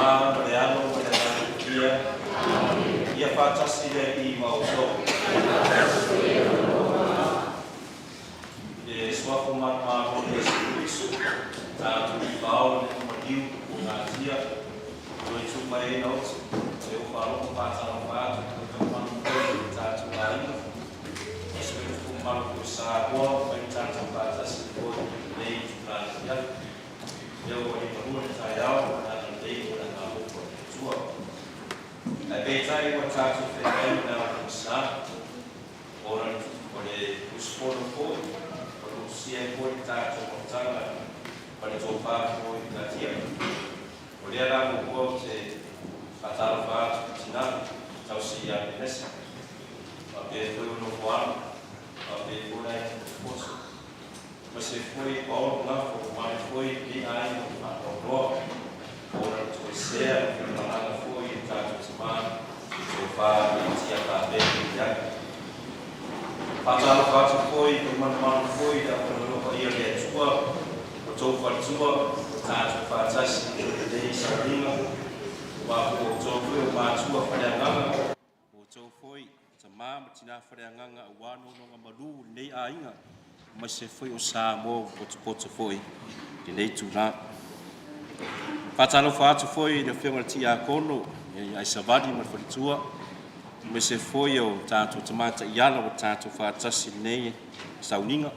Tamā ma le Alo ma le Agaga Paia. Ia faatasi le Alii ma outou. I le Suafa manumalo o Iesu Keriso, tatou Tupaola le Maliu o Gatia, toe tuu mai ai na oti, e ou faalogo faatalofa atu toe taumanu foi i le tatou aiga, ma se upu mamalu foi Samoa ua fai tatou faatasi foi i lenei itula afiafi. Lea ua liugalua le taeao ma le agalelei ma le agaalofa o le Atua. Ae peitai ua tatou feagai ma le alofisa ona o le usufono foi ua lutusia ai foi le tatou mafutaga ma le tofa foi i Katia. O lea la muamua ou te faatalofa atu i tina tausi ia Penesa, faapea foi o nofo alo, faapea foi la i potopoto, ma se foi Paolo Gafo, mamalu foi lenei aiga o faanoanoa ona le toesea ma faigamalaga foi i le tatou tamā i tofa ia Tia Kapeli i ai. Faatalofa atu foi i malumalu foi i le aufaigaluega paia o le Atua, o tou faletua, o tatou faatasi i lenei sauniga, aua foi o outou foi o matua faaleagaga, o outou foi tamā ma tinā faaleagaga aua nonogamanu i lenei aiga, aemaise foi o Samoa ua potopoto foi i lenei itula. Faatalofa atu foi i le Afioga i le Tiakono ia Aisavali ma le faletua, aemaise foi o tatou tamaitai ala ua tatou faatasi i lenei sauniga.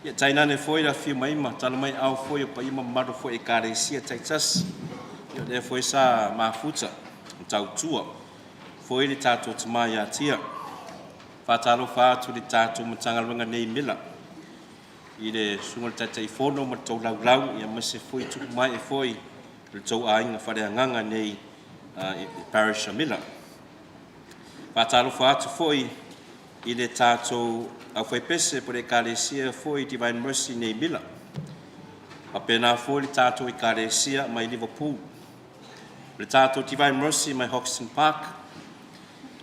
Ia tainane foi le afifio mai ma tala mai aao foi o paia ma mamalu foi o Ekalesia taitasi. Ia o lea foi sa mafuta ma tautua foi le tatou tamā ia Tia. Faatalofa atu i le tatou Matagaluega nei Mila i le susuga i le Taitaifono ma le tou laulau, ia aemaise foi tupu mae foi o le tou aiga faaleagaga nei i Parish o Mila. Faatalofa atu foi i le tatou aufaipese po o le Ekalesia foi Divine Mercy nei Mila. Faapena foi le tatou Ekalesia mai Liverpool, le tatou Divine Mercy mai Hoxton Park,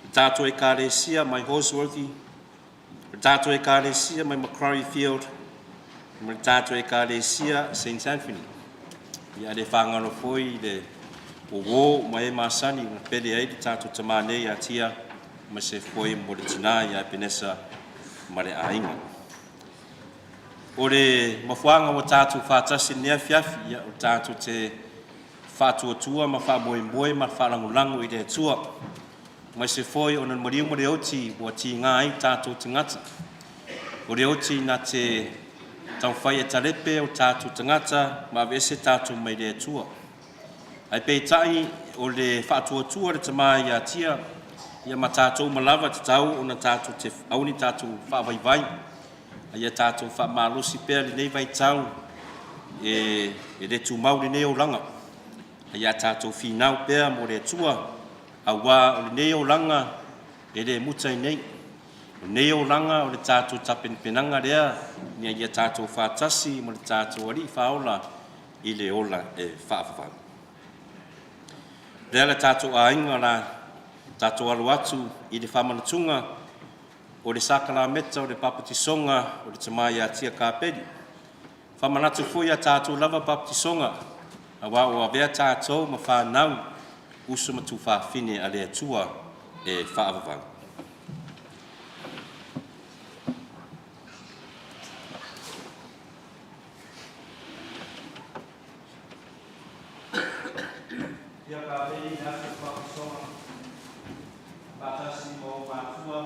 le tatou Ekalesia mai Holsworthy, le tatou Ekalesia mai Macquarie Field, ma le tatou Ekalesia St. Anthony. Ia le faagalo foi le uō ma e masani na pele ai le tatou tamā nei ia Tia, ma se foi mo le tinā ia Epenesa ma le aiga. O le mafuaaga ua tatou faatasi i lenei afiafi, ia o tatou te faatuatua ma faamoemoe ma faalagolago i le Atua, aemaise foi ona le maliu ma le oti ua tiga ai tatou tagata. O le oti na te taumafai e talepe o tatou tagata ma aveese tatou mai le Atua. Ae peitai o le faatuatua le tamā ia Tia, ia ma tatou uma lava tatau ona tatou te aua ne i tatou faavaivai, a ia tatou faamalosi pea lenei vaitau e le tumau lenei olaga. A ia tatou finau pea mo le Atua, aua o lenei olaga e le muta i nei. O lenei olaga o le tatou tapenapenaga lea ina ia tatou faatasi ma le tatou Alii Faaola i le ola e faavavau. Lea le tatou aiga la tatou alo atu i le faamanatuga o le sakalameta o le papatisoga o le tamā ia Tia Kapeli. Faamanatu foi a tatou lava papatisoga, aua ua avea tatou ma fanau uso ma tuafafine a le Atua e faavavau. Tia Kapeli i le aso o le papatisoga, faatasi ma ou matua,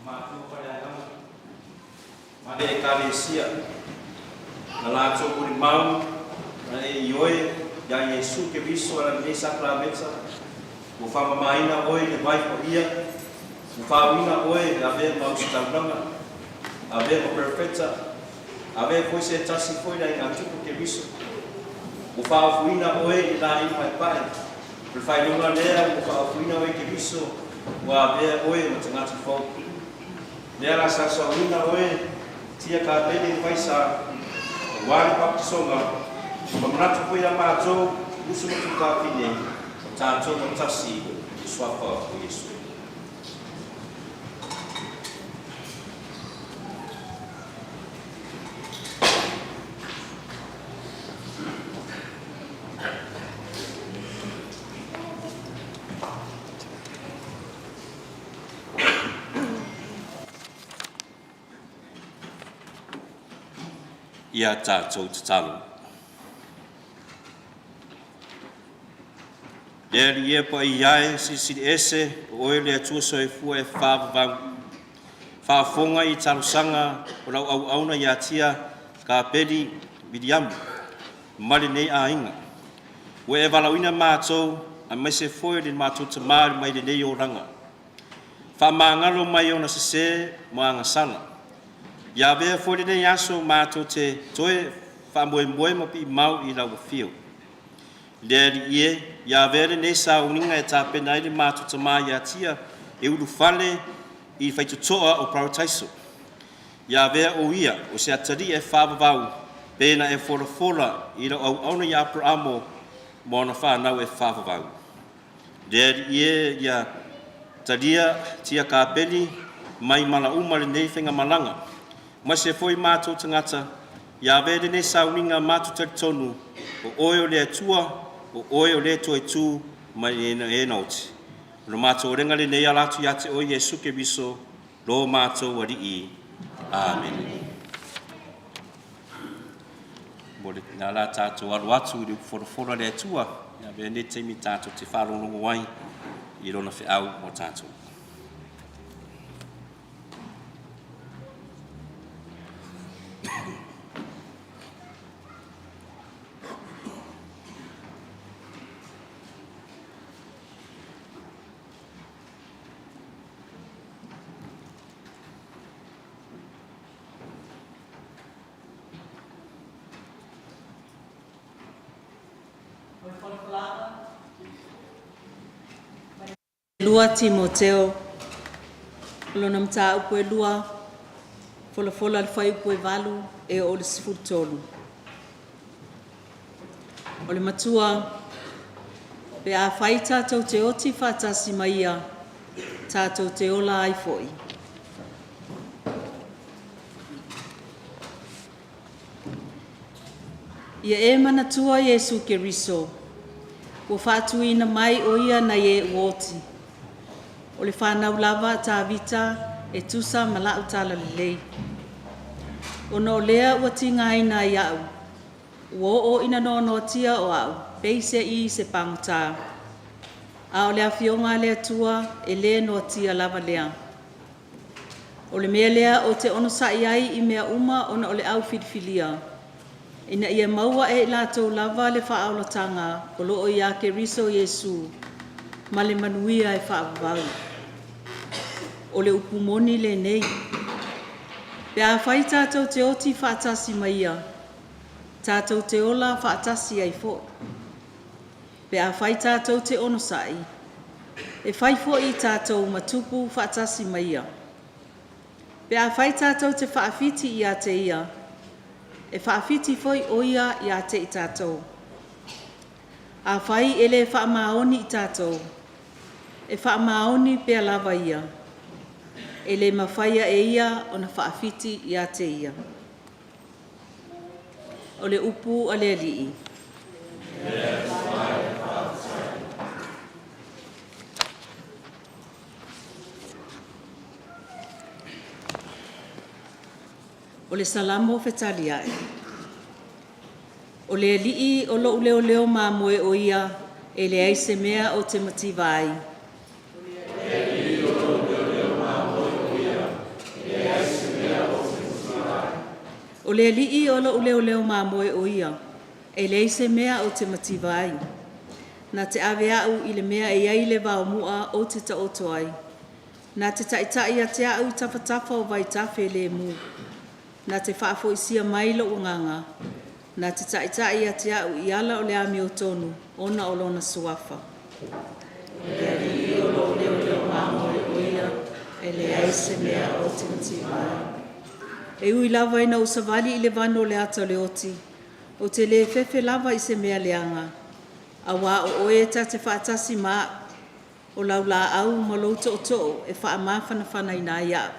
matua faaleagaga ma le Ekalesia, na latou molimau na e ioe iā Iesu Keriso ala i lenei sakalameta, ua faamamaina oe i le vai paia, ua faauiga oe e avea ma ositaulaga, avea ma perofeta, avea foi se tasi foi le aigatupu Keriso, ua faaofoina oe i le laei paepae, o le faailoga lea ua faaofoina oe i Keriso, ua avea oe ma tagata fou. Lea la sausauina oe Tia Kapeli i Faisa, aua le papatisoga, ma manatu foi ia matou uso ma tuafafine, o tatou ma tasi i le suafa o Iesu. Ia tatou tatalo. Le Alii e paia e, Silisili Ese, o Oe le Atua Soifua e faavavau, faafofoga i talosaga o lau auauna ia Tia Kapeli Viliamu ma lenei aiga. Ua e valaauina matou aemaise foi le matou tamā mai lenei olaga. Faamagalo mai ona sesē ma agasala. Ia avea foi lenei aso matou te toe faamoemoe ma piimau i lau afio. Le Alii e, ia avea lenei sauniga e tapena ai le matou tamā ia Tia e ulufale i faitotoa o Parataiso. Ia avea o ia o se atalii e faavavau, pe na e folafola i lau auauna ia Aperamo ma ona fanau e faavavau. Le Alii e, ia talia Tia Kapeli mai mala uma lenei faigamalaga, aemaise foi matou tagata, ia avea lenei sauniga matou talitonu, o Oe o le Atua, o Oe o le toe tu mai e na oti. O le matou olega lenei ala atu ia te Oe Iesu Keriso, lo matou Alii. Amene. Mo le na la tatou alo atu i le upu folafola a le Atua, ia avea lenei taimi tatou te faalogologo ai i Lona feau mo tatou. 2 Timoteo, lona mataupu e 2, folafola le fuaiupu e 8 e oo i le 13. O le matua, pe afai tatou te oti faatasi ma ia, tatou te ola ai foi. Ia e manatua Iesu Keriso, ua faatuina mai o ia nai e ua oti. O le whanau lava a Tavita e tusa ma lau talalelei. Ona o lea ua tigaina ai au, ua oo ina noanoatia o au, peisei se pagota. A o le afioga a le Atua, e le noatia lava lea. O le mea lea ou te onosai ai i mea uma ona o le au filifilia, ina ia maua e i latou lava le faaolataga o lo o ia Keriso Iesu, ma le manuia e faavavau. O le upu moni lenei. Pe afai tatou te oti faatasi ma ia, tatou te ola faatasi ai foi. Pe afai tatou te onosai, e fai foi tatou ma tupu faatasi ma ia. Pe afai tatou te faafiti ia te ia, e faafiti foi o ia ia te i tatou. Afai e le faamaoni i tatou, e faamaoni pea lava ia, e le mafaia e ia ona faafiti ia te ia. O le upu a le Alii. O le Salamo fetaliai. O le Alii o lou leoleo mamoe o ia, e leai se mea ou te mativa ai. O le Alii o lou leoleo mamoe o ia, e leai se mea ou te mativa ai. Na te ave au i le mea e i ai le vaomu'a ou te taoto ai. Na te taitai ia te au i tafatafa o vaitafe lemu. Na te faafoisia mai lou agaga. Na te taitai ia te au i ala o le amiotonu ona o lona suafa. O le Alii o lou leoleo mamoe o ia, e leai se mea ou te mativa ai. E ui lava ina ou savali i le vanu o le ata o le oti, ou te le fefe lava i se mea leaga, auā o oe ta te faatasi ma au, o lau laau ma lou tootoo e faamafanafanaina ai au.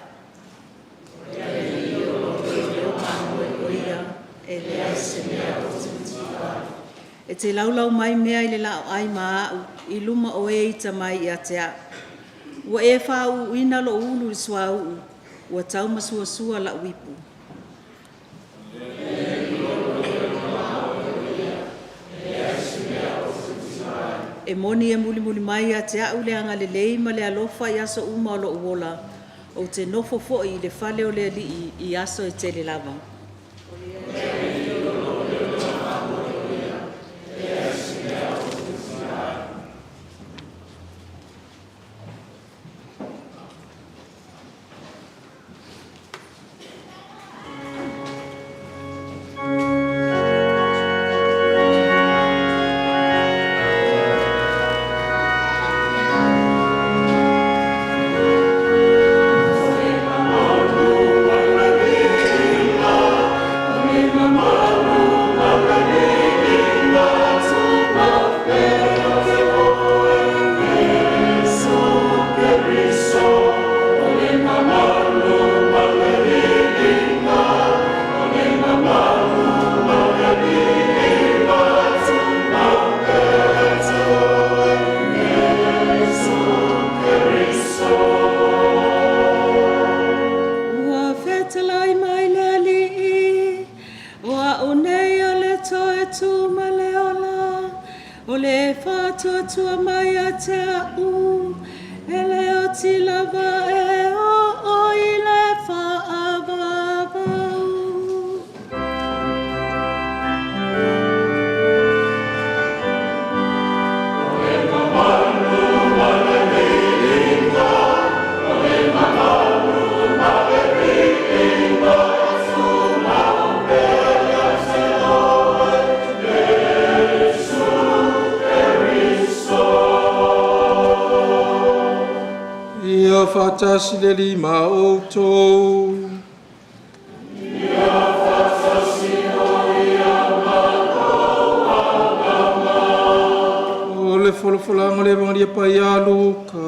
O le Alii o lou leoleo mamoe o ia, e leai se mea ou te mativa ai. E te laulau mai mea i le laoai ma au i luma o e ita mai ia te au. Ua e fāuuina lou ulu i le suāuu, ua taumasuasua lau ipu. E moni e mulimuli mai ia te a'u le agalelei ma le alofa i aso uma o lo'u ola, ou te nofo foi i le fale o le Alii i aso e tele lava. Ua fetalai mai le Alii, O a'u nei o le toe tu ma le ola, o le faatuatua mai ia te a'u, e le oti lava e oo i le faavavau. Ia faatasi le Alii ma outou. Ia faatasi O le folafolaga o le Evagelia Paia a Luka.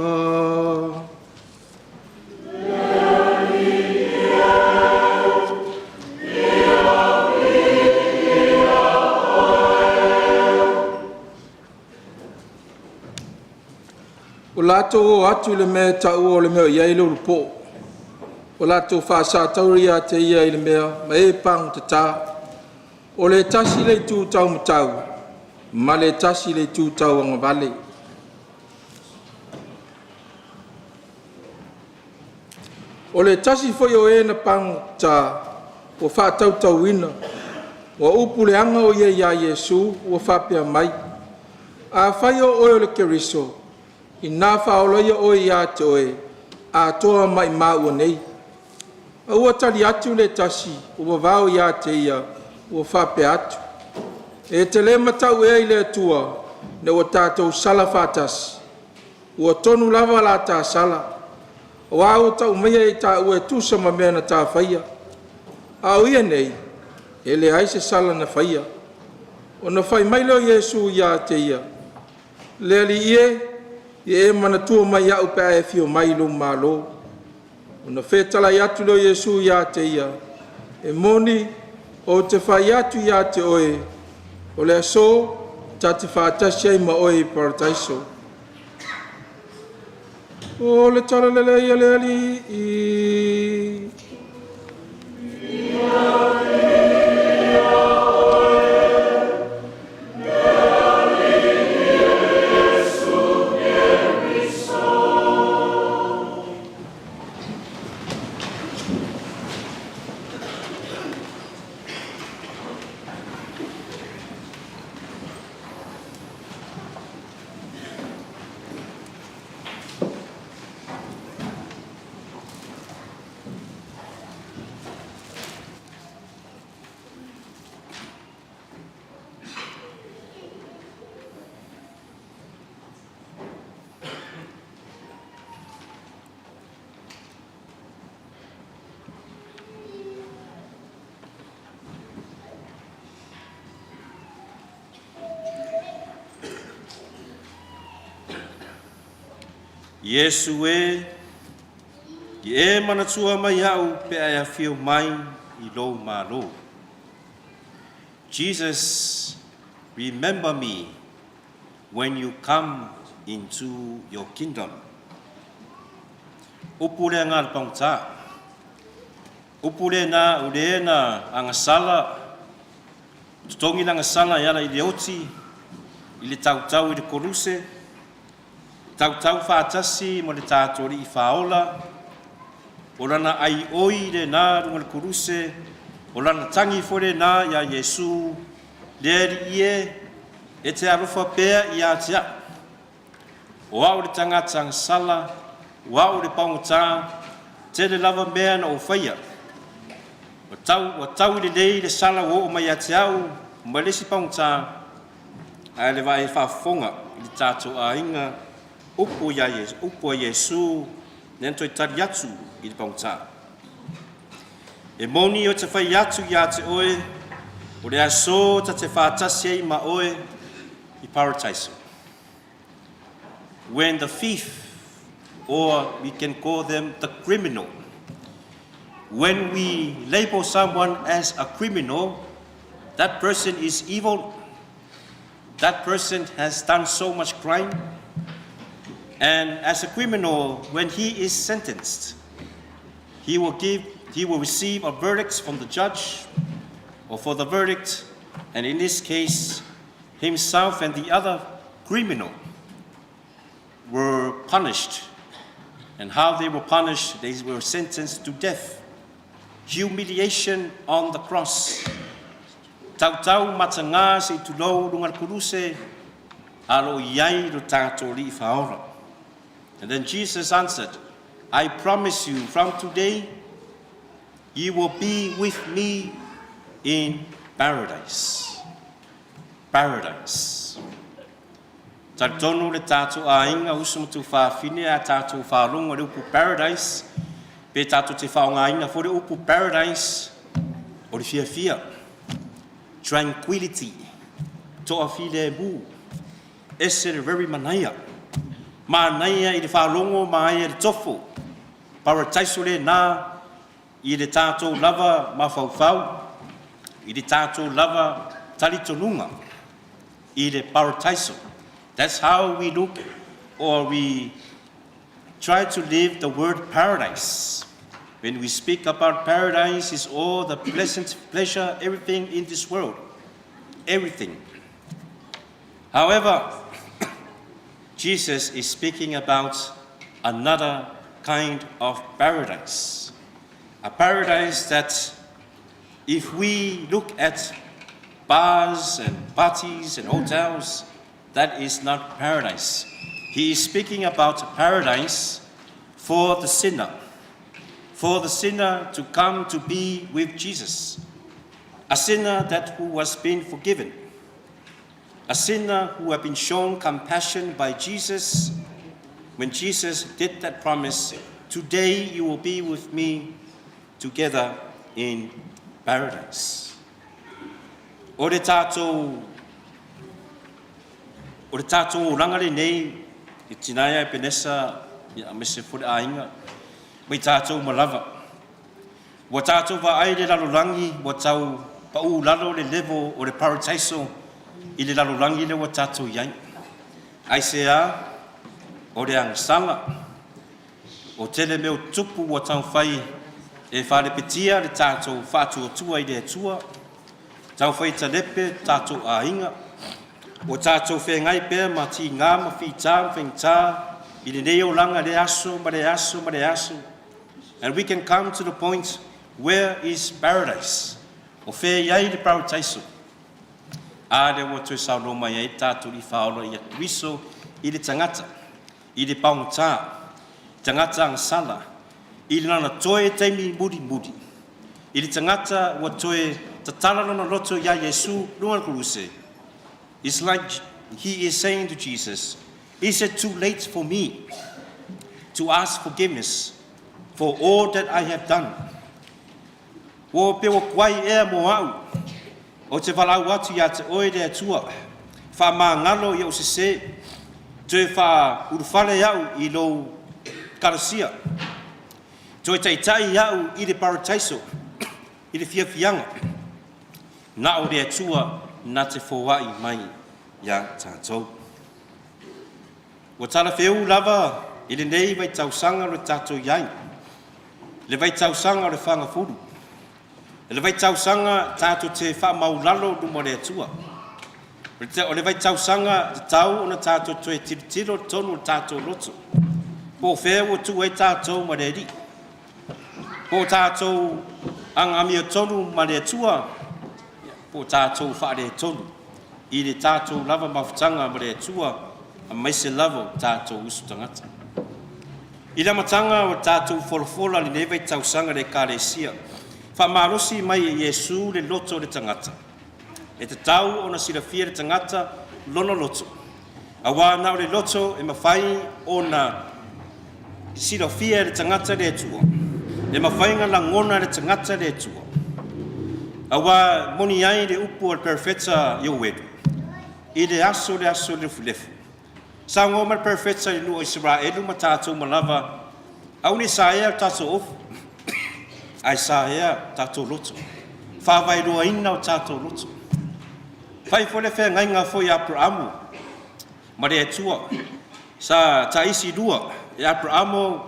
Ua latou o atu i le mea e taua o le mea o i ai le ulupoo, ua latou faasatauro ia te ia i le mea ma e pagotata, o le tasi i le itu taumatau ma le tasi i le itu tauagavale. O le tasi foi o e na pagotata ua faatautauina, ua upu leaga o ia ia Iesu, ua faapea mai, “Afai o Oe o le Keriso, ina faaola ia Oe ia te oe atoa ma i maua nei.” A ua tali atu le tasi ua vavao ia te ia, ua faapea atu, “E te le matau ea i le Atua, ina ua tatou sala faatasi? Ua tonu lava la ta sala, aua ua tau maia e taua e tusa ma mea na ta faia. A o ia nei, e leai se sala na faia.” Ona fai mai lea o Iesu ia te ia, “Le Alii e, ia e manatua mai iaʻu pe a e afio mai i lou malo.” Ona fetalai atu lea o Iesu ia te ia, “E moni, ou te fai atu ia te oe, o le aso ta te faatasi ai ma oe i le Parataiso.” O le Tala lelei a le Alii. Iesu e, ia e manatua mai iaʻu pe a e afio mai i lou malo. Jesus, remember me when you come into your kingdom. Upu lea ngā le pagota. Upu lena o le na agasala, totogi le agasala e ala i le oti. I le tautau i le koluse, tautau faatasi ma le tatou Alii Faaola, o lana aioi lena luga o le koluse, o lana tagi foi lena iā Iesu, Le Alii e, e te alofa pea ia te au. O au le tagata agasala, o au le paugata, tele lava mea na ou faia. Ua taui lelei le sala ua oo mai ia te au ma le isi paugata, ae le vaai faafofoga i le tatou aiga, upu a Iesu lea na toe tali atu i le paugata. E moni ou te fai atu ia te oe, o le aso ta te faatasi ai ma oe i Parataiso. When the thief, or we can call them the criminal, when we label someone as a criminal, that person is evil, that person has done so much crime, and as a criminal, when he is sentenced, he will receive a verdict from the judge, or for the verdict, and in this case, himself and the other criminal were punished. And how they were punished, they were sentenced to death. Humiliation on the cross. Tautau matagā se i tulou luga le koluse, a o lo o i ai lo tatou Alii Faaola. And then Jesus answered, I promise you from today, you will be with me in paradise. Paradise. Talitonu le tatou aiga uso ma tuafafine a tatou faalogo le upu paradise, pe tatou te faaaogaina foi le upu paradise, o le fiafia, tranquility, toafilemu, ese le very manaia. Manaia i le faalogo ma aia le tofo. Paradise lena i le tatou lava mafaufau, i le tatou lava talitonuga, i le paradise. That's how we look or we try to live the word paradise. When we speak about paradise, it's all the pleasant pleasure, everything in this world. Everything. However, Jesus is speaking about another kind of paradise. A paradise that if we look at bars and parties and hotels, that is not paradise. He is speaking about paradise for the sinner, for the sinner to come to be with Jesus, a sinner that who has been forgiven, a sinner who has been shown compassion by Jesus. When Jesus did that promise, today you will be with me together in paradise. O le tatou olaga lenei, i tinaia e penesa, ia aemaise foi le aiga, mai tatou ma lava. Ua tatou vaai le lalolagi, ua tau pau lalo le level o le paradise i le lalolagi le ua tatou iai. Aisea, o le agasala, o tele mea o tupu ua taumafai e faalepetia le tatou faatuatua i le Atua, taumafai e talepe tatou aiga, ua tatou feagai pea ma tigā ma fitā ma faigata i lenei olaga le aso ma le aso ma le aso. And we can come to the point, where is paradise? O fea i ai le paradise? A lea ua toe saunoa mai ai tatou Alii Faaola ia Keriso i le tagata, i le paugata, tagata agasala, i lana toe taimi mulimuli. I le tagata ua toe tatala lona loto iā Iesu luga le koluse. It's like he is saying to Jesus, is it too late for me to ask forgiveness for all that I have done? Ua pe ua tuai ea mo au, o te valaau atu ia te oe le Atua, faamagalo i ou sesē, toe faaulufale au i lou kalasia, toe taitai au i le parataiso, i le fiafiaga, na o le Atua na te foai mai ia tatou. Ua talafeu lava i lenei vaitausaga lo tatou iai, le vaitausaga o le fagafulu, le vaitausaga tatou te faamaulalo luma o le Atua. O le vaitausaga tatau ona tatou toe tilotilo i totonu o le tatou loto, po o fea ua tuu ai tatou ma le Alii, po o tatou aga amiotonu ma le Atua, po o tatou faaletonu i le tatou lava mafutaga ma le Atua, aemaise lava o tatou uso tagata. I le amataga o tatou folafola i lenei vaitausaga i le Ekalesia, faamalosi mai e Iesu le loto o le tagata. E tatau ona silafia e le tagata lona loto, aua na o le loto e mafai ona silafia e le tagata le Atua, e mafai ona lagona e le tagata le Atua. Aua e moni ai le upu a le Perofeta Ioeli, i le aso le aso lefulefu. Saunoa mai le Perofeta i le nuu o Isaraelu ma tatou uma lava, aua ne i saea le tatou ofu, ae saea tatou loto, faavaeluaina o tatou loto. Fai foi le feagaiga foi a Aperamo ma le Atua, sa taisi lua e Aperamo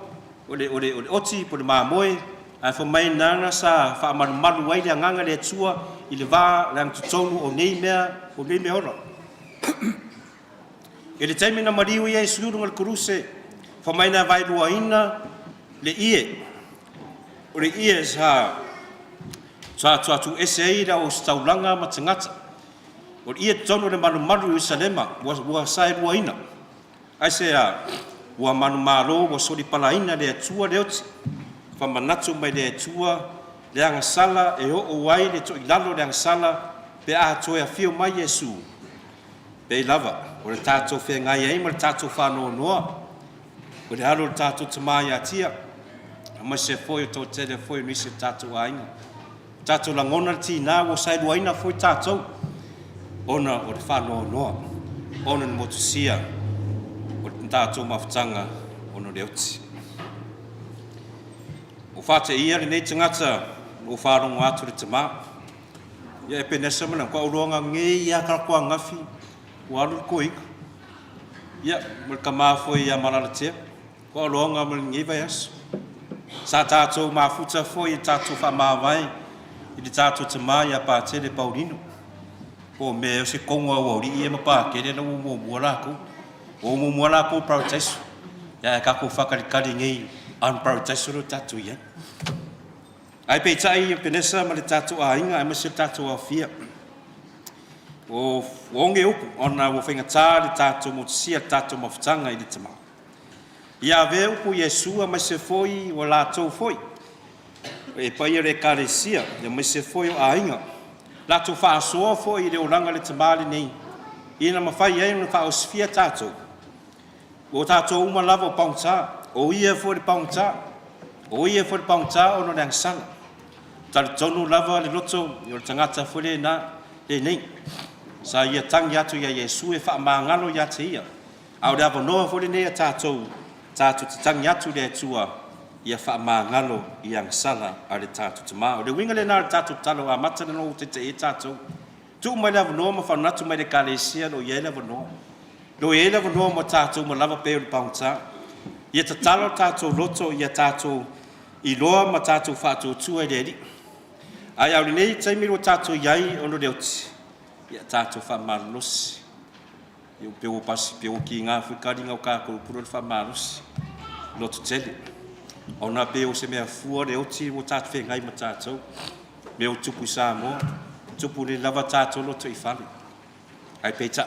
o le oti po o le mamoe, ae fai mai nana sa faamalumalu ai le agaga le Atua i le va le agatotonu o nei mea, o nei mea ola. I le taimi na maliu Iesu i luga o le koluse, fai mai na vaeluaina le ie, o le ie sa tuatuese ai le ositaulaga ma tagata. O le ie totonu o le malumalu i Ierusalema ua saeluaina. Aisea? Ua manumalo, ua solipalaina e le Atua le oti. Faamanatu mai le Atua le agasala e oo ai le toilalo le agasala pe a toe afio mai Iesu. Pei lava o le tatou feagai ai ma le tatou faanoanoa, o le alo o le tatou tama ia Tia, aemaise foi o toatele foi o nisi o tatou aiga. Tatou lagona le tiga ua saeluaina foi tatou ona o le faanoanoa, ona o le motusia o le tatou mafutaga ona o le oti. Ua faateia lenei tagata ua faalogo atu le tama. Ia Epenesa ma le uloga nei ia kalakuagafi ua alu le koina. Ia ma le tama foi ia Malalatea, ua aloga ma lenei vaiaso. Sa tatou mafuta foi e tatou faamavae i le tatou tama ia Patele Paulino. Po o mea o se kogo auaulii ia ma Patele la ua muamua latou. Ua muamua latou paradaiso. Ia ae tatou faatalitali nei unparadaiso lo tatou iai. Ae peitai Epenesa ma le tatou aiga aemaise le tatou aofia, ua oge upu ona ua faigata le tatou motusia le tatou mafutaga i le tama. Ia avea upu Iesu aemaise foi ua latou foi e paia le Ekalesia aemaise foi o aiga, latou faasoa foi i le olaga o le tama lenei, ina mafai ai ona faaosofia tatou. Ua tatou uma lava o pagota, o ia foi le pagota, o ia foi le pagota ona o le agasala. Talitonu lava le loto o le tagata foi lena lenei, sa ia tagi atu ia Iesu e faamagalo ia te ia. A o le avanoa foi lenei a tatou, tatou te tagi atu i le Atua ia faamagalo i agasala a le tatou tama. O le uiga lena o le tatou tatalo amata lena ua taitaia tatou. Tuu mai le avanoa ma faamanatu mai le Ekalesia lo i ai le avanoa. Lo i ai le avanoa mo tatou ma lava pei o le pagota. Ia tatalo tatou loto, ia tatou iloa ma tatou faatuatua i le Alii. Ae ao lenei taimi ua tatou i ai ona o le oti, ia tatou faamalolosi. Ia pe ua pasi pe ua kiga foi taliga o tatou pule o le faamalosi. Loto tele. Ona pe o se mea fua le oti ua tatou feagai ma tatou. Mea ua tupu i Samoa, tupu nei lava tatou loto i fale. Ae peitai,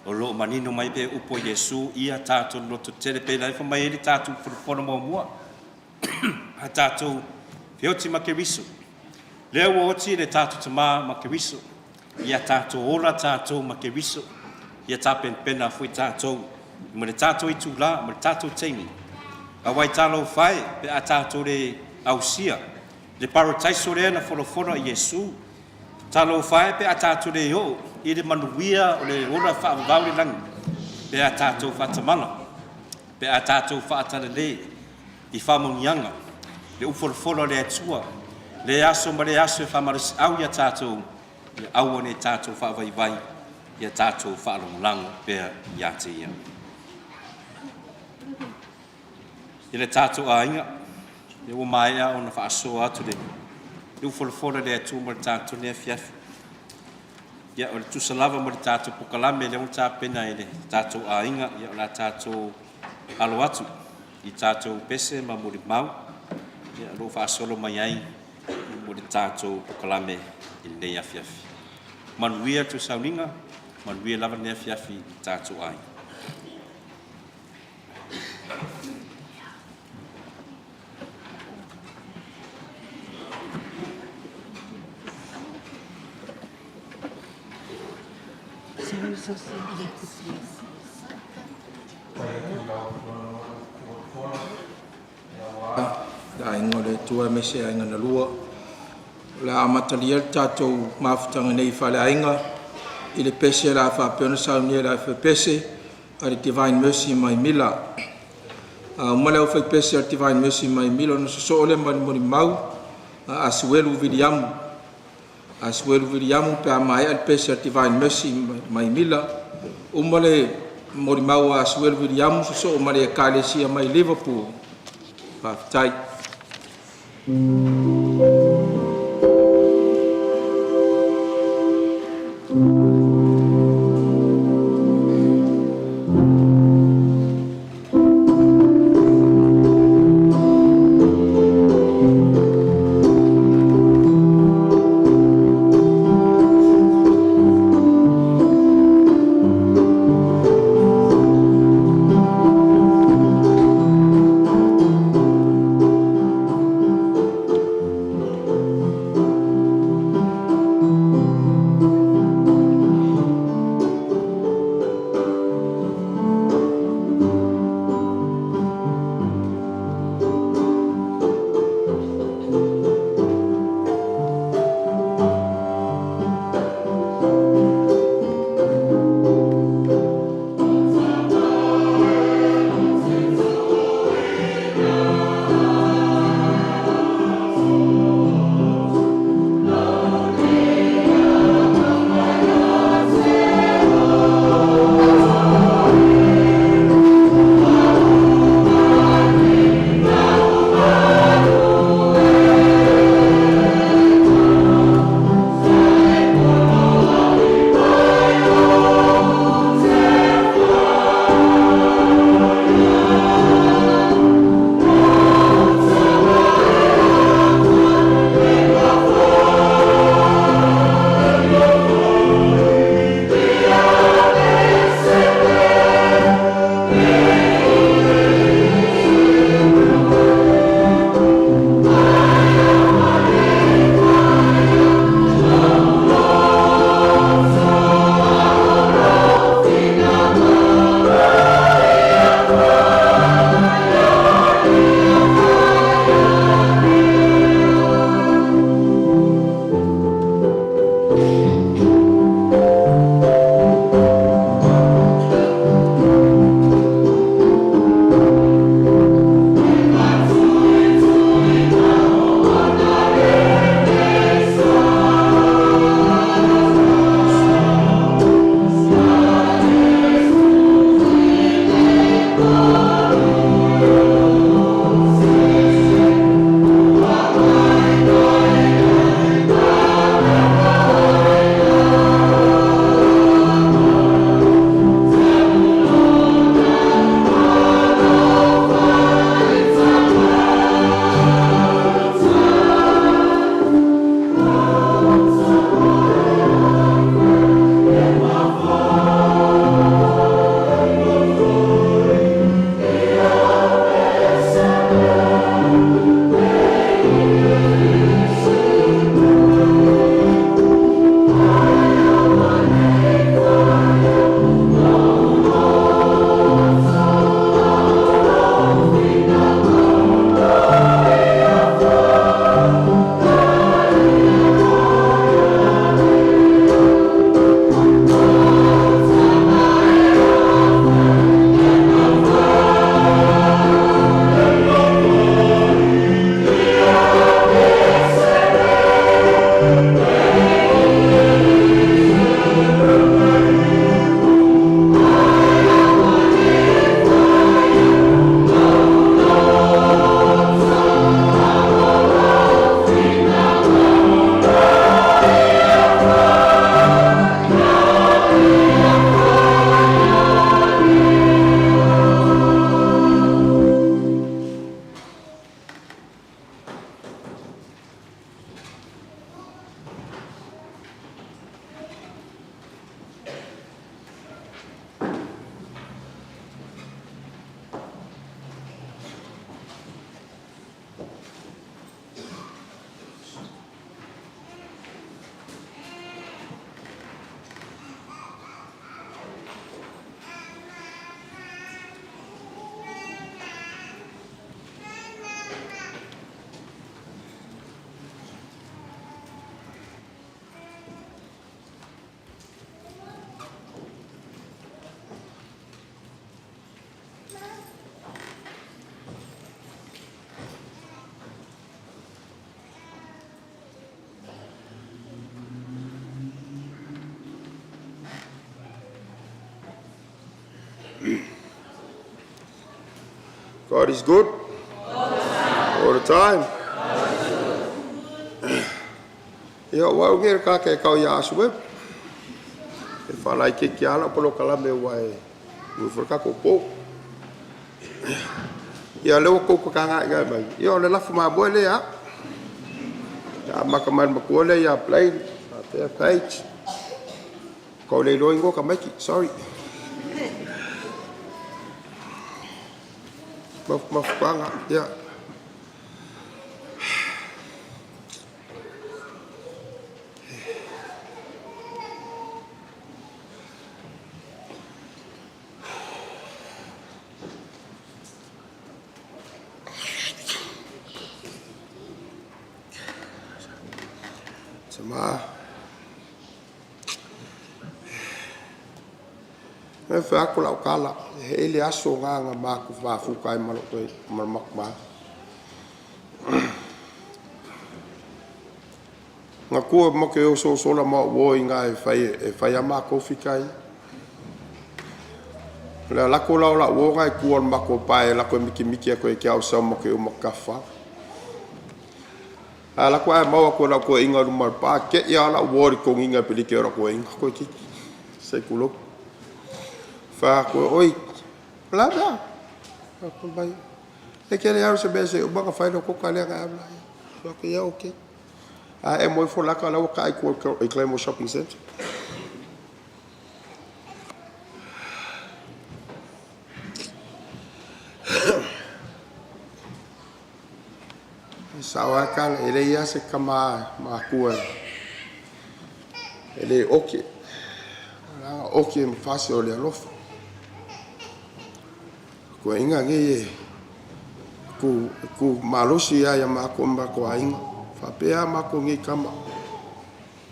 o lo o manino mai pea upu a Iesu, ia tatou loto tele pe lai fai mai ai le tatou fonofono muamua a tatou feoti ma Keriso. Lea ua oti le tatou tama ma Keriso, ia tatou ola tatou ma Keriso, ia tapenapena foi tatou ma le tatou itula ma le tatou taimi. Aua i talofa e pe a tatou le ausia le parataiso lea na folafola i Iesu. Talofa e pe a tatou le oo i le manuia o le ola faavavau i le lagi, pe a tatou faatamala, pe a tatou faatalale i faamanuiaga, le upufolafola o le Atua, le aso ma le aso e faamalosiau ia tatou, ia aua ne i tatou faavaivai, ia tatou faalagolago pea ia te Ia. I le tatou aiga, ia ua maea ona faasoa atu le upufolafola a le Atua mo le tatou nei afiafi. Ia, o le tusa lava ma le tatou polokalame lea ua tapena e le tatou aiga, ia o le a tatou alo atu i tatou pese ma molimau, ia o lo o faasolo mai ai mo le tatou polokalame i lenei afiafi. Manuia le toe sauniga, manuia lava lenei afiafi i tatou aiga. Le aiga o le Atua aemaise aiga na lua. O le a amatalia le tatou mafutaga nei faaleaiga i le pese o le a faapea ona saunia e le aufaipese a le Divine Mercy mai Mila. A uma le aufaipese a le Divine Mercy mai Mila ona sosoo lea ma le molimau a Asuelu Viliamu. Asuelu Viliamu pe a maea le pese a le Divine Mercy mai Mila. Uma le molimau a Asuelu Viliamu sosoo ma le Ekalesia mai Liverpool. Faafetai. God is good. All the time. Ia, ua au nei le tagata e tau ia Asu e faalaitiiti lava lau polokalame ua e ui foi le tatou po. Ia, lea ua tou fetalai mai, ia o le lafu mamoe lea. E amata mai i le matua lea ia Blaine, faapea Paige. Tau le iloa igoa o tamaiti, sorry. Mafutaga, ia. Tama. E fai atu lau tala, e i ai le aso lena na matou mafuta ai ma lou ma le matou tama. Na tua matou te ososola ma au uo i ina e fai a matou fika ia. O le alu atu la o lau uo na i tua o le matou pae e alu atu e mitimiti atu ia te au i le sau o matou tafafao. A alu atu ae maua atu e lau toeaina i luma o le pa, te i lava lau uo i le toniga i le pelite o lau toeaina, toeitiiti, se i tulou. Fai atu, oi, o le a le mea? Fai mai, e te le alu i se mea se i uma ona fai lau koko lea na e alu ai. Fai atu, ia okay. Ae mo ifo le ata la ua taa i tua i Claymore Shopping Centre. E sao lava tala, e leai lava se tama matua e le oke. Leaga oke ma fasi o le alofa. Toeaiina nei e tu, tu malosi ia matou ma matou aiga. Faapea lava matou nei tama.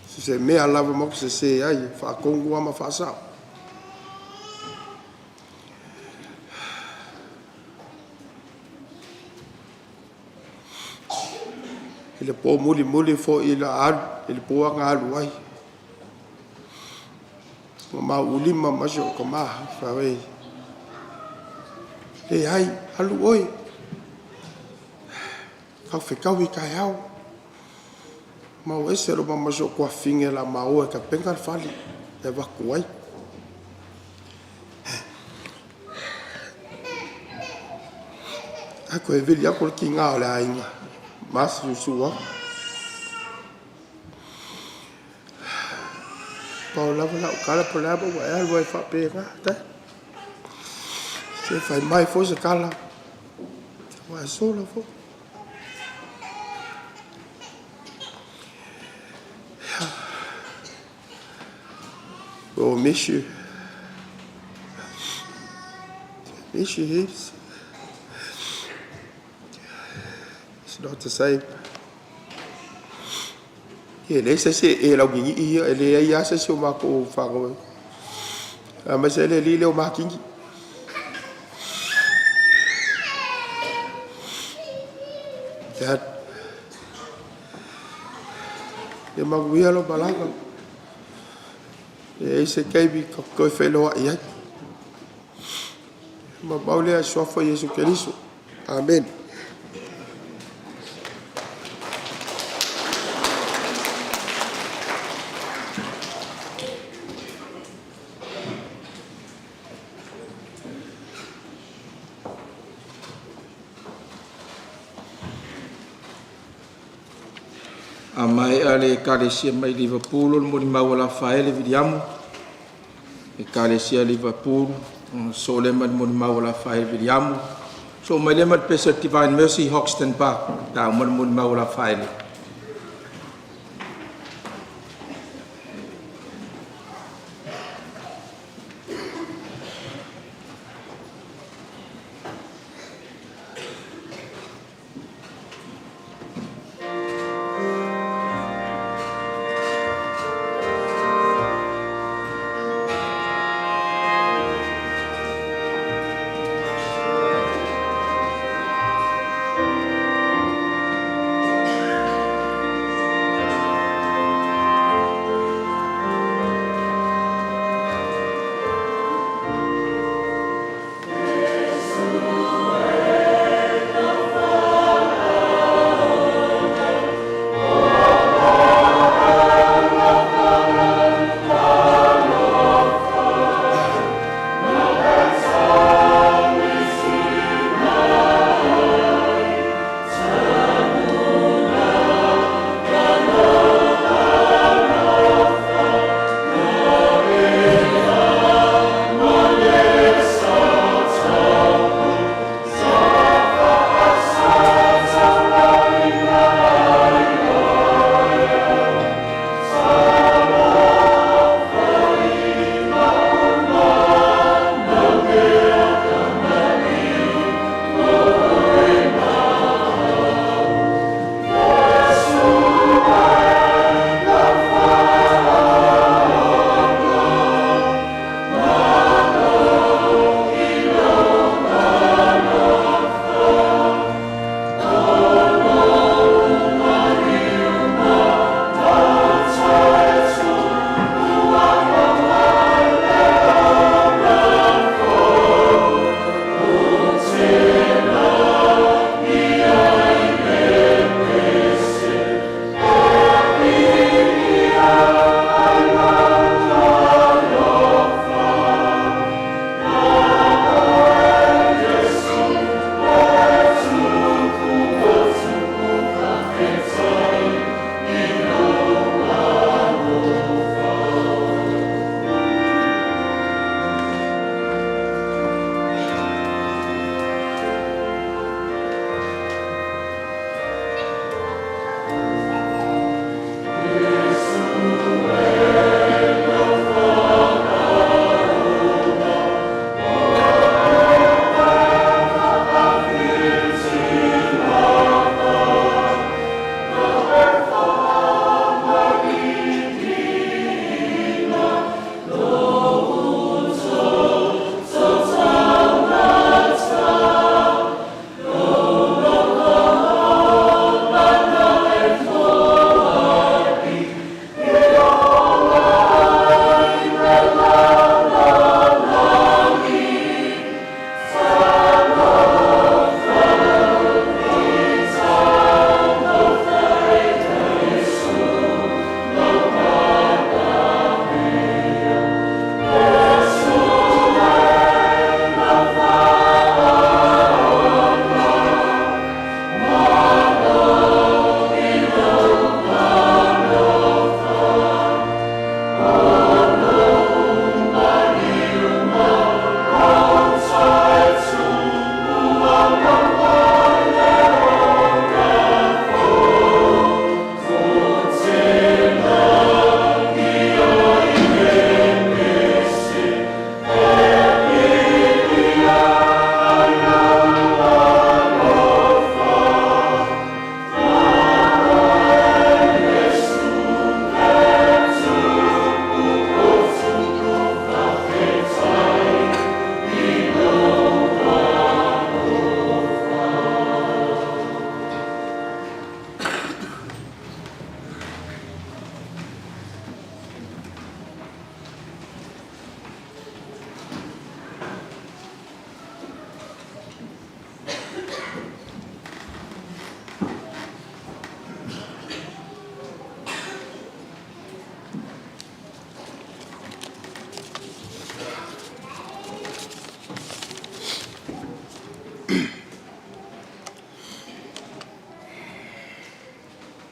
Se mea lava matou te sese ai, e faatonu lava ma faasao. I le po mulimuli foi le a alu, i le po na alu ai, ua maulima ma si ou tama, fai mai, leai, alu oe, tatou fetaui taeao. Ma ua ese lou ma si ou tuafafine o le a ma o e tapena le fale e avatu ai. Ae toe vili atu le tiga o le aiga, ma asusu atu. Pau lava lau tala po o le a le mea ua e alu ai faapena. Se fai mai foi se tala, ua e sola foi. We'll miss you. Miss you heaps. It's not the same. E leai se isi e launinii ia, e leai lava se isi o matou fanau. Aemaise ai le alii lea o Makini. Dad, ia manuia lau malaga. E leai se taimi tatou toe feiloai ai. Mamao lea i le suafa o Iesu Keriso. Amene. A maea le Ekalesia mai Liverpool o le molimau a Lafaele Viliamu. Ekalesia Liverpool, ona sosoo lea ma le molimau a Lafaele Viliamu. Sosoo mai lea ma le pese a le Divine Mercy Hoxton Park pe a uma le molimau a Lafaele.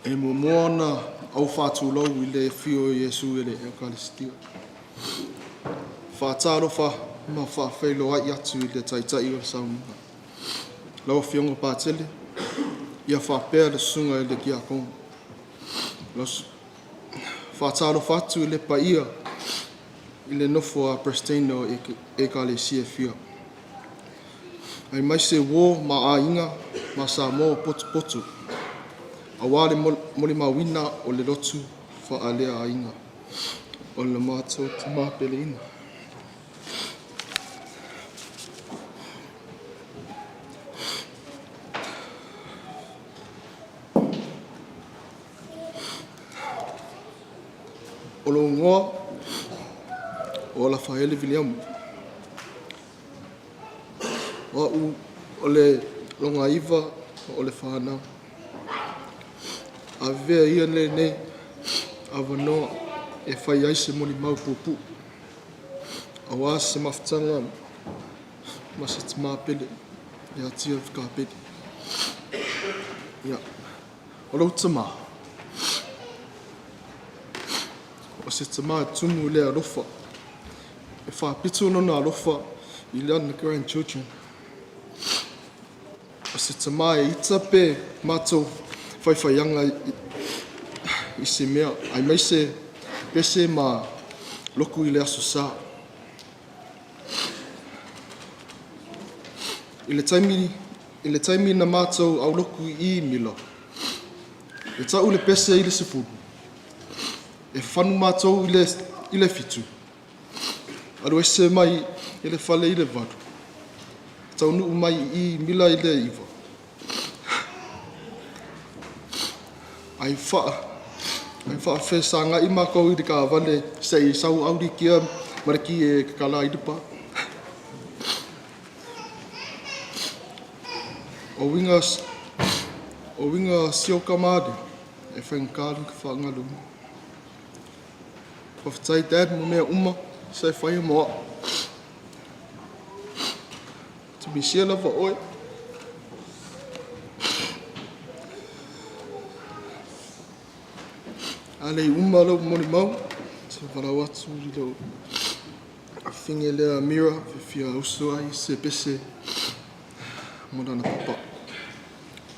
E muamua ona ou faatulou i le afio o Iesu i le Ekalesia. Faatalofa ma faafeiloai atu i le Taitai o le Sauniga. Lau Afioga Patele, ia faapea le susuga i le Tiakono. Faatalofa atu i le paia i le nofo a Peresetene o Ekalesia e fia, aemaise uo ma aiga ma Samoa ua potopoto aua le molimauina o le lotu faaleaiga o le matou tama peleina. O lou igoa o Lafaele Viliamu. O au o le logaiva o le fanau. Avea ia lenei avanoa e fai ai se molimau puupuu aua se mafutaga ma se tama pele ia Tiofe Kapeli. Ia, o lou tama, o se tama e tumu i le alofa, e faapito lona alofa i lana grandchildren. O se tama e ita pe matou faifaiaga i se mea, aemaise pese ma loku i le Aso Sa. I le taimi na matou aulotu i Mila, e tau le pese i le 10, e fanu matou i le 7, alu ese mai i le fale i le 8, taunuu mai i Mila i le 9. Ai faafesagai matou i le taavale se i sau audi kia ma le ki e tatala ai le pa. O uiga si o tama lea, e faigata ona faagaloina. Faafetai Dad mo mea uma sa e faia mo au. Ou te misia lava oe. A le i uma lou molimau, ou te valaau atu i lou afafine lea Amira e fia usu ai se pese mo lana papa.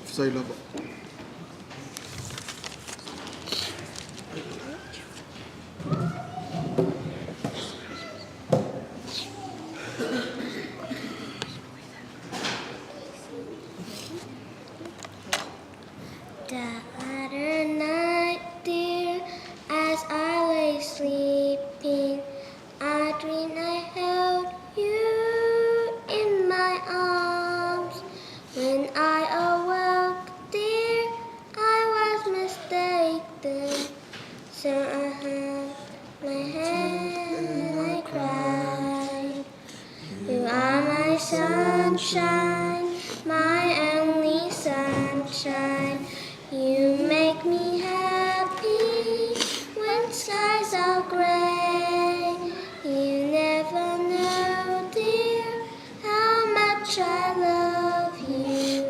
Faafetai lava. The other night, dear, as I lay sleeping, I dreamed I held you in my arms. When I awoke, dear, I was mistaken. So I held my head and I cried. You are my sunshine, my only sunshine. You make me happy when skies are gray. You never know, dear, how much I love you.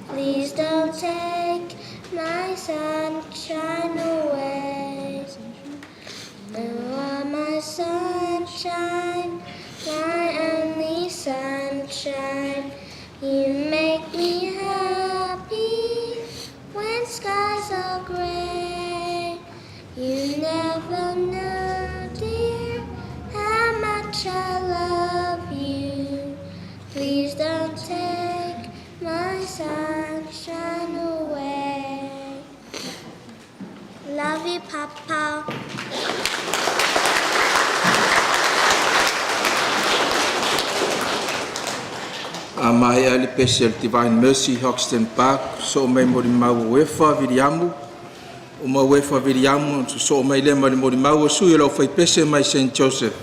Please don't take my sunshine away. You are my sunshine, my only sunshine. You make me happy when skies are gray. You never know, dear, how much I love you. Please don't take my sunshine away. Love you, Papa. A maea le pese a le Divine Mercy Hoxton Park, sosoo mai ma le molimau a Uefa Viliamu. Uma Uefa Viliamu, ona sosoo mai lea ma le molimau a sui o le aufaipese mai St Joseph.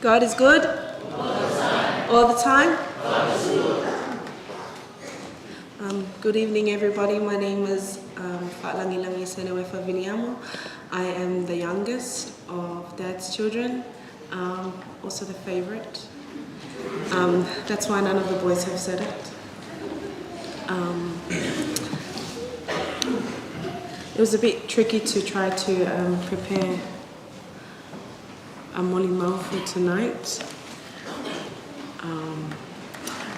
God is good? All the time. All the time? Good evening, everybody. My name is Fa'alangilangi Senawefa Viliamu. I am the youngest of Dad's children, also the favorite. That's why none of the boys have said it. It was a bit tricky to try to prepare a molimau for tonight.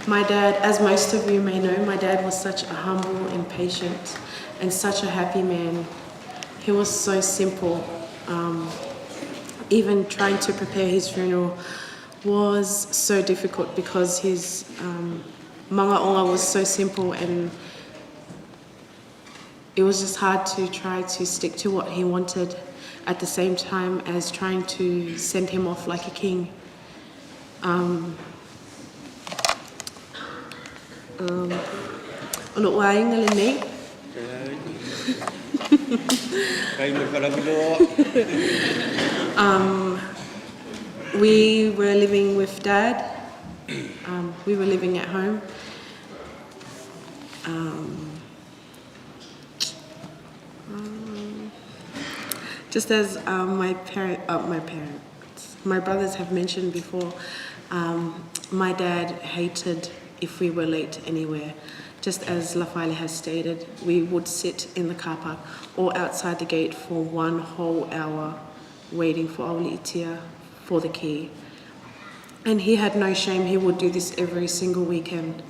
My dad, as most of you may know, my dad was such a humble and patient and such a happy man. He was so simple. Even trying to prepare his funeral was so difficult because his manga'onga was so simple, and it was just hard to try to stick to what he wanted at the same time as trying to send him off like a king. O lo'u aiga lenei. We were living with Dad. We were living at home. Just as my parents, my brothers have mentioned before, my dad hated if we were late anywhere. Just as Lafaele has stated, we would sit in the car park or outside the gate for one whole hour waiting for Auli'itia for the key. And he had no shame, he would do this every single weekend.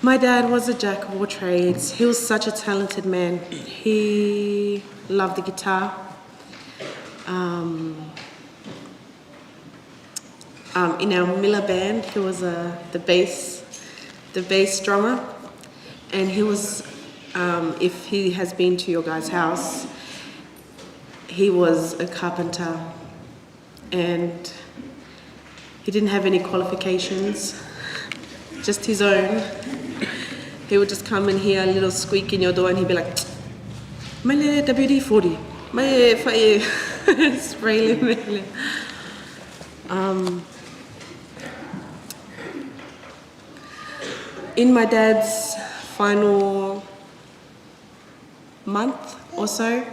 My dad was a jack of all trades. He was such a talented man. He loved the guitar. In our Miller band, he was the bass drummer, and he was, if he has been to your guys' house, he was a carpenter, and he didn't have any qualifications, just his own. He would just come and hear a little squeak in your door, and he'd be like, "Mele WD-40, mele fai spray le mele." In my dad's final month or so,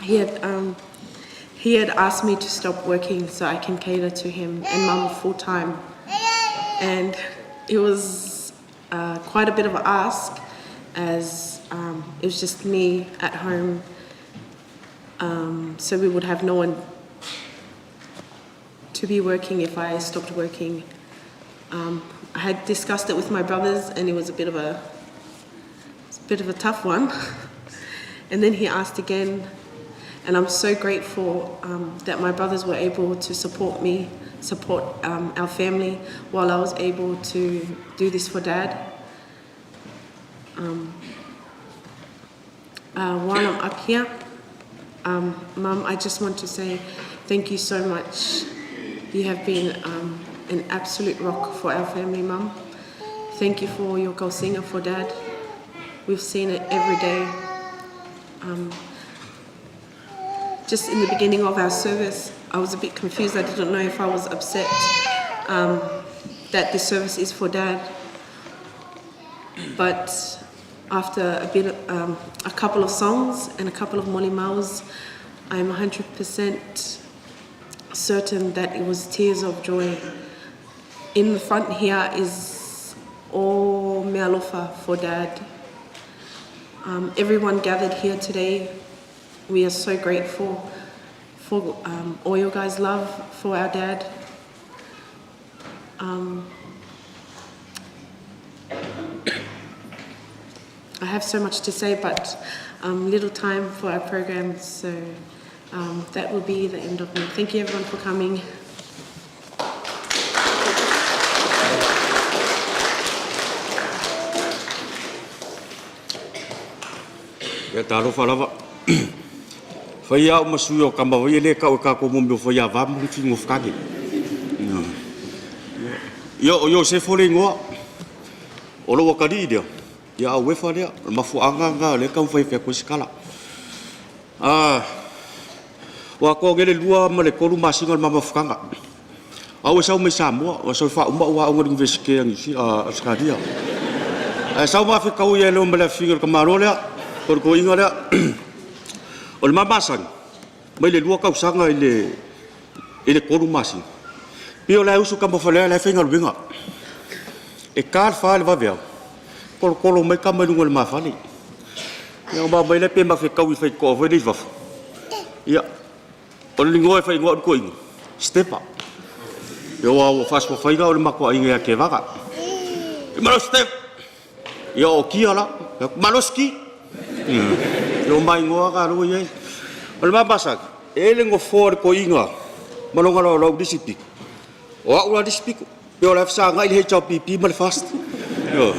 he had asked me to stop working so I can cater to him and Mum full time, and it was quite a bit of an ask, as it was just me at home. So we would have no one to be working if I stopped working. I had discussed it with my brothers, and it was a bit of a tough one. And then he asked again, and I'm so grateful that my brothers were able to support me, support our family, while I was able to do this for Dad. While I'm up here, Mum, I just want to say thank you so much. You have been an absolute rock for our family, Mum. Thank you for your tausiga for Dad. We've seen it every day. Just in the beginning of our service, I was a bit confused. I didn't know if I was upset that the service is for Dad. But after a couple of songs and a couple of molimaus, I'm 100% certain that it was tears of joy. In the front here is all mealofa for Dad. Everyone gathered here today, we are so grateful for all your guys' love for our dad. I have so much to say, but little time for our program, so that will be the end of me. Thank you, everyone, for coming. Ia talofa lava. Fai au ma sui o kama vai le kau e kako mo meo fai a vamu ni fingo whakage. Ia o Iosefo le ingoa. O lo wakari lea. Ia au efa lea. O mafu anga nga le kau fai whea koe sikala. Ah, Ua atoa nei le 2 ma le 3 masina o le ma mafutaga. Au e sau mai Samoa, ua sau e faauma au aoga i le Iunivesite a Niu Sila, a Ausetalia. Ae sau ma fetaui ai loa ma le afifine o le tamaloa lea, po o le toeaina lea. O le ma masani, mai le 2 tausaga i le 3 masina, pei o la e usu le tama faileaga o la e faigaluega. E ta le 4 i le vaveao, tolotolo mai tama i luga o le ma fale. Ia ona ma omai lea pe ma fetaui i le faitotoa foi lea i fafo. Ia, o le igoa e faaigoa au e le toeaina, Sitepa. Aua ua faasuafaina au e le matou aiga ia Tevaga. Malo Sitepa! Ia o Tia la, malo Siti. Ia o ma igoa lava na o lea ua i ai. O le ma masani, e i ai le nofoa o le toeaina ma lona loaloa i le isi pito, o au la le isi pito. Pei o la e fesagai le HRPP ma le FAST. Ioe.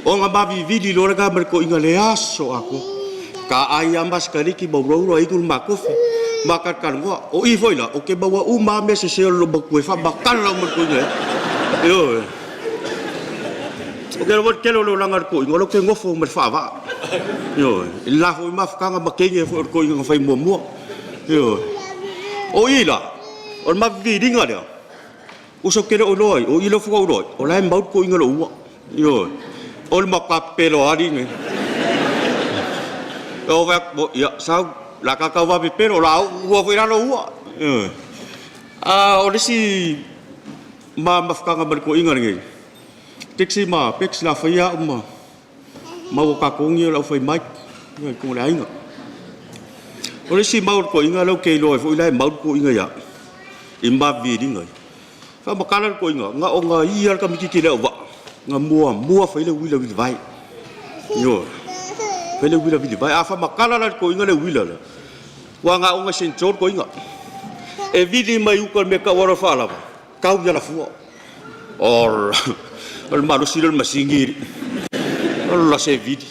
Ona ma vivili loa lena ma le toeaina i le aso atoa. Taai lava ma sikaleki ma ulaula inu le ma kofi, ma talatalanoa. O i foi la, ou te maua uma lava mea sese o le loomatua e faamatala uma i le toeaina e a. Ioe. Ou te iloa foi o le tele o le olaga o le toeaina, o lea ou te nofo ma le faavaa. Ioe. I le la foi mafutaga ma teine foi o le toeaina na fai muamua. Ioe. O i la, o le ma viviliga lea, Uso ou te le o iloa ai, o i lea faatoa ou iloa ai, o la e mau le toeaina i lou ua. Ioe. O le matua pepelo lava alii nei. Ou fai atu, ia sau, o le a ta tauvavepelo, o le a ou ua foi la lou ua. Ioe. A o le isi ma mafutaga ma le toeaina lenei, Dixie ma Bex o le a faia au ma maua tatou o le aufai mic i totonu o le aiga. O le isi mau a le toeaina lea ou te iloa ai foi la e mau le toeaina ia au i maviviliga ia. Faamatala le toeaina, na ona ia lava le tamaitiiti le auvaa na muamua fai le uila vilivae. Ioe. Fai le uila vilivae. A faamatala la e le toeaina le uila lea, aua na aoga i Saint John le toeaina. E vili mai uta i le mea e tau o le alofaalava, tau i Alafua. Ola, o le malosi lea o le masini. Ola se vili.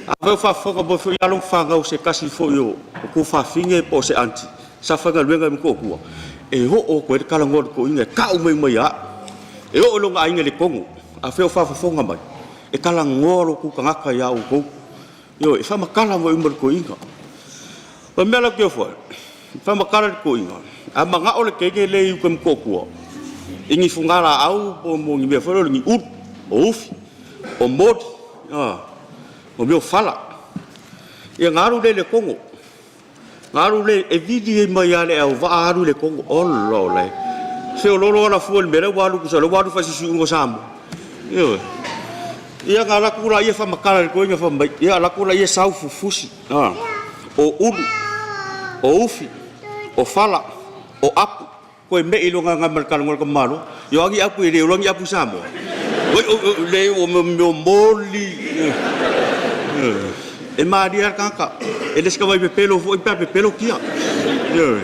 Afai o faafofoga mai foi alo ma fanau a se tasi foi o tuafafine po o se aunty sa faigaluega i Motootua, e oo atu ai le talanoa a le toeaina e tau mai uma ia au. E oo i lona aiga i Letogo, afai o faafofoga mai, e talanoa lo outou tagata ia outou. Ioe, e faamatala mai uma e le toeaina. O le mea la ou te ofo ai, e faamatala le toeaina, a manao le teine lea i uta i Motootua i ni fugalaau po o ni mea foi lea o ni ulu, o ufi, o moli, o mea o fala. Ia ona alu lea i Letogo, ona alu lea e vili ai mai lava e le auvaa alu i Letogo. Ola ola e! Feoloolo Alafua i le mea lea ua alu, tusa o lea ua alu i le faasiusiuga o Samoa. Ioe. Ia ona alu atu lea faamatala i le toeaina fai mai, ia alu atu lea sau fufusi, o ulu, o ufi, o fala, o apu, toe me'i loa ma le talanoa a le tamaloa. Ia o a ni apu e le ola ni apu i Samoa? Oi, oi, oi, leai o mea o moli. E malie lava le tagata. E le o se tamai pepelo foi pe a pepelo kia. Ioe.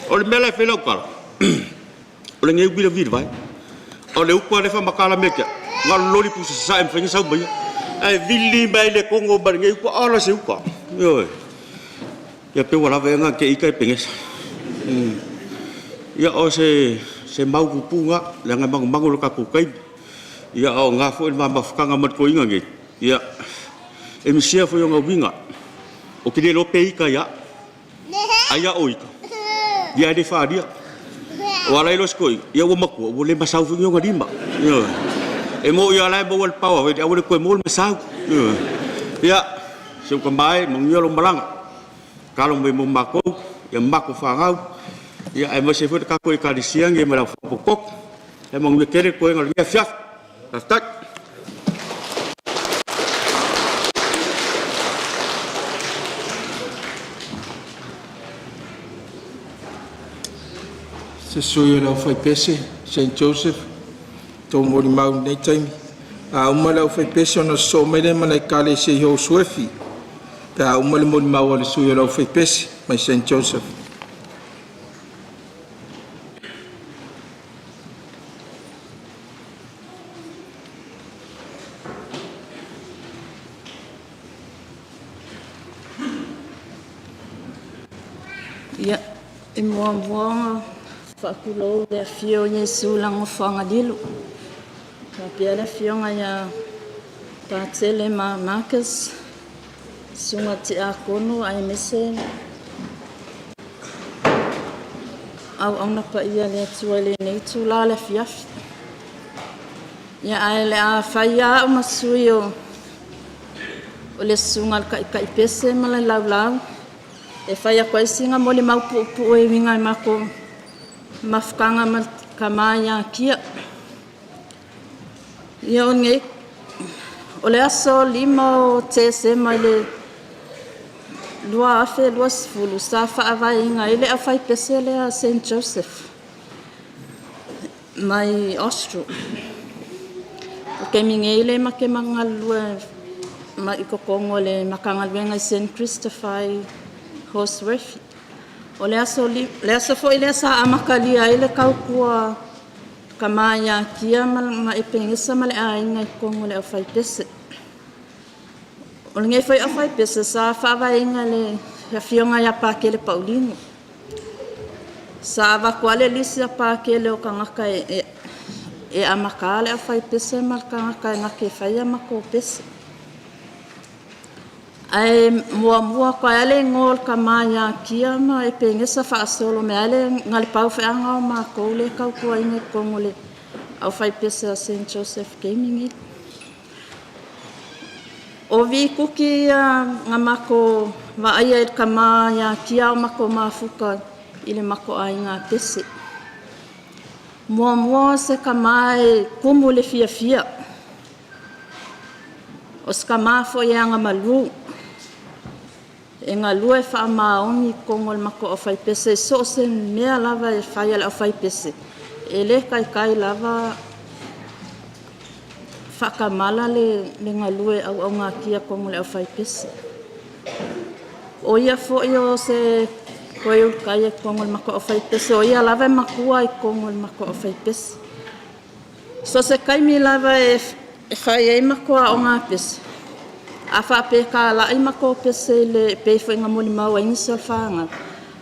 O le mea la e fai lau tala, o lenei uila vilivae. O le upu lava lea e faamatala mea ia te au, na o le loli pusa sasae e mafai ona sau ma ia. Ae vili mai le Letogo ma lenei uta, ola se uta. Ioe. Ia pei ua lava ea na te ita Epenesa. Ia o se se mau pupuu na, leaga e manumanu i lo tatou taimi. Ia a o na foi le ma mafutaga ma le toeaina nei, ia e misia foi ona uiga. Ou te le iloa pe ita ia au. Ai a o ita, ia e le faaalia. Ua ala ai loa si toeaina, ia ua matua, ua le masau foi ni ona lima. Ioe. E moni lava o la e maua le power, ae ua le toe maua le masau. Ioe. Ia, si ou tama e, manuia lou malaga. Tatalo mai mo matou, ia matou fanau, ia aemaise foi le tatou Ekalesia nei ma le aufai potopoto. Ia manuia tele toega o lenei afiafi. Faafetai. Se sui o le aufaipese Saint Joseph tou molimau i lenei taimi. A uma le aufaipese ona sosoo mai lea ma le Ekalesia i Suefi pe a uma le molimau a le sui o le aufaipese mai Saint Joseph. Ia, e muamua ona faatulou i le afio o Iesu i lana nofoaga lilo, faapea le afioga ia Patele ma Marcus, susuga Tiakono aemaise Auauna Paia a le Atua i lenei itula o le afiafi. Ia ae o le a fai lava au ma sui o le Susuga i le Taitai Pese ma le Laulau e fai atu ai sina molimau puupuu e uiga i le matou mafutaga ma le tama ia Kia. Ia o le aso 5 o Tesema i le 2020 sa faavaeina ai le aufaipese lea a Saint Joseph mai Austria. O le taimi nei lea ma te galulue i totonu o le Matagaluega i Saint Christopher i Holsworthy. O le aso foi lea sa amatalia ai le tautua a le tama ia Kia ma Epenesa ma le aiga i totonu o le aufaipese. O lenei foi aufaipese sa faavaeina e le afioga ia Patele Paulino. Sa avatu lava le lisi a Patele o tagata e amata le aufaipese ma le tagata na te faia matou pese. Ae muamua atu ai lava le igoa o le tama ia Kia ma Epenesa faasolo mai lava na o le pau foi lava lena o matou lea e tautuaina i totonu o le aufaipese a Saint Joseph i le taimi lenei. O vituti ia na matou vaaia i le tama ia Kia a o matou mafuta i le matou aiga pese. Muamua o se tama e tumu i le fiafia, o se tama foi e agamalu, e galue faamaoni i totonu o le matou aufaipese i so o se mea lava e fai a le aufaipese, e le taitai lava faatamala le galue auaunatia i totonu o le aufaipese. O ia foi o se toe Ulutaia i totonu o le matou aufaipese, o ia lava e matua i totonu o le matou aufaipese. So o se taimi lava e fai ai matou aoga pese, a faapea e talai matou pese e pei foi ona molimau ai nisi o fanau,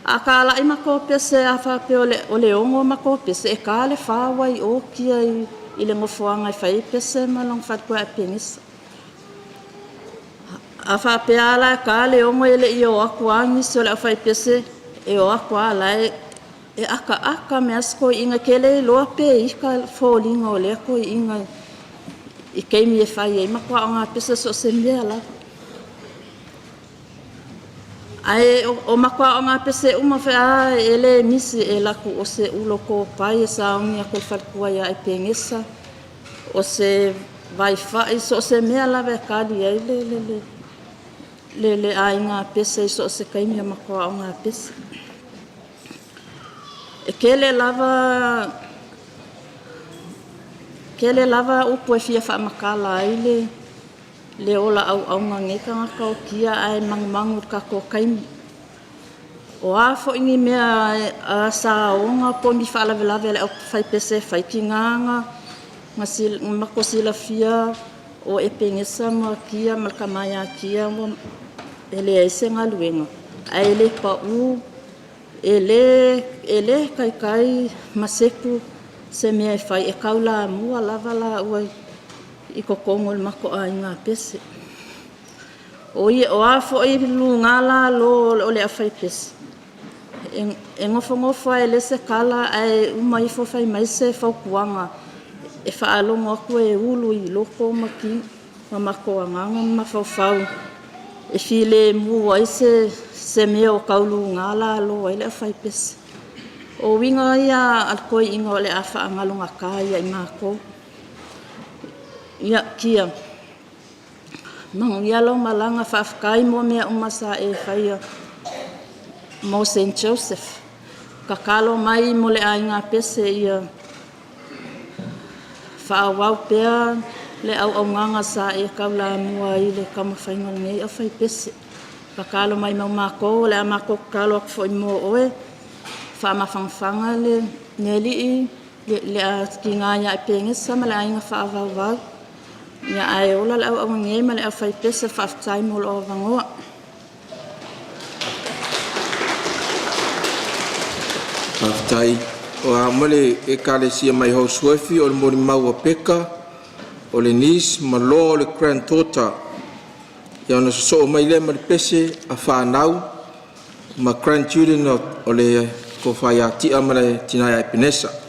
a talai matou pese a faapea o le 6 matou pese, e ta le 4 ua i o Kia i le nofoaga e fai ai pese ma lona faletua ia Epenesa. A faapea lava la e ta le 6 e le i o atu lava nisi o le aufaipese, e o atu lava o la e ataata mai lava si toeaina, e te le iloa pe ita foliga o lea toeaina i taimi e fai ai matou aoga pese, so o se mea lava. Ae o matou aoga pese uma foi lava e le misi, e alu atu o se ulo topai e sauni atu i le faletua ia Epenesa, o se vaifai, so o se mea lava e tali ai le aiga pese i so o se taimi o matou aoga pese. E tele lava upu e fia faamatala ai le ola auauna o lenei tagata o Kia, ae manumanu i le tatou taimi. O a foi ni mea saoga po o ni faalavelave a le aufaipese e fai, tiga na matou silafia o Epenesa ma Kia ma le tama ia Kia e leai se galuega, ae le pau, e le taitai masepu se mea e fai, e taulamua lava laua i totonu o le matou aiga pese. O a foi luga lalo o le aufaipese, e nofonofo lava e leai se tala, ae uma ifo fai mai se fautuaga e faalogo atu e ulu i loto ma matou agaga ma mafaufau e filemu ai se mea o tau luga lalo ai le aufaipese. O uiga ia a le toeaina o le a faagalogata ia i matou. Ia Kia, manuia lau malaga, faafetai mo mea uma sa e faia mo Saint Joseph. Tatalo mai mo le aiga pese ia faaauau pea le auaunaga sa e taulamua ai i le taumafaiga o lenei aufaipese. Tatalo mai mo matou, o le a matou tatalo atu foi mo oe, faamafanafana le Alii i le tina ia Epenesa ma le aiga faavauvau, ae ola le auauna nei ma le aufaipese. Faafetai mo lou avanoa. Faafetai. O le a oo mai le Ekalesia mai Holsworthy o le molimau a Peka, o le niece ma Loa o le granddaughter. Ia ona sosoo mai lea ma le pese a fanau ma grandchildren o le Tofa ia Tia ma le tina ia Epenesa.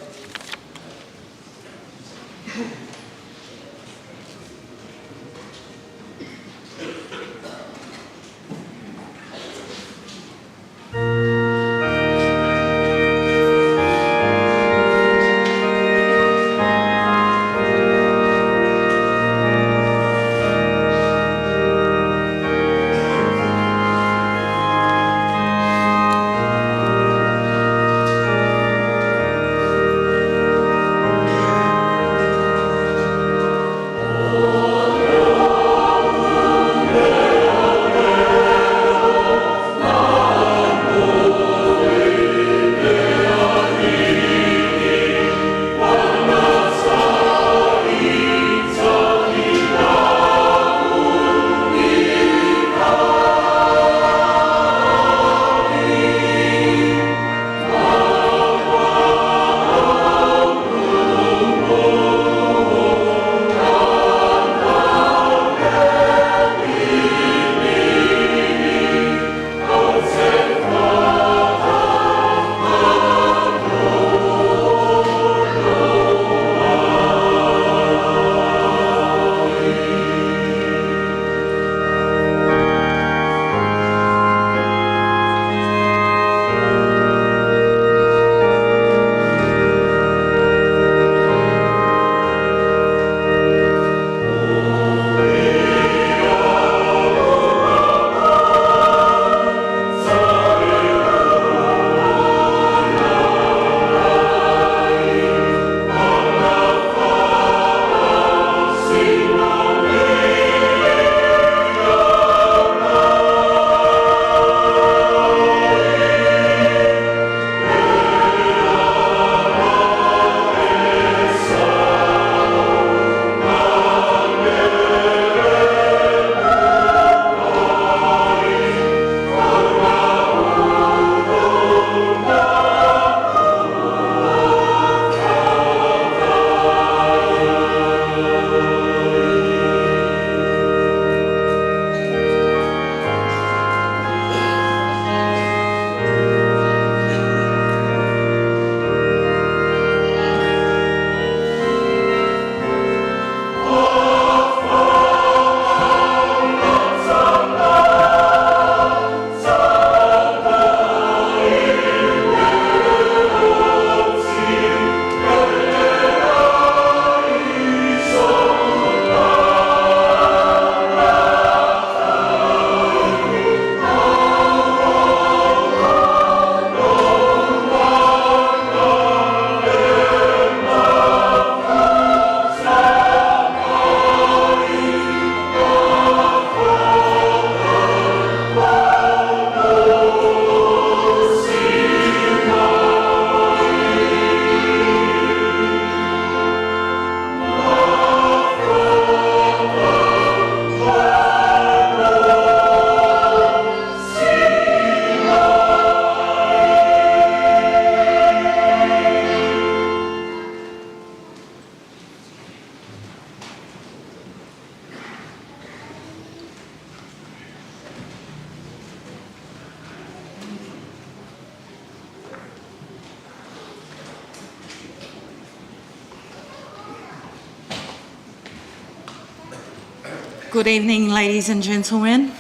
Good evening, ladies and gentlemen.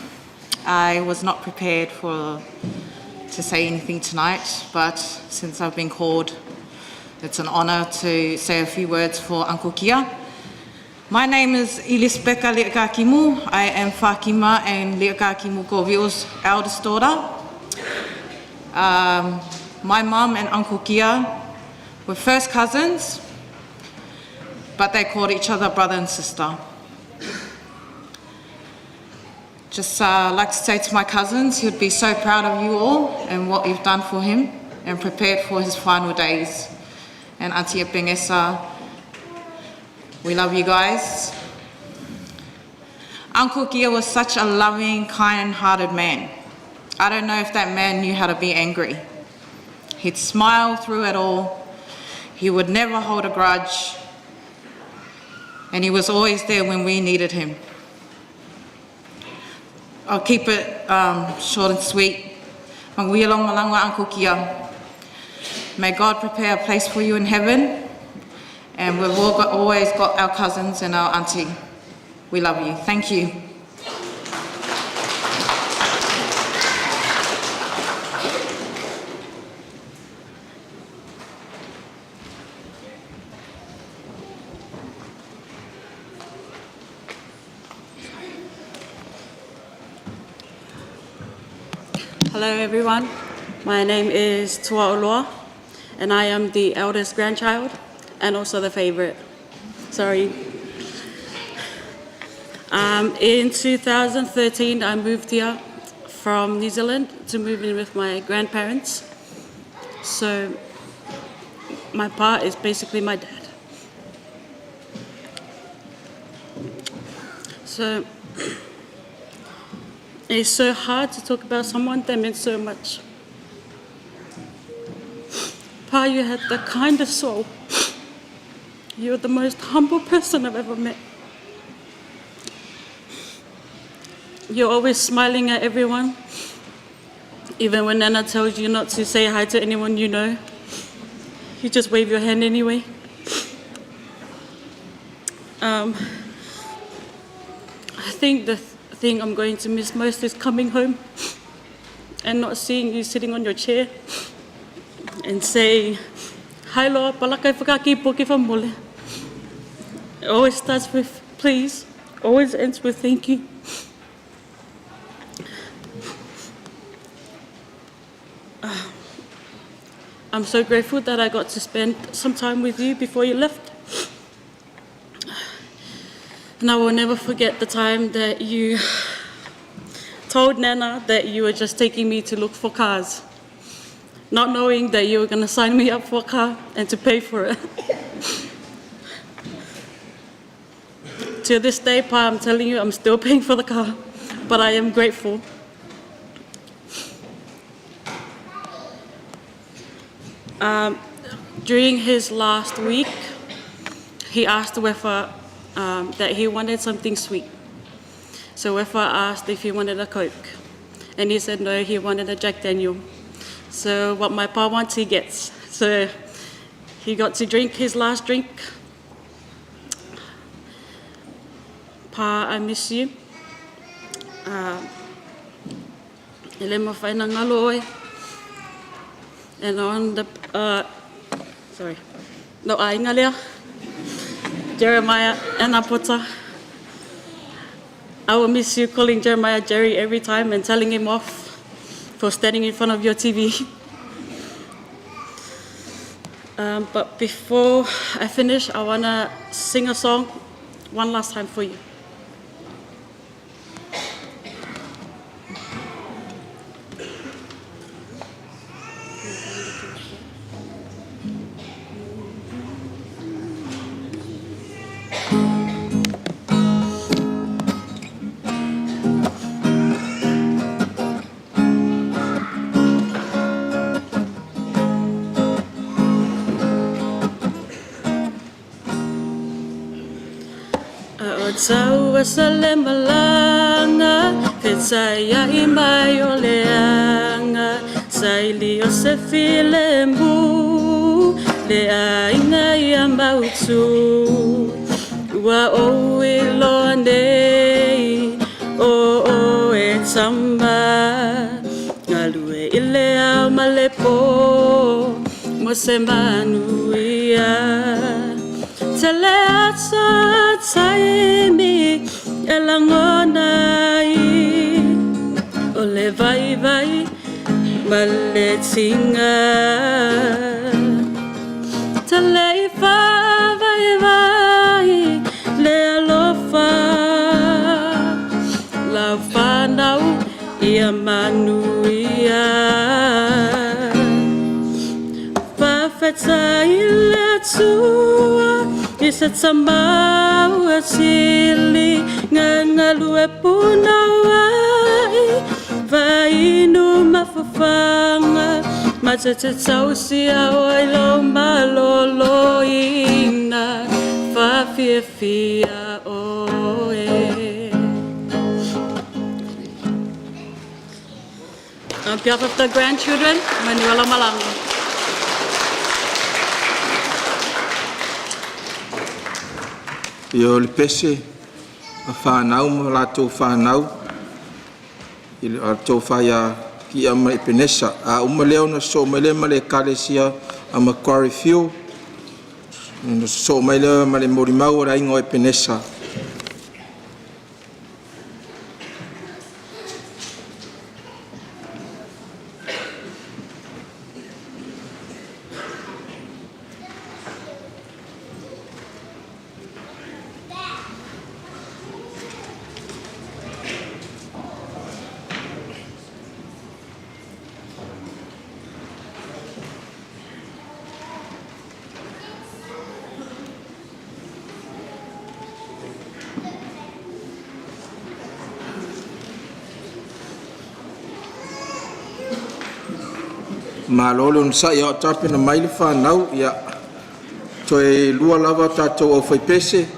I was not prepared for to say anything tonight, but since I've been called, it's an honour to say a few words for Uncle Kia. My name is Elispeka Liakakimu. I am Fakima and Liakakimu Kovio's eldest daughter. My mum and Uncle Kia were first cousins, but they called each other brother and sister. Just like to say to my cousins, he would be so proud of you all and what you've done for him and prepared for his final days. And Auntie Epengesa, we love you guys. Uncle Gia was such a loving, kind-hearted man. I don't know if that man knew how to be angry. He'd smile through it all. He would never hold a grudge. And he was always there when we needed him. I'll keep it short and sweet. Uncle Kia. May God prepare a place for you in heaven. And we've all got, always got our cousins and our auntie. We love you. Thank you. Hello everyone, my name is Tua Oloa and I am the eldest grandchild and also the favorite. Sorry. in 2013 I moved here from New Zealand to move in with my grandparents. So my part is basically my dad. So it's so hard to talk about someone that meant so much. Pa, you had the kindest soul. You're the most humble person I've ever met. You're always smiling at everyone. Even when Nana tells you not to say hi to anyone you know, you just wave your hand anyway. I think the thing I'm going to miss most is coming home and not seeing you sitting on your chair and saying, Hi Loa, palakai whakaki poke whamole. It always starts with please, always ends with thank you. I'm so grateful that I got to spend some time with you before you left. And I will never forget the time that you told Nana that you were just taking me to look for cars, not knowing that you were going to sign me up for a car and to pay for it. To this day, Pa, I'm telling you, I'm still paying for the car, but I am grateful. During his last week, he asked Wefa that he wanted something sweet. So Wefa asked if he wanted a Coke. And he said no, he wanted a Jack Daniel. So what my pa wants, he gets. So he got to drink his last drink. Pa, I miss you. Ele mawhai na ngalo oe. And on the, sorry, no ainga lea, Jeremiah and Apota. I will miss you calling Jeremiah Jerry every time and telling him off for standing in front of your TV. But before I finish, I want to sing a song one last time for you. O taua sa le malanga, fetai ai mai o leanga, saili o se file mu, le ainga ia mautu. Ua o i loa nei, o o e tama, ngalue i le au ma le pō, mo se manu ia. Te le ata taimi e langona i, o le vai vai ma le tinga. Te le i wha vai vai le alofa, lau whanau ia manu ia. Whawheta i le atua, i se tamau a tili, ngā ngalu e puna ai, vainu mawhawhanga, ma te te tausi a oi lo maloloina, whawhiawhia oe. On behalf of the grandchildren, Manuela Malanga. Ia o le pese a fanau ma latou fanau i le tofa ia Kia ma Epenesa. A uma lea ona sosoo mai lea ma le Ekalesia a Macquarie Field, ona sosoo mai lea ma le molimau a le Aiga o Epenesa. Malo le onosai a o tapena mai le fanau, ia toe lua lava tatou aufaipese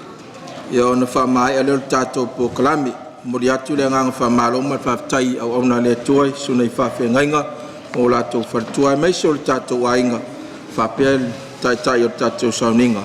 ia ona faamaea lea o le tatou polokalame. E momoli atu le agaga faamalo ma le faafetai i auauna a le Atua i Susuga i Faafeagaiga ma o latou faletua aemaise o le tatou aiga faapea le Taitai o le tatou sauniga.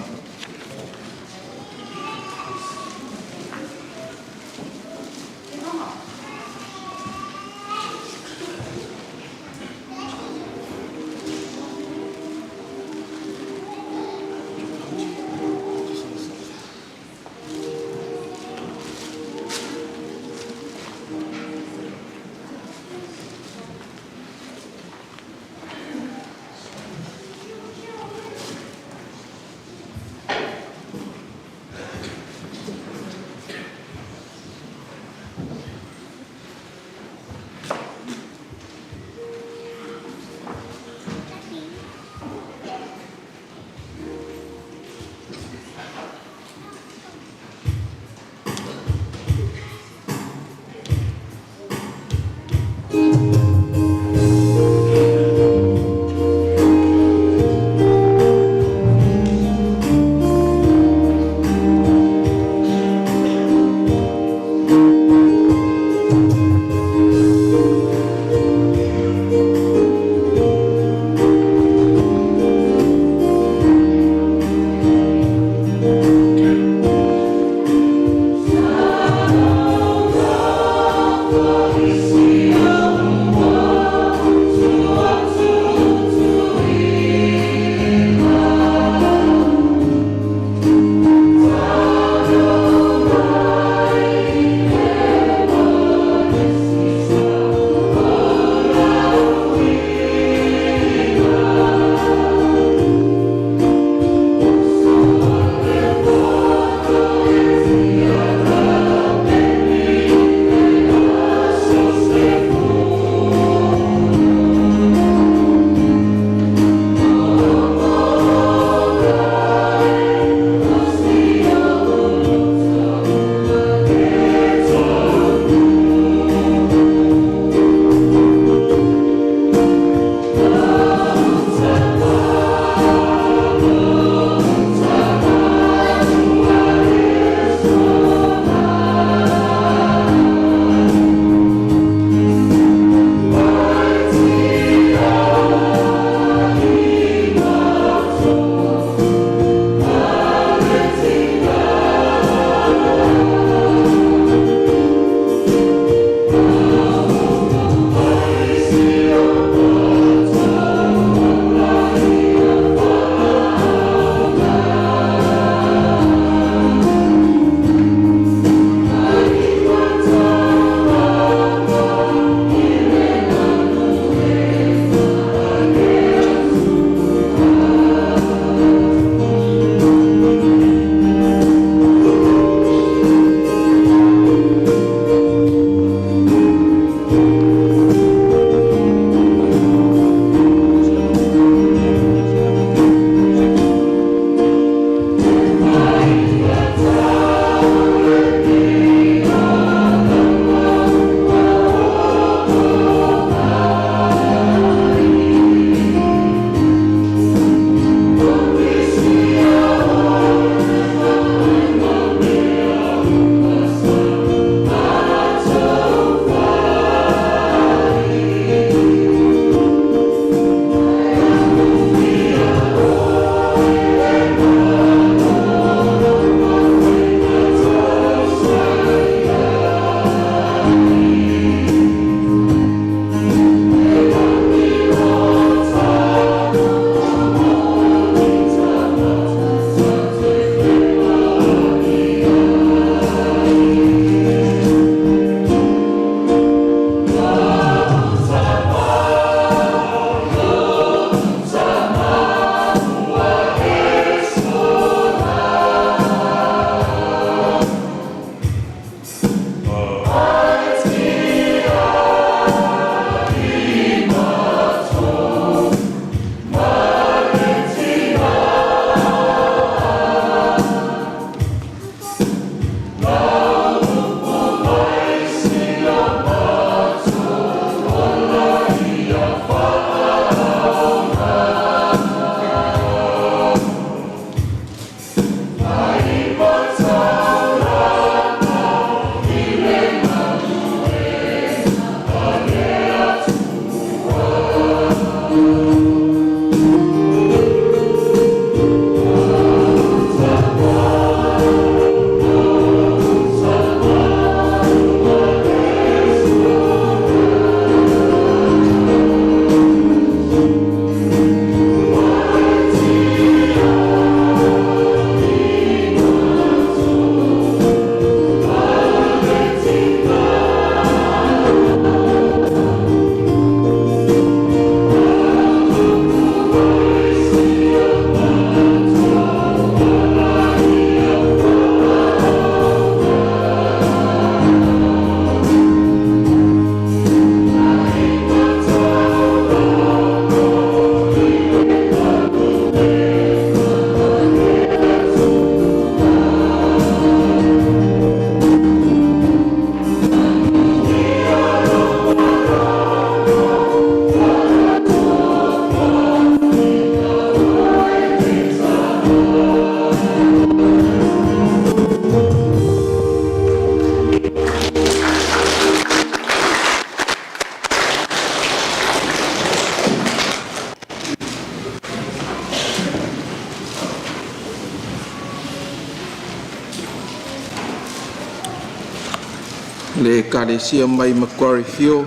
Le Ekalesia mai Macquarie Field,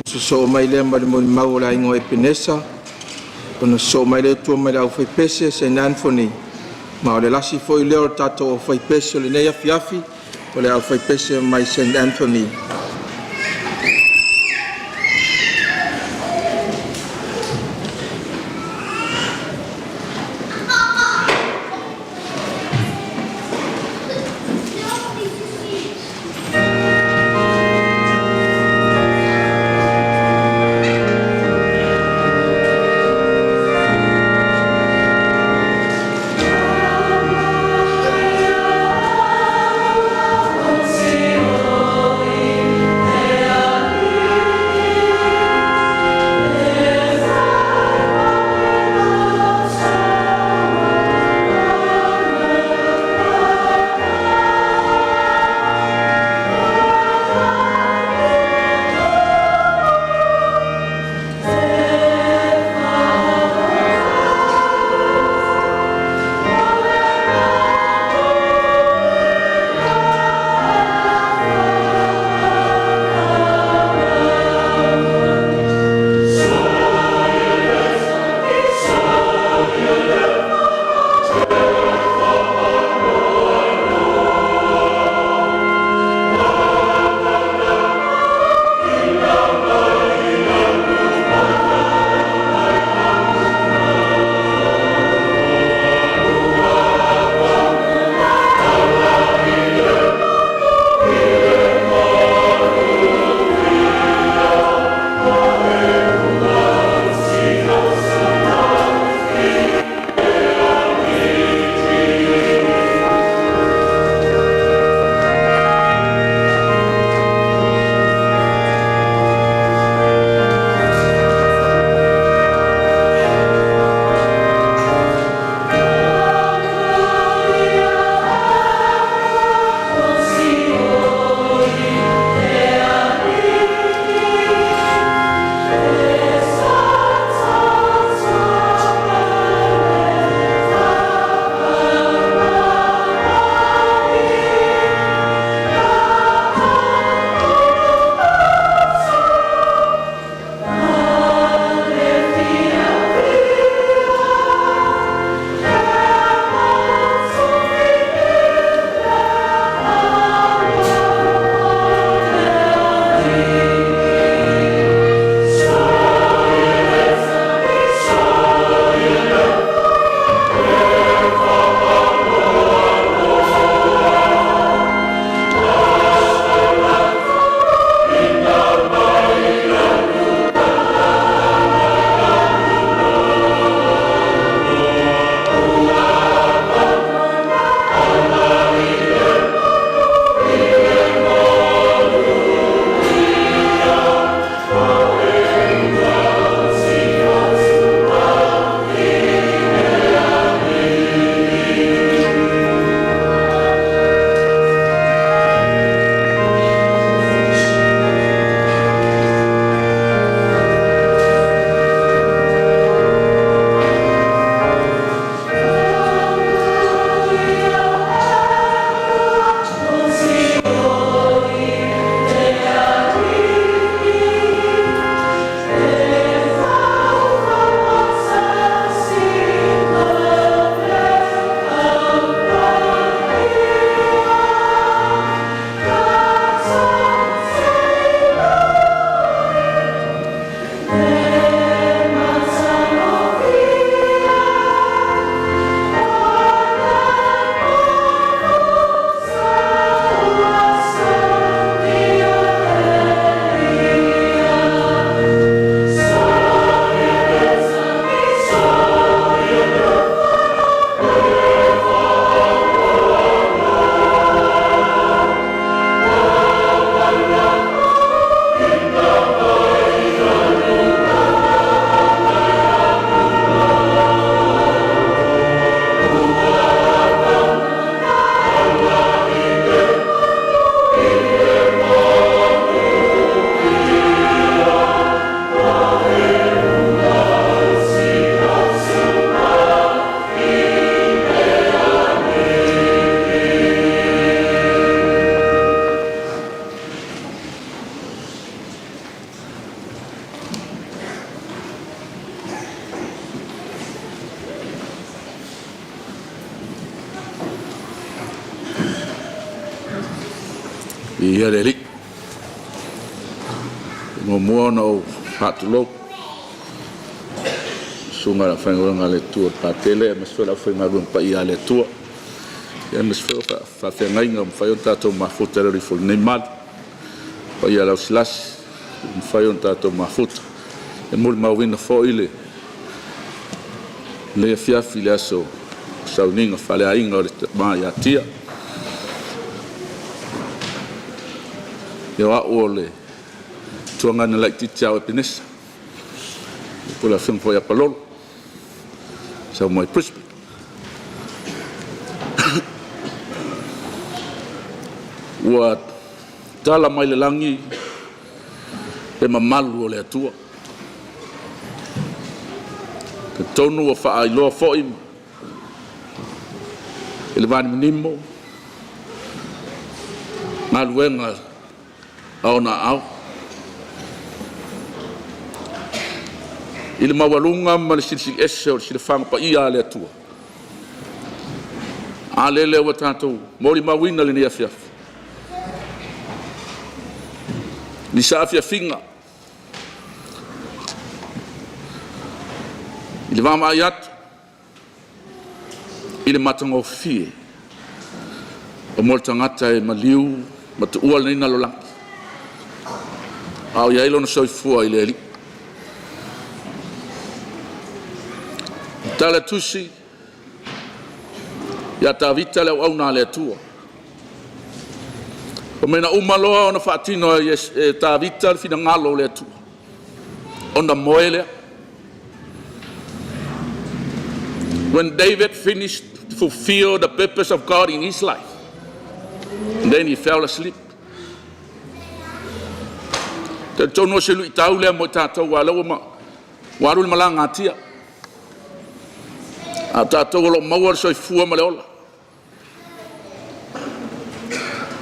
sosoo mai lea ma le molimau a le aiga o Epenesa, ona sosoo mai lea i tua ma le aufaipese a Saint Anthony, ma o le lasi foi lea o le tatou aufaipese o lenei afiafi, o le aufaipese mai Saint Anthony. Viia le Alii. E muamua ona ou faatulou i susuga i le aufaigaluega a le Atua i le Patele aemaise foi le aufaigaluega paia a le Atua, aemaise foi o faafeagaiga ua mafai ona tatou mafuta i lalo ifo o lenei malu. Le paia o le lausilasi ua mafai ona tatou mafuta. E molimauina foi lenei afiafi i le aso sauniga faaleaiga o le tama ia Tia. Ia o au o le tuagana laitiiti ia Epenesa, po o le afioga foi ia Palolo, sau mai Brisbane. Ua tala mai le lagi le mamalu o le Atua. Talitonu ua faailoa foi i le vanimonimo galuega a ona aao. I le maualuga ma le silisili ese o le silafaga paia a le Atua, a lele ua tatou molimauina i lenei afiafi, ni saafiafiga i le vaavaai atu i le matagofie o mo le tagata e maliu ma tuua lenei lalolagi, a o i ai lona soifua i le Alii. Tala tusi ia Tavita le auauna a le Atua. Fai mai na uma loa ona faatino e Tavita le finagalo o le Atua, ona moe lea. When David finished to fulfill the purpose of God in his life, then he fell asleep. Talitonu o se luitau lea mo i tatou, aua o lea ua alu le malaga a Tia, a o tatou o lo o maua le soifua ma le ola.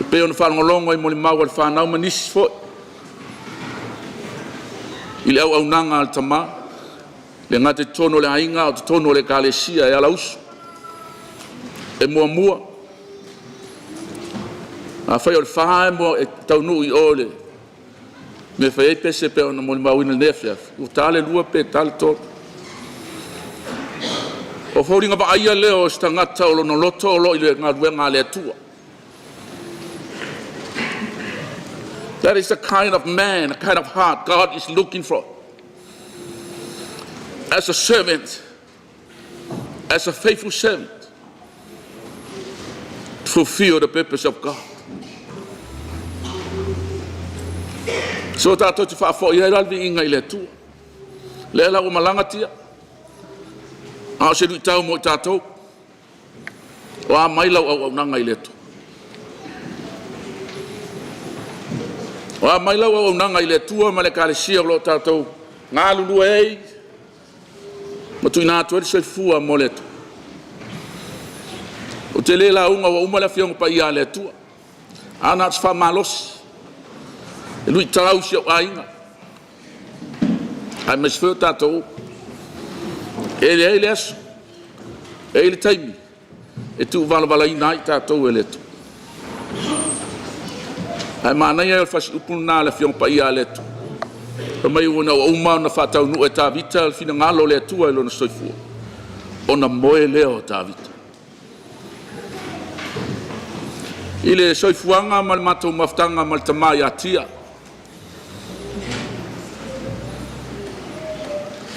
E pei ona faalogologo i molimau a le fanau ma nisi foi i le auaunaga a le tama, e le gata i totonu o le aiga a o totonu o le ekalesia e ala usu. E muamua, afai o le fa e taunuu i o i le mea e fai ai pese pei ona molimauina i lenei afiafi, ua ta le 2 pe ta le 3. O foliga vaaia lea o se tagata o lona loto o lo o i le galuega a le Atua. That is the kind of man, the kind of heart God is looking for. As a servant, as a faithful servant, to fulfill the purpose of God. So tatou te faafoi ai la le viiga i le Atua. Lea la ua malaga Tia, a o se luitau mo i tatou, o a mai lau auaunaga i le Atua? O a mai lau auaunaga i le Atua ma le Ekalesia o lo o tatou galulue ai ma tuuina atu ai le soifua mo le Atua? Ou te le lauga ua uma le Afioga Paia a le Atua. A na o se faamalosi e luitau si ou aiga, aemaise foi o tatou. E leai le aso, e i ai le taimi e tuuvalavalaina ai tatou e le Atua. Ae manaia le fasiupu lena a le Afioga Paia a le Atua. Fai mai ua uma ona faataunuu e Tavita le finagalo o le Atua i lona soifua, ona moe lea o Tavita. I le soifuaga ma le matou mafutaga ma le tama ia Tia,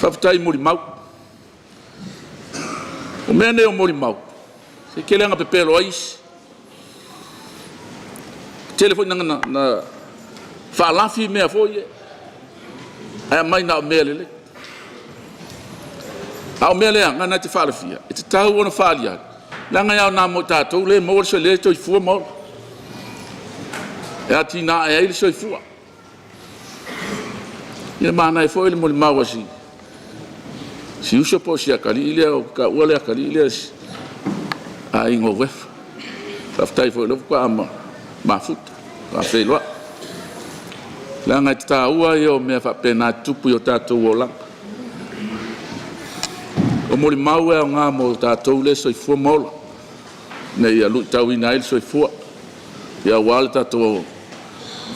faafetai molimau. O mea nei o molimau, se tele lava ina pepelo ai isi. Tele foi na faalafi mea foi ia, ae aumai na o mea lelei. A o mea leaga na te faalafia, e tatau ona faaaliali, leaga e aoga mo i tatou le maua le soifua ma ola, e atinae ai le soifua. Ia manaia foi le molimau a si uso po o si atalii lea, o taua le atalii lea, aiga o Uefa. Faafetai foi o lea faatoa mafuta, faatoa feiloai. Leaga e taua ia o mea faapena e tutupu i o tatou olaga. O molimau e aoga mo tatou lea e soifua ma ola, ina ia luitauina ai le soifua, aua le tatou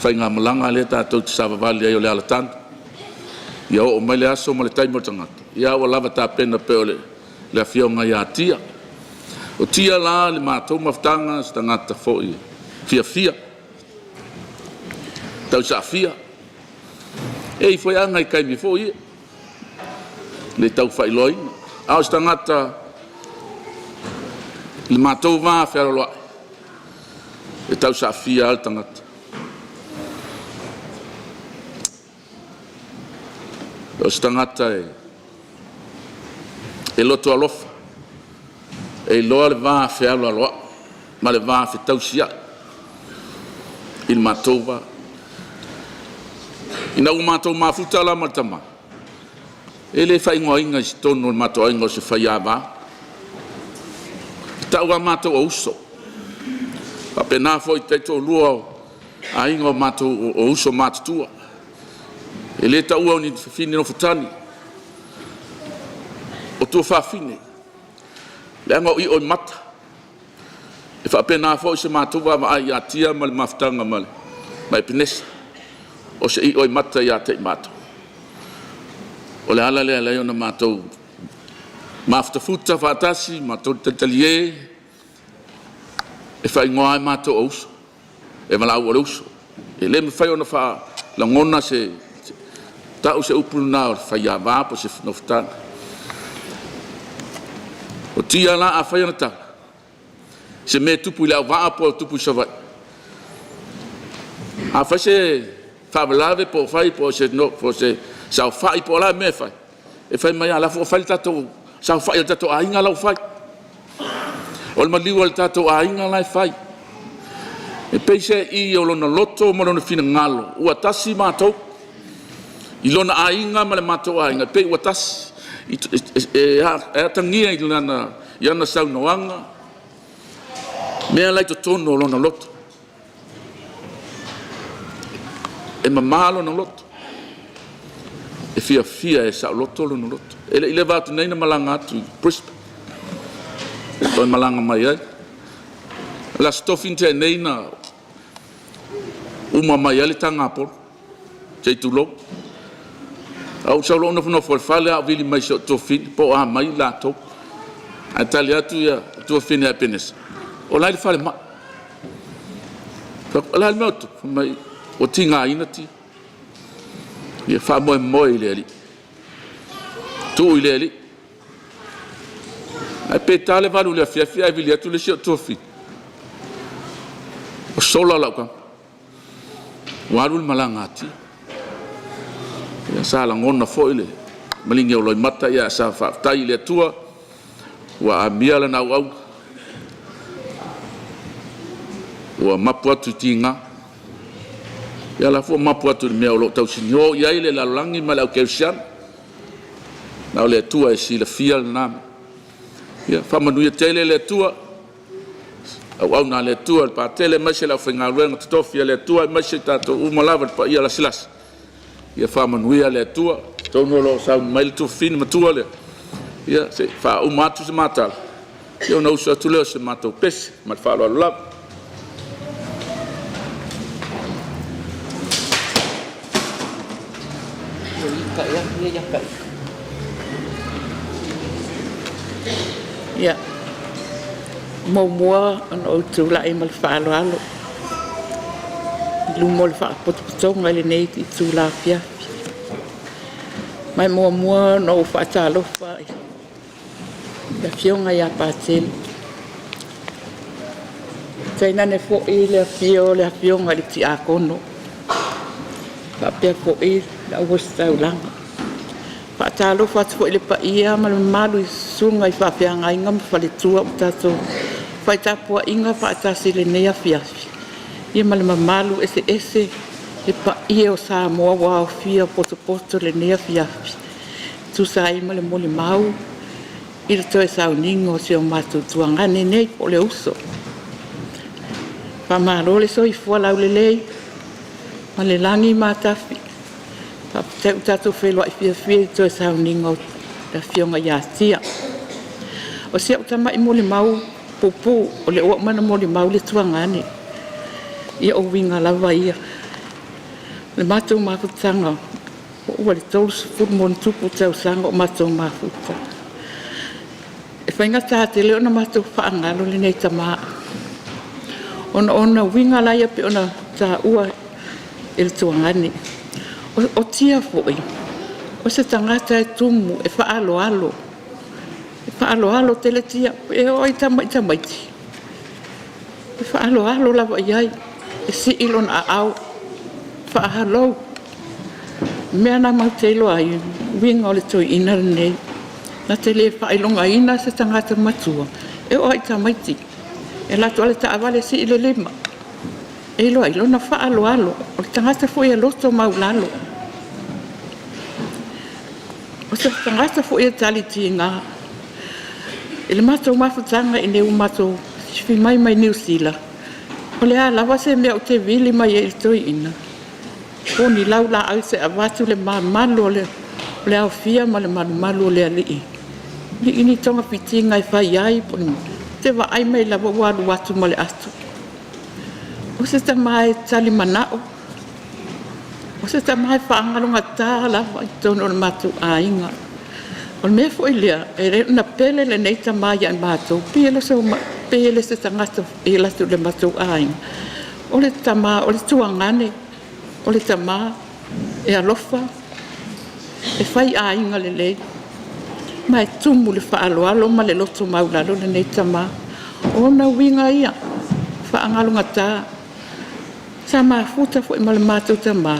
faigamalaga lea tatou te savavali ai o le alatanu. Ia oo mai le aso ma le taimi o le tagata, ia ua lava tapena pei o le afioga ia Tia. O Tia la le matou mafutaga, o se tagata foi fiafia, tausaafia. E i ai foi aga i taimi foi ia, le tau faailoaina. A o se tagata i le matou va fealoaloai, e tausaafia lava le tagata. O se tagata e loto alofa, e iloa le va fealoaloai ma le va fetausiai i le matou va. Ina ua matou mafuta la ma le tama, e le faaigoaina i totonu o le matou aiga o se faiava. E tau lava matou o uso. E faapena foi i taitoalua o aiga o matou o uso matutua. E le taua o ni fafine nofotali, o tuafafine, leaga o io e mata. E faapena foi se matou vaavaai ia Tia ma le mafutaga ma Epenesa, o se io e mata ia te i matou. O le ala lea e ala ai ona matou mafutafuta faatasi, matou talitalie, e faaigoa lava matou o uso, e valaau o le uso. E le mafai ona faalagona se tau se upu lena o le faiava po o se nofotaga. O tia la a fai ana tala, se mea e tupu i Leauvaa po o tupu i Savaii, a fai se faalavelave po o fai po o se saofai po o le a le mea e fai, e fai mai lava, o la e foi ua fai le tatou saofai a le tatou aiga la ua fai. O le maliu a le tatou aiga la e fai. E peiseai o lona loto ma lona finagalo ua tasi matou. I lona aiga ma le matou aiga, e pei ua tasi. E atagia i ana saunoaga mea la e i totonu o lona loto. E mama lona loto, e fiafia e saoloto lona loto. E le i leva atu nei na malaga atu i Brisbane, toe malaga mai ai. O le Aso Tofi na tea nei na uma mai ai le taga a Polo, se i tulou. Ae ou sau loa ou nofonofo i le fale a o vili mai e si ou tuafafine po o a mai i latou. Ae tali atu le tuafafine a Epenesa, o la e i le falemai. Ou fai atu, o le a le mea ua tupu? Fai mai ua tigaina Tia. Ia faamoemoe i le Alii, tuu i le Alii. Ae pe ta le 8 i le afiafi ae vili atu le isi ou tuafafine, ua sola lau tama, ua alu le malaga a Tia. Ia, sa lagona foi le maligi o loimata, ia sa faafetai i le Atua ua amia lana auauna, ua mapu atu i tiga. Ia o la foi ua mapu atu i le mea o lo o tausinio i ai le lalolagi ma le au kerisiano. Na o le Atua e silafia lena mea. Ia faamanuia tele le Atua, auauna a le Atua, le Patele aemaise le aufaigaluega totofi a le Atua aemaise i tatou uma lava le paia lasilasi. Ia faamanuia le Atua. Atonu o lo o sauni mai le tuafafine matua lea, ia se i faauma atu se ma tala, ia ona usu atu lea o se matou pese ma le faaaloalo lava. Ia, muamua ona ou tulai ma le faaaloalo i luma o le faapotopotoga i lenei itula afiafi. Ma e muamua ona ou faatalofa i le Afioga ia Patele, tainane foi le afio o le Afioga i le Tiakono, faapea foi le au Ositaulaga. Faatalofa atu foi i le paia ma le mamalu i susuga i faafeagaiga ma faletua ua tatou fai tapuaiga faatasi i lenei afiafi, ia ma le mamalu eseese le paia o Samoa ua aofia potopoto i lenei afiafi e tusa ai ma le molimau i le toe sauniga o si o matou tuagane nei po o le uso. Faamalo le soifua laulelei ma le lagi matafi. Faafetai ua tatou feiloai fiafia i le toe sauniga o le Afioga ia Tia. O si au tamai molimau puupuu, o lea ua uma ona molimau le tuagane. Ia o uiga lava ia. Le matou mafutaga ua le 30+ tausaga o matou mafuta. E faigata tele ona matou faagalo lenei tama, ona o ona uiga la ia pei ona taua e le tuagane. O Tia foi, o se tagata e tumu, e faaaloalo, e faaaloalo tele Tia. E oo i tamaiti, e faaaloalo lava i ai, e sii lona aao, faa-hello. O mea na matou te iloa ai uiga o le toeaina lenei. Na te le faailogaina se tagata matua, e oo lava i tamaiti. E alu atu lava le taavale sii le lima, e iloa ai lona faaaloalo. O le tagata foi e loto maualalo. O se tagata foi e tali tiga. I le matou mafutaga i inei ua matou sifi mai Niu Sila, o le a lava se mea ou te vili mai ai i le toeaina, po o ni laulaau se i avatu le mamalu o le aofia ma le malumalu o le alii i ni togafitiga e fai ai, ou te vaai mai lava ua alu atu ma le ato. O se tama e talimanao, o se tama e faagalogata lava i totonu o le matou aiga. O le mea foi lea, e ala ai ona pele lenei tama ia i matou, pei e le o se tagata e alu atu i le matou aiga. O le tama, o le tuagane, o le tama e alofa, e faiaiga lelei, ma e tumu i le faaaloalo ma le loto maualalo lenei tama. O ona uiga ia faagalogata. Sa mafuta foi ma le matou tama,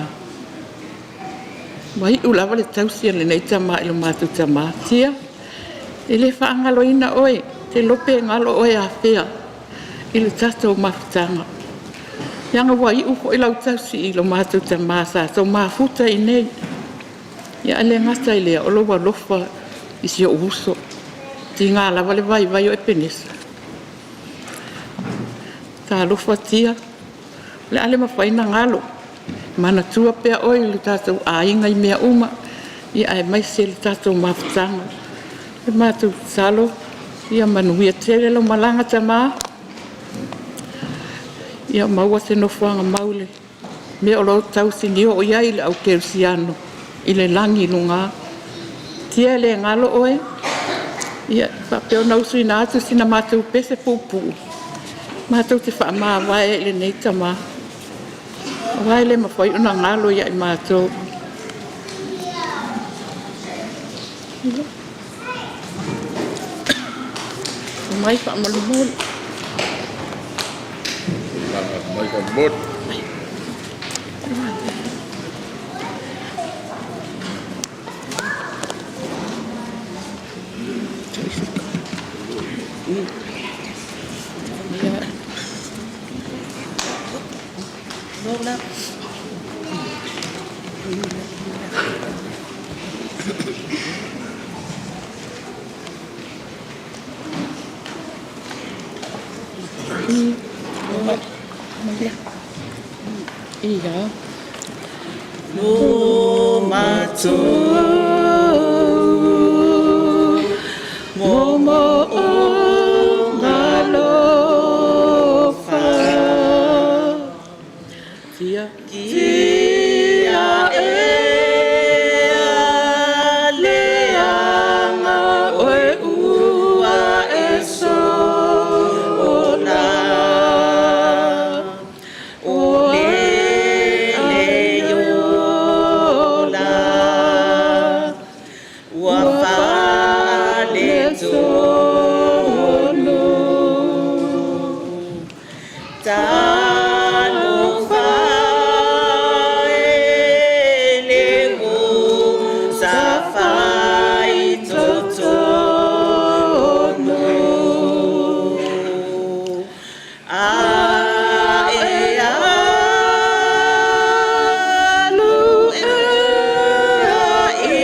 ua iu lava le tausi a lenei tama i lo matou tama. Tia, e le faagaloina oe, ou te iloa pe galo oe afea i le tatou mafutaga, leaga ua iu foi lau tausi i lo matou tama sa tou mafuta i inei. Ae le gata i lea, o lou alofa i si ou uso, e tiga lava le vaivai o Epenesa. Talofa Tia, o le a le mafai ona galo, e manatua pea oe e lo tatou aiga i mea uma, aemaise le tatou mafutaga. O le matou tatalo, ia manuia tele lau malaga tama, ia maua se nofoaga mau i le mea o lo o tausinio i ai le au kerisiano i le lagi i luga. Tia e le galo oe, ia faapea ona usuina atu sina matou pese puupuu, matou te faamavae ai i lenei tama, aua e le mafai ona galo ia i matou. Mai faamolemole. Ia. Mo matou, mo mo alofa. Tia. Tia e leaga oe ua e sola. O le ola ua faaletonu. Talofa e le sa fai totonu. A e alu ea i.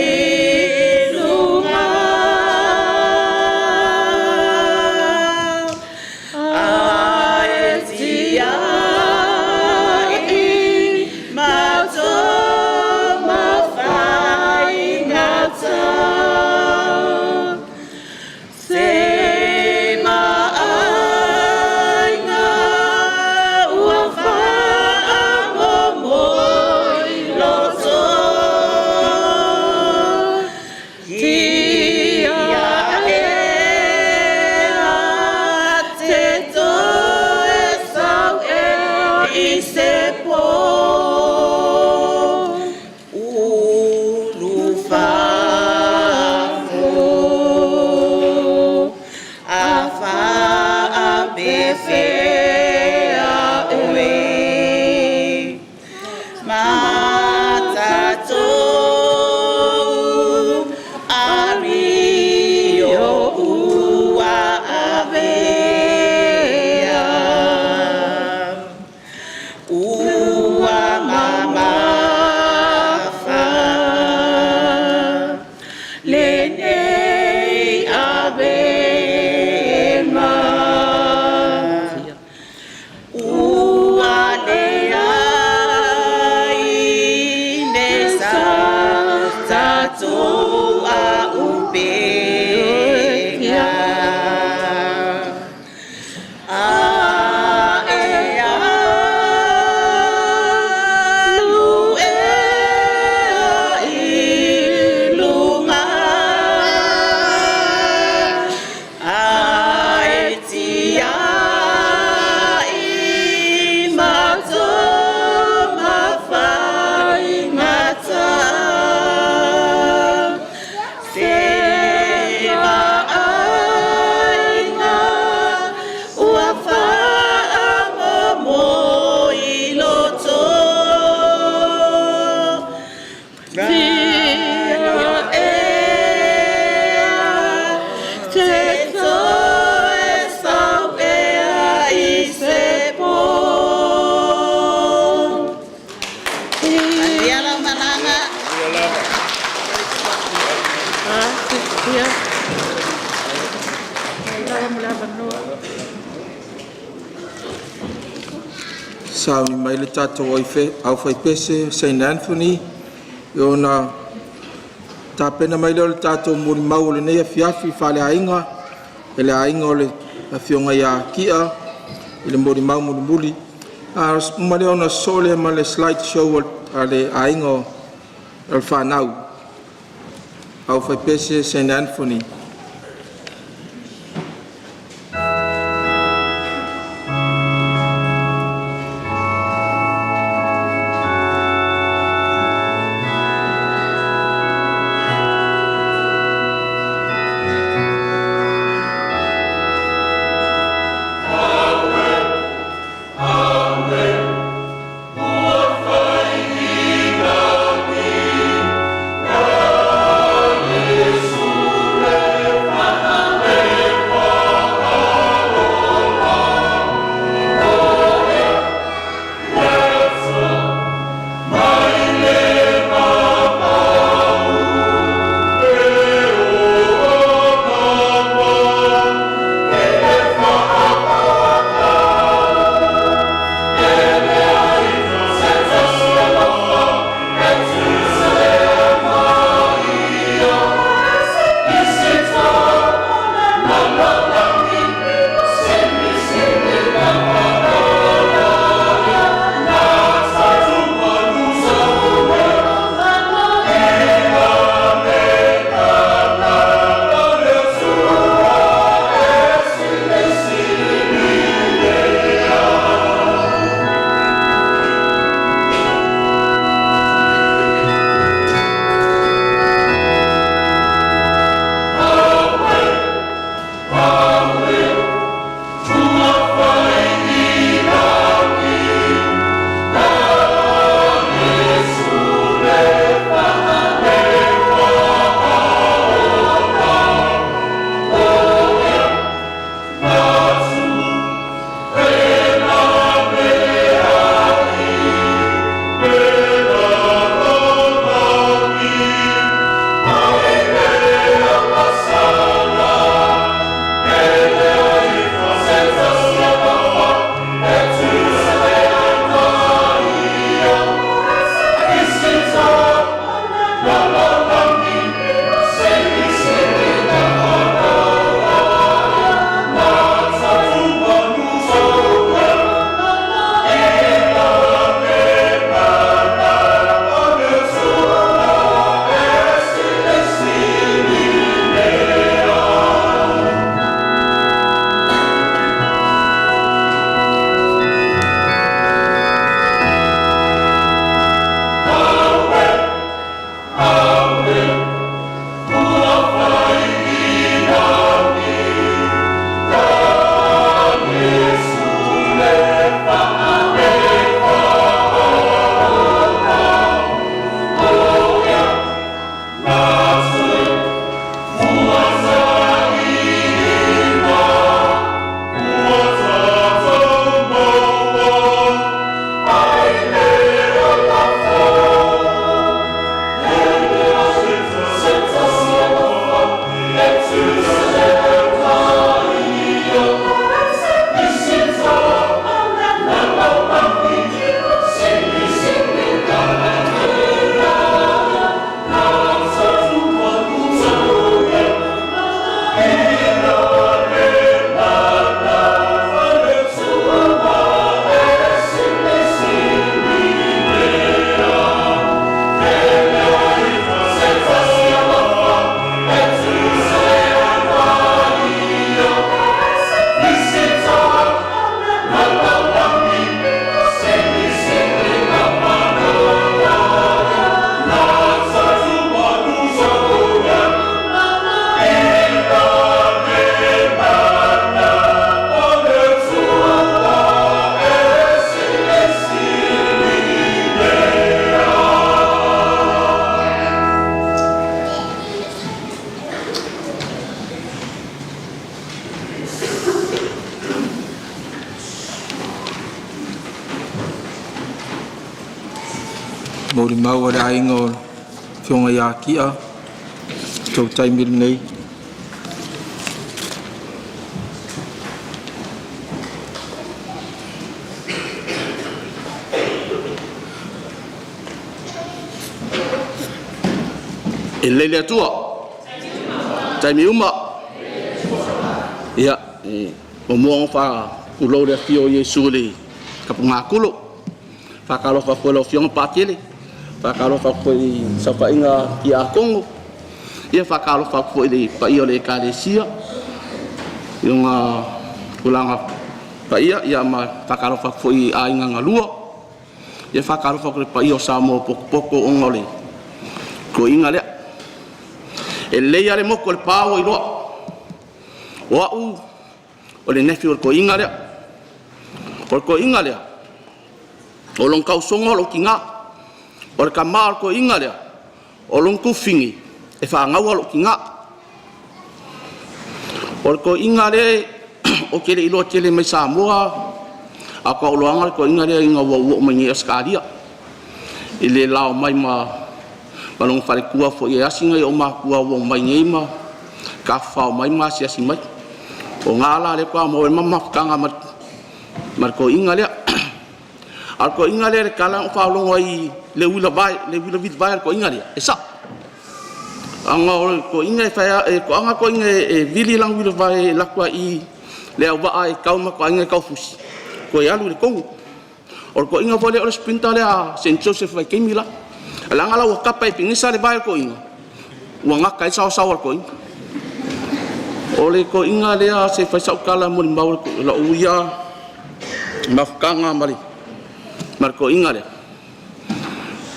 Lenei avega ua leai ne sa tatou auupega. A e alu ea i luga, ae tiai matou ma faigata. Se vaaiga ua faamomoiloto. Fia ea te toe sau ea i se po. Manuia lau malaga. Ia. Sauni mai le tatou aufaipese Saint Anthony i ona tapena mai lea o le tatou molimau o lenei afiafi faaleaiga i le aiga o le afioga ia Kia i le molimau mulimuli. A uma lea ona sosoo lea ma le slide show a le aiga o le fanau aufaipese Saint Anthony. Ua Molimau a le aiga o le Afioga ia Kia i le taimi lenei. E lelei le Atua taimi uma. Ia, e muamua ona faatulou i le afio o Iesu i le Tapugatulo. E faatalofa atu foi i lau Afioga Patele, faatalofa atu foi i le saofaiga a Tiakono, ia faatalofa atu foi i le paia o le Ekalesia i ona tulaga paia, ia ma e faatalofa atu foi i aiga na lua. Ia e faatalofa atu foi i le paia o Samoa ua potopoto ona o le toeaina lea. E lelei lava le motu o Lepa ua iloa, o au o le nephew o le toeaina lea. O le toeaina lea, o lona tausoga o lou tina. O le tama o le toeaina lea, o lona tuafafine e fanauina lou tina. O le toeaina lea ou te le i iloa tele mai Samoa, ae faatoa ou iloaina le toeaina lea ina ua ou oo mai nei i Ausetalia i le lao mai ma lona faletua foi e asi nai ou matua ua omai nei ma tafafao mai ma asiasi mai. O i la lea faatoa maua ai le ma mafutaga ma le toeaina lea. A o le toeaina lea i le tala na ou faalogo ai i le uila vilivae a le toeaina lea, e sa'o. Ona o le toeaina e fai a… e toaga le toeaina e vili lana uilivae e alu atu lava i i Leauvaa e tau ma ituaiga i Taufusi toe alu i le 3. O le toeaina foi lea o le sprinter lea a Saint Joseph i le vaitaimi la. Leaga la ua tapa e Pinisa le vae o le toeaina ua gata ai le saoasao a le toeaina. O le toeaina lea se i fai sau tala e molimau i lou ia mafutaga ma le toeaina lea.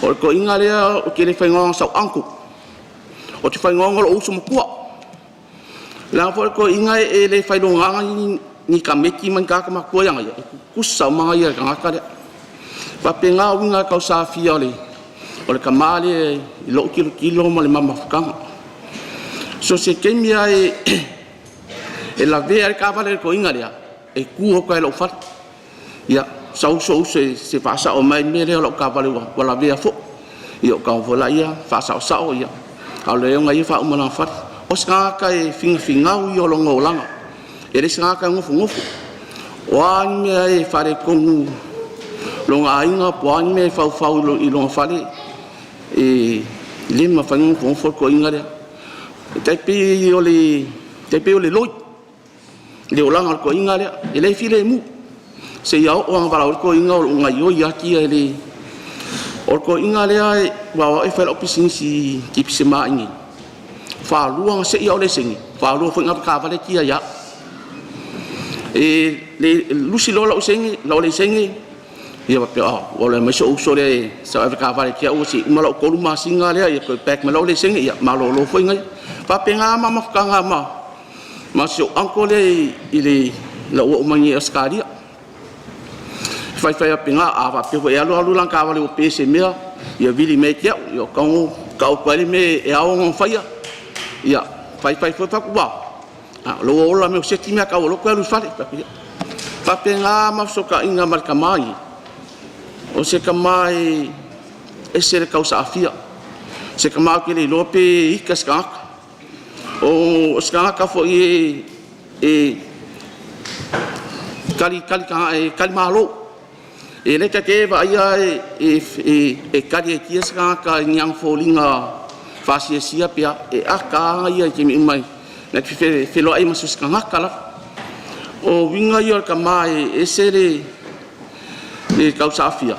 O le toeaina lea ou te le faaigoaina o sau uncle, ou te faaigoaina o lou uso matua. Leaga foi o le toeaina e le failauga ni tameti ma ni tagata matutua ia te ia, e tutusa uma ia i le tagata lea. E faapena uiga tau safia o le tama lea i lou tilotilo ma le ma mafutaga. So o se taimi lava e lavea ai le taavale a le toeaina lea, e tu atu lava i lou fale. Ia, sau si ou uso e faasao mai le mea lea o lau taavale ua lavea foi. Ia ou tago foi lea faasaosao ia alu ai ona ia faauma lana fale. O se tagata e finafinau ia o lona olaga, e le o se tagata e nofonofo. O a ni mea e faaletonu i lona aiga po o a ni mea e faufau i lona fale, e le mafai ona nofonofo le toeaina lea. E tai pei o le loi, le olaga o le toeaina lea, e le filemu seia oo lava ina valaaulia le toeaina o lo o gaoioi lava kia e le… O le toeaina lea aua o au e fai lau pisinisi tipisema i inei, e faalua ona sei au laisene, faalua foi ona avetaavale kia ia au. E lusi loa lau laisene, ia faapea, "A, ua alu e aumai si ou uso lea e sau e avetaavale te au se i uma lau 3 masina lea ia toe back mai lau laisene," ia malolo foi na ia. E faapena ma mafutaga ma si ou uncle lea i lou oo mai nei i Ausetalia. E faifai faapena, a faapea foi e alu alu lana taavale ua pe i se mea, ia vili mai ia te au, ia ou tago tau atu ai le mea e ao ona faia. Ia fai fai foi fai atu, "Ua a, o lea ua ola mea o seki mea a tau iloa toe alu i le fale." Ou fai atu, "Ia." E faapena ma fesootaiga ma le tama ia. O se tama e ese le tausaafia, o se tama ou te le iloa pe ita se tagata. O se tagata foi e talimalo. E le ta te vaaia e tali e tia se tagata i ni ana foliga faasiasia pe a, e ata lava ia i taimi uma na te feloai ma so o se tagata lava. O uiga ia o le tama e ese le tausaafia.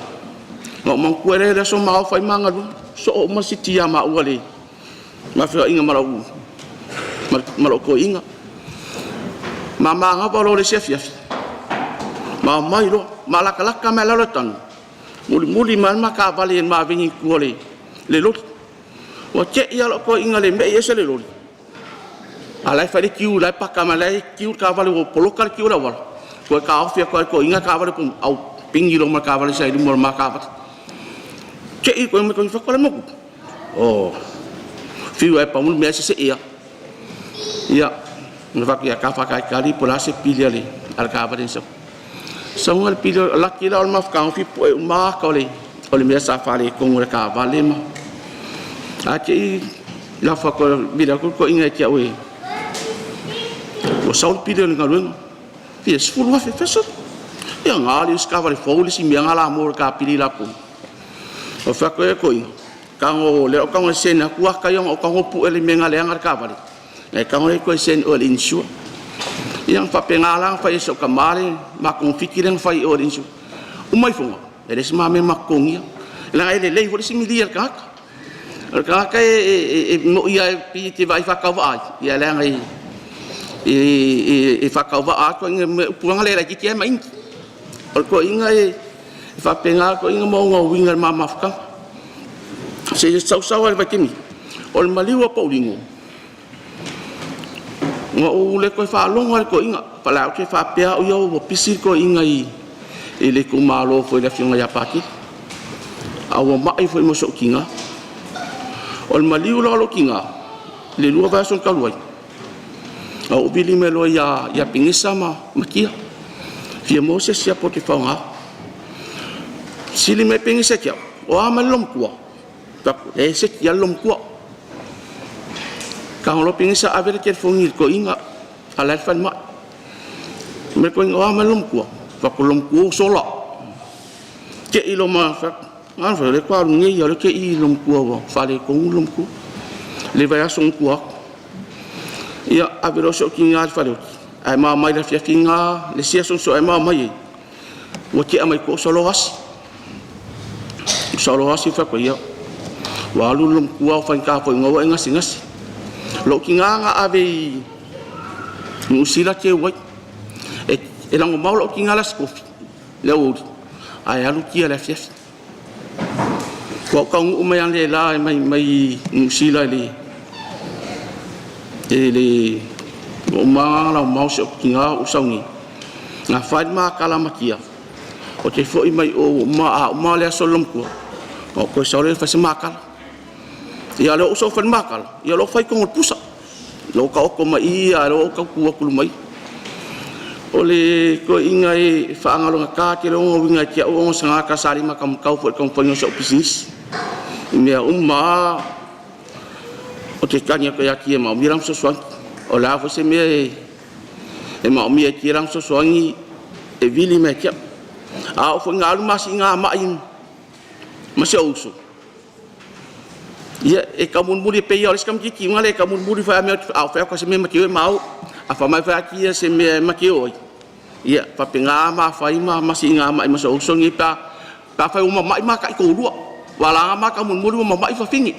Na ou manatua lea le aso ma o fai ma galuega, soo uma le siti ia maua i le ma feoaiga ma lou toeaina. Ma manava loa i le isi afiafi, ma omai loa, ma latalata mai lava i lalo o le tanu, mulimuli mai lava le ma taavale i le ma veni i tua o le loli. Ua te i lava lou toeaina i le mei ese le loli, a o la e fai le queue, la e paka mai, la e queue le taavale ua poloka le queue o le auala, toe taofi atu lava e le toeaina le taavale, au pigi loa ma le taavale sa i luma o le ma taavale. Te i koe ma fai atu, o le a le mea ua tupu? Oh, fiu e pamu le mea e sesee lava. Ia, na fai atu, ia ta faatalitali po o le a se pili a le taavale na sau. Sau le pili, laki la o le mafutaga, fiu poe uma ata o le O le mea sa faaletonu o le taavale ma ae te i lafo atu vili atu le toeaina ia te au e ua sau le pili o le galuega fia $10,000 fea ia na alii o se taavale fou le isi mea na la mo le kapili latou. O fai atu ai toeaina tago lea o tago e send atu ata ia ona ou tago pue le mea na leaga le taavale e tago e toe send oe le insure. Ia na faapena la ona fai e si ou tama le ma togafiti lea na fai i o i le insure. Uma ifoga e le se ma mea ma totogia leaga e lelei foi le isi milia i le tagata. O le tagata e moi lava e pei e te vaai faatauvaa ai, ia leaga e faatauvaa atu ai upu lea laitiiti lava ma ini. O le toeaina e faapena le toeaina ma ona uiga i le ma mafutaga. Se i sau sau lava i le vaitaimi, o le maliu o Pauligo, na ou le toe faalogo lava i le toeaina. Ou te faapea au ia ua pisi le toeaina i le itumalo foi le afioga ia Patele, a ua mai foi ma si ou tina. O le maliu la o lou tina i le 2 vaiaso talu ai, na ou vili mai loa ia Pinisa ma Matia, fia maua se isi apo ou te faaaogaina. Fesili mai Pinisa ia te au, o a mai le loomatua? Fai atu, e seki lava le loomatua. Tago loa Pinisa ave le telefoni i le toeaina a o la e i le falemai. Fai mai le toeaina, o a mai le loomatua? Fai atu, loomatua ua sola. Te i loa ma fai atu, a fai o lea faatoa alu nei lava, o lea te i loomatua ua faaletonu le loomatua. Le vaiaso na tua atu. Ia ave loa si ou tina i le faleoti, ae mao mai le afiafi na, le isi aso na soe mao mai ai, ua tea mai tua ua solo asi. Ua solo asi fai atu, ia, ua alu le loomatua ua faigata foi ina ua e gasegase. Lou tina na ave i Niu Sila teu ai. E lagomau lou tina i le Aso Tofi, le aoauli, ae alu kia i le afiafi. Ua ou taunuu mai analeila mai Niu Sila i le ua uma ona laumao si ou tina ou sau nei, na fai le ma tala ma Tia, ou te foi mai o uma a uma le aso o le loomatua, ona ou toe sau lea e fai se ma tala. Ia o lea ua ou sau e fai le ma tala, ia o lea ua fai i totonu o le pusa. O lea ua taoto mai i i, a o lea ua ou tau tu atu i luma i i. O le toeaina e faagalogata tele ona uiga ia te au ona o se tagata sa limataumatau foi i le taumafaiga o si au pisinisi. I mea uma lava ou te tagi atu ia Tia e maomia lana fesoasoani. O le a foi se mea e maomia e Tia lana fesoasoani e vili mai ia te au. A oo foi ina alu ma siiga mai ma si ou uso, Ia, e taumolimoli pei lava o le isi tamaitiiti foi lea e taumolimoli foi a mea a o fai atu se mea ma te o e ma o. A fai mai foi lava ia se mea ma te o ai, ia, faapena lava ma fai ma siiga mai ma si ou uso nei pe a fai ua mamai ma taitoalua. Aua o la e ma taumolimoli ua mamai fafine.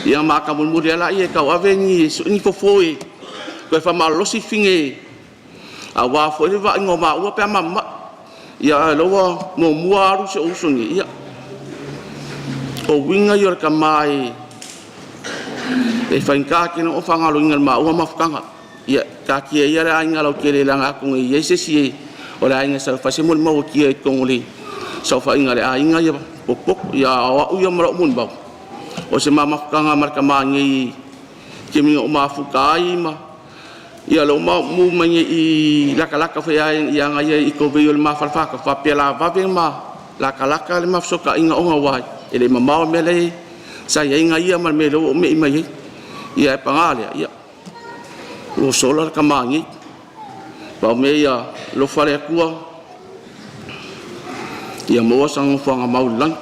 Ia ma taumolimoli lava lea e tauave ni fofo e toe faamalolosi fafine aua foi le vaaiga o maua pe a mamai. Ia a o lea ua muamua alu si ou uso nei, ia, o uiga ia o le tama e faigata tele ona ou faagaloina i le maua mafutaga. Ia taatia ia le aiga lautele leaga atonu e i ai se isi o le aiga e sau e fai se molimau a Tia i totonu o le saofaiga a le aiga ia potopoto. Ia a o au ia ma lou molimau, o se ma mafutaga ma le tama nei i taimi na ou mafuta ai ma Ia lea ua mu mai nei i latalata foi lava i aga ia i kovei o le ma fale faatau faapea o le a vave ma latalata le ma fesootaiga ona ua e le i mamao le mea lea sa i ai gaia ma le mea lea ua ou me'i mai ai. Ia ae paga lea, ia ua sola le tama nei. Pau mea ia alofa le Atua ia maua sana nofoaga mau i le lagi.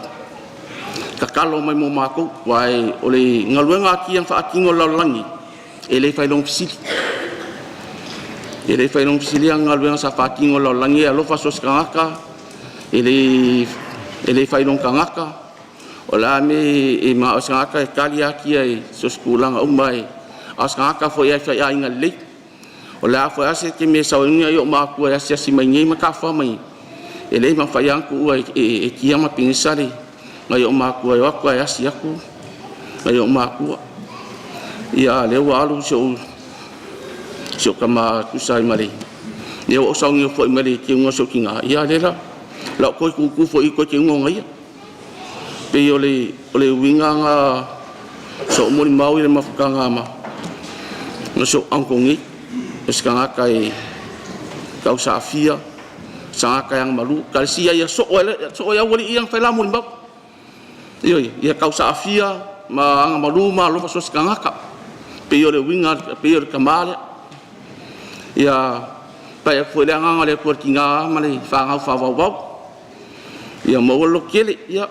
Tatalo mai mo matou, aua o le galuega a Tia na faatino i le lalolagi, E le fai logo fesili. E le fai logo fesili a galuega sa faatino e le lalolagi e alofa so o se tagata, e le fai logo tagata. O le a le mea e manao ai se tagata e tali atu i so o se tulaga uma e a o se tagata foi e faiaiga lelei. O le a foi a se taimi e sau ai ou matua e asiasi mai nei ma tafafao mai, e le mafai lava ona tuua e Tia ma Pinisa le nai ou matua e o atu ae asi atu nai ou matua. Ia, a o lea ua alu si ou tama e tusa ai ma le lea ua ou saunia foi mai le teuga o si ou tina, ia lea la o le a ou toe tutu foi i toe teuga o ia. Pei o le uiga lena o so'u molimau i le mafutaga ma si ou uncle nei, o se tagata e tausaafia, se tagata e agamalu. Ekalesia ia soo ai aualii ia na fai la molimau. Ioe, ia tausaafia ma agamalu ma alofa so o se tagata, pei o le uiga, pei o le tama lea. Ia pai atu foi le agaga o le Atua i le tina ma le fanau faavauvau. Ia maua le lototele, ia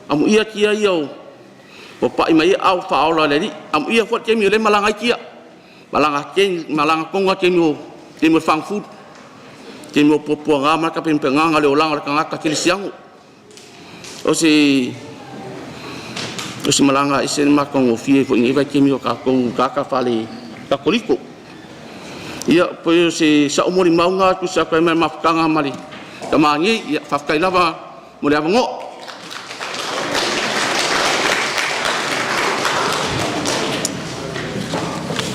amuia tia ia ua pai mai ai aao faaola o le Alii. Amuia foi le taimi o lea e malaga ai tia, malaga tonu lava i le taimi o le fagafulu, taimi o puapuaga ma tapenapenaga o le olaga o le tagata kerisiano. O se malaga e ese le matagofie foi i lenei vaitaimi o tatou i tagata faale-Katoliko. Ia pei o sau molimau lena e tusa atu ai ma le mafutaga ma le tama nei. Ia faafetai lava mo le avanoa.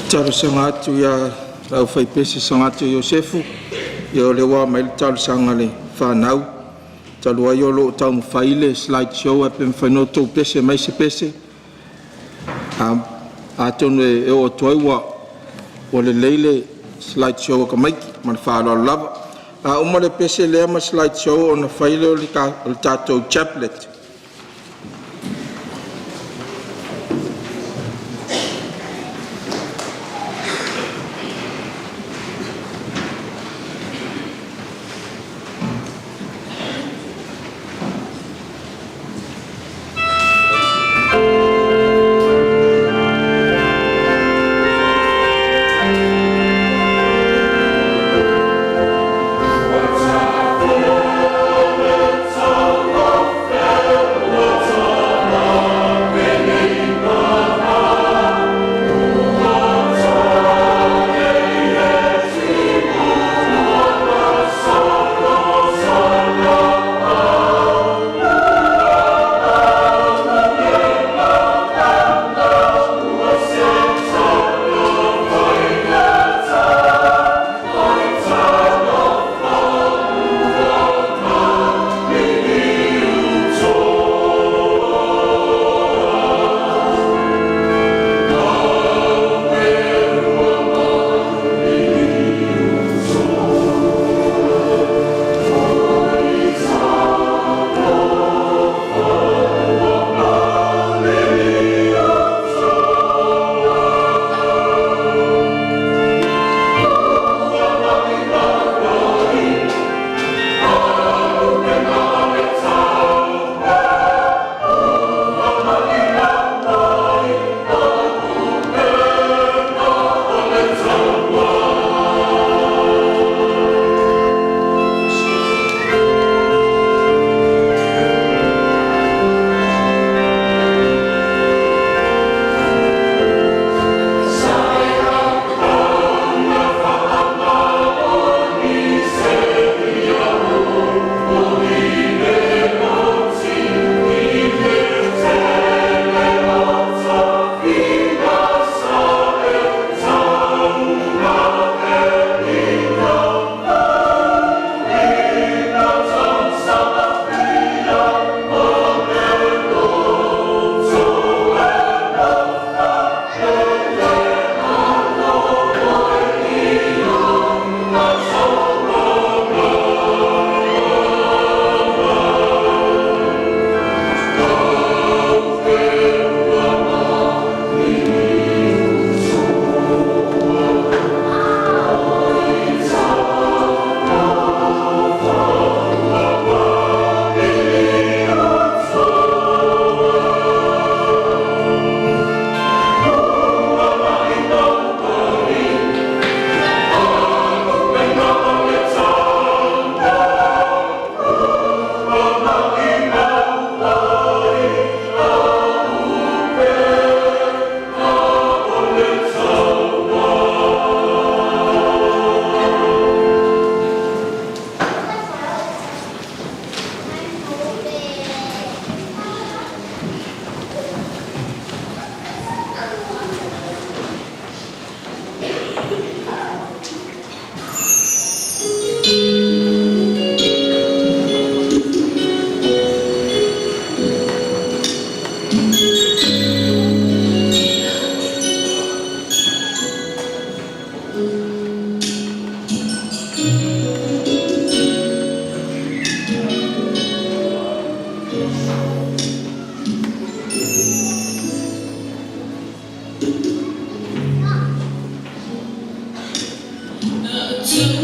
Talosaga atu i le aufaipese Sagatio Iosefu, ia o lea ua aumai le talosaga a le fanau. Talu ai o lo o taumafai le slide show ae pe mafai ona outou pese mai se pese. Atonu e oo atu ai ua lelei le slide show a tamaiti. Ma le faaaloalo lava. A uma le pese lea ma le slide show ona fai lea o le tatou chaplet. Thank you.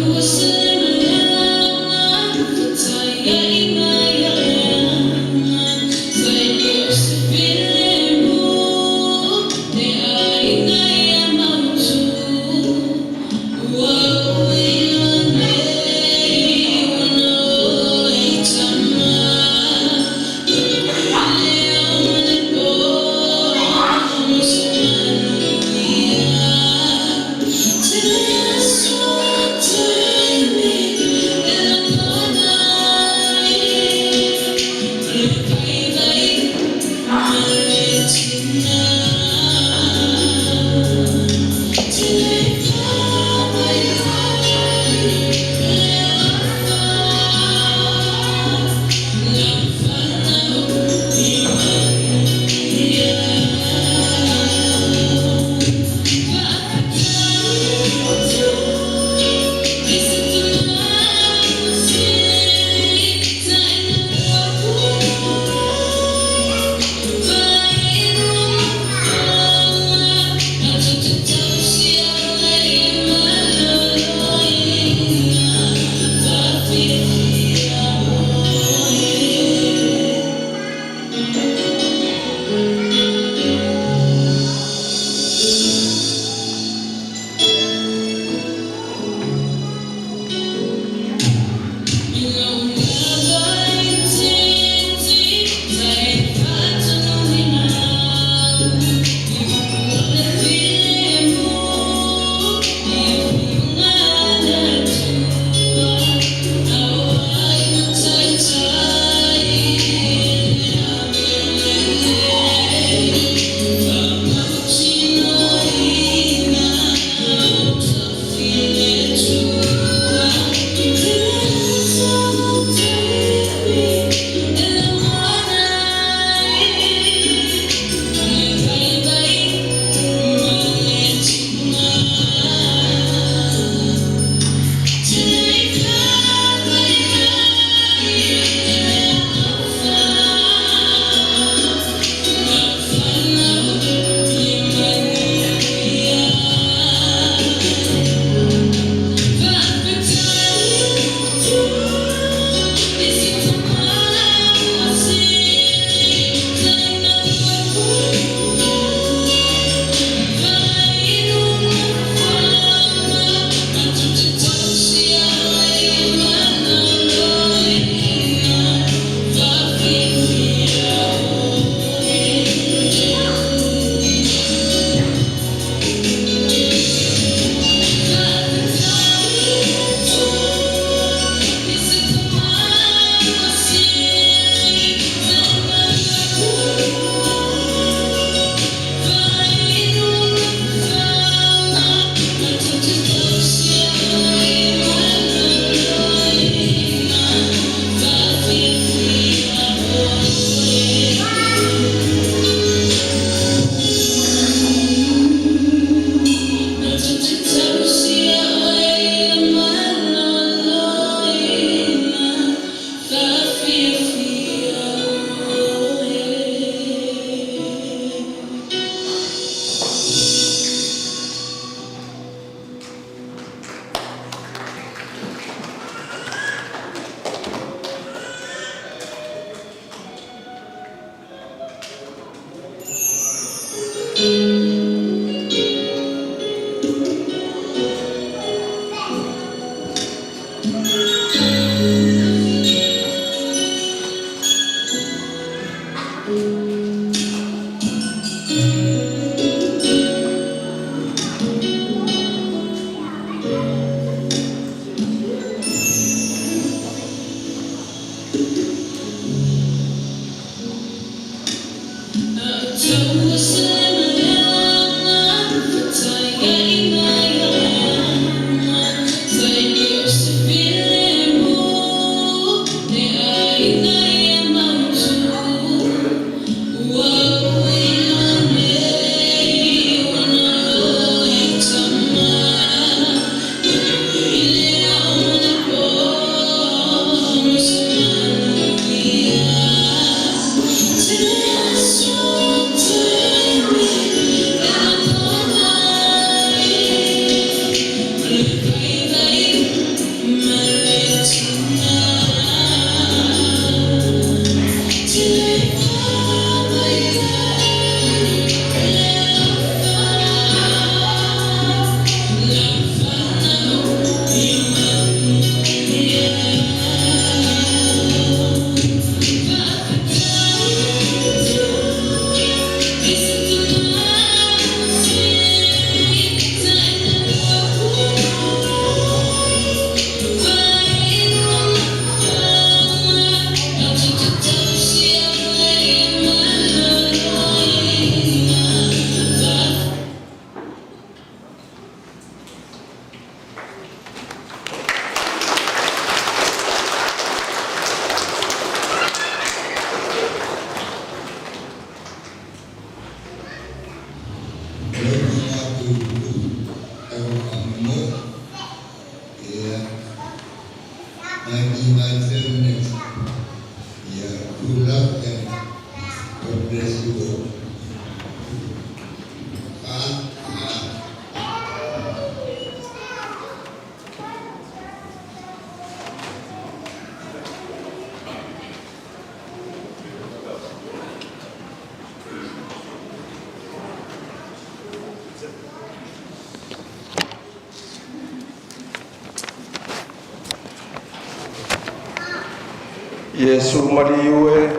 Iesu maliu e,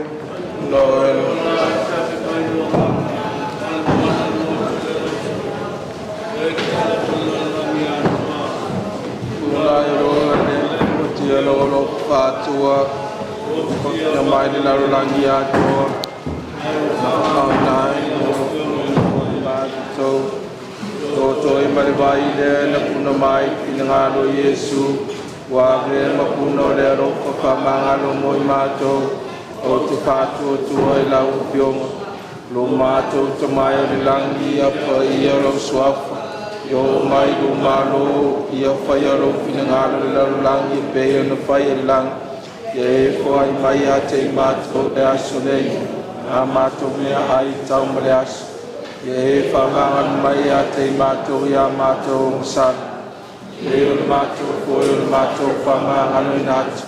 no e lo fatua na mai le lalolagi atoa nai matou toto e ma le vai lea na puna mai finagalo Iesu ua ave ma puna o le alofa faamagalo mo i matou o te faatuatua i lau Afioga lo matou tamai o le lagi ia paia lou suafa ia oo mai lou malo ia faia lou finagalo i le lalolagi e pei ona faia i le lagi ia e foai mai ia te i matou le aso nei a matou meaai tau ma le aso ia e faamagalo mai ia te i matou ia matou ogasami e o le matou foi o le matou faamagaloina atu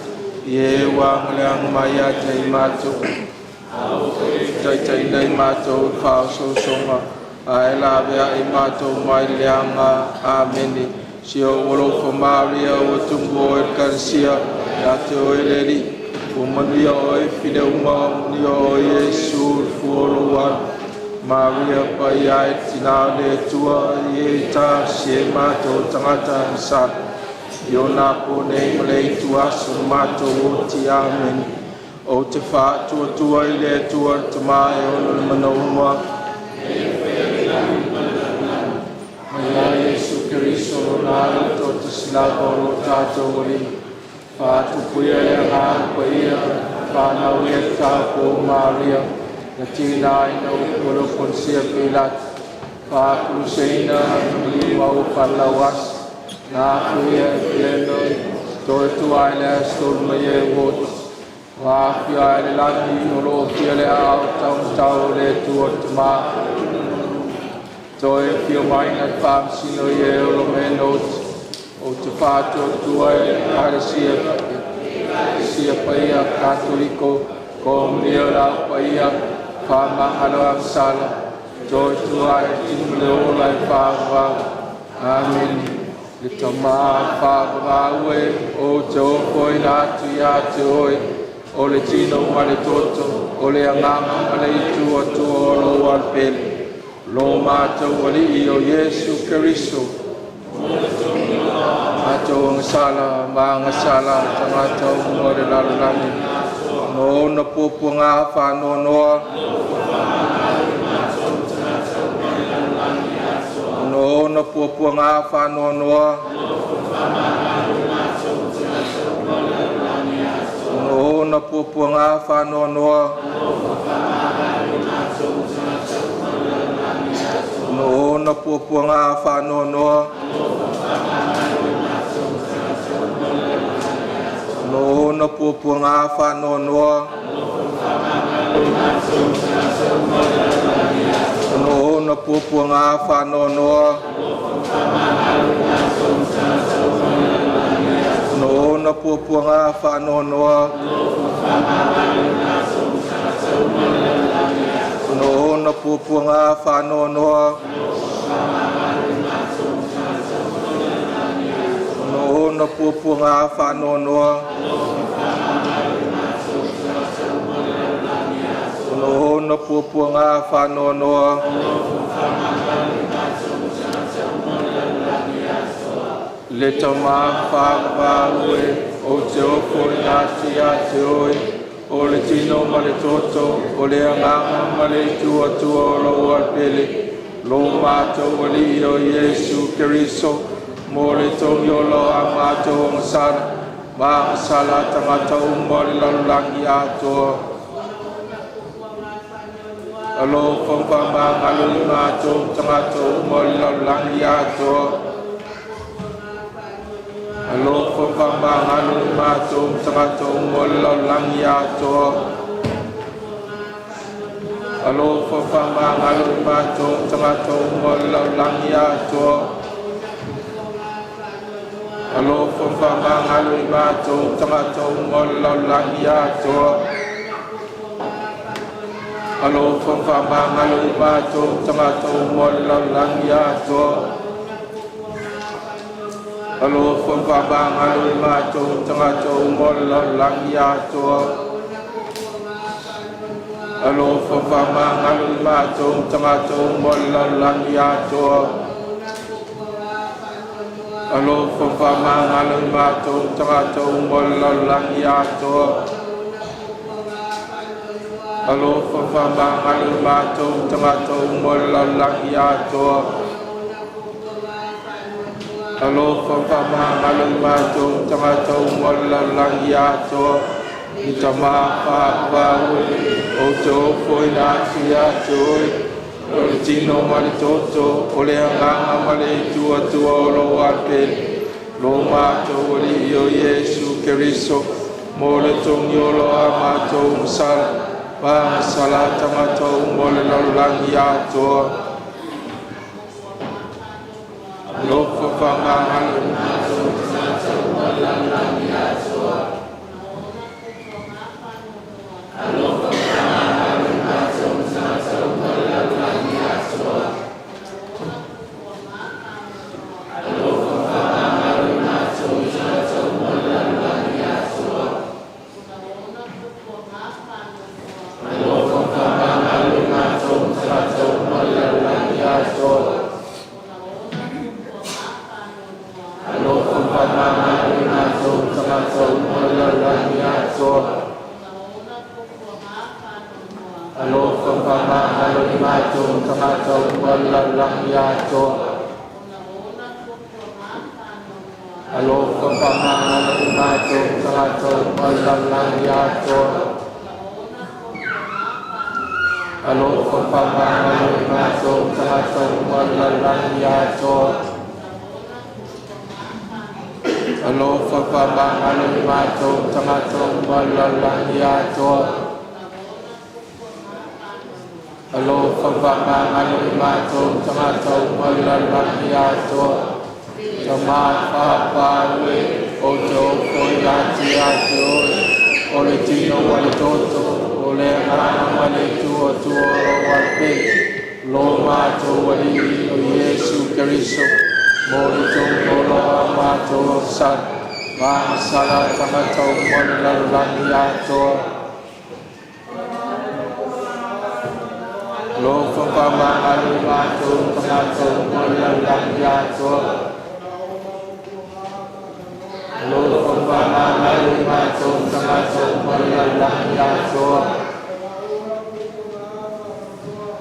ia e ua agaleaga mai ia te i matou taitaiina i matou i faaosoosoga ae laveai matou mai le leaga. Amene. Si ou alofa Maria ua tumu oe i le Ekalesia ia te oe le Alii, ua manuia oe file uma, manuia oe Iesu le fua o lou alo. Maria paia e le Tina o le Atua, ia e talosia i matou tagata agasala, i ona apo nei ma le itu aso na matou oti. Amene. Ou te faatuatua i le Atua le Tama e ono le mana uma, ma ia Iesu Keriso lona Alo toatasi lava o lo tatou Alii, faatupuia le Agaga Paia, whānau e tāpo Maria, na tina ai na upu o le Ponsia Pilata, whākuruseina na lima o whalauasi, nā fuia e pleno, toe tua ai le aso tolu mai e uoti, Wā fia ai le lagi o lo fia le ao tau le Atua le Tama. Toe fia mai na whaamsino i e o lo me noti, o te whātua e Ekalesia, sia paia Katoliko, ko mea rau paia, whaamangalo angsala, toe tua e tinu le ola e whaavau. Amen. Le tama whaavau e, o te ofo ina atu ia te oe, o le tino ma le toto, o le agaga ma le itu atua o lou alepele, lo matou Alii o Iesu Keriso. Matou agasala ma agasala tagata uma o le lalolagi. No ona puapuaga faanoanoa, no ona puapuaga faanoanoa, no ona puapuaga faanoanoa, no ona puapuaga faanoanoa, no ona puapuaga faanoanoa, no ona puapuaga faanoanoa, no ona puapuaga faanoanoa, no ona puapuaga faanoanoa, no ona puapuaga faanoanoa, no ona puapuaga faanoanoa, le tama whaavau e, o te ofo ina atu ia te oe, o le tino ma le toto, o le agaga ma le itu atua o lou alepele, lo matou Alii o Iesu Keriso, mo le togi o lo a matou agasala, ma agasala a tagata uma o le lalolagi atoa. Alofa faamagalo i matou tagata uma o le lalolagi atoa. Alofa faamagalo i matou tagata uma o le lalolagi atoa. Alofa faamagalo i matou tagata uma o le lalolagi atoa. Alofa faamagalo i matou tagata uma o le lalolagi atoa. Alofa faamagalo i matou tagata uma o le lalolagi atoa. Alofa faamagalo i matou tagata uma o le lalolagi atoa. Alofa faamagalo i matou ma tagata uma o le lalolagi atoa. Alofa faamagalo i matou ma tagata uma o le lalolagi atoa. Alofa faamagalo i matou ma tagata uma o le lalolagi atoa. Alofa faamagalo i matou ma tagata uma o le lalolagi atoa. I Tama fa'apaau e ou te ofoina atu ia te Oe o le Tino ma le Toto, o le Agaga ma le Itu Atua o lou Alepele, lo matou Alii o Iesu Keriso, mo le togi ola o a matou masala, ma agasala a tagata uma o le lalolagi atoa. Alofa faamagalo i matou ma tagata uma o le lalolagi atoa. Alofa faamagalo i matou ma tagata uma o le lalolagi atoa. Alofa faamagalo i matou ma tagata uma o le lalolagi atoa. Alofa faamagalo i matou ma tagata uma o le lalolagi atoa. Alofa faamagalo i matou ma tagata uma o le lalolagi atoa. Alofa faamagalo i matou ma tagata uma o le lalolagi atoa. Alofa faamagalo i matou ma tagata uma o le lalolagi atoa. Alofa faamagalo i matou ma tagata uma o le lalolagi atoa. Alofa faamagalo i matou ma tagata uma o le lalolagi atoa. Alofa faamagalo i matou ma tagata uma o le lalolagi atoa. Tama fa'apaau e ou te ofoina atu ia te Oe, o le Tino ma le Toto, o le Agaga ma le Itu Atua o lou Alepele, lo matou Alii o Iesu Keriso, mo le togi ola o a matou agasala, ma agasala a tagata uma o le lalolagi atoa. Alofa faamagalo i matou ma tagata uma o le lalolagi atoa. Alofa faamagalo i matou ma tagata uma o le lalolagi atoa.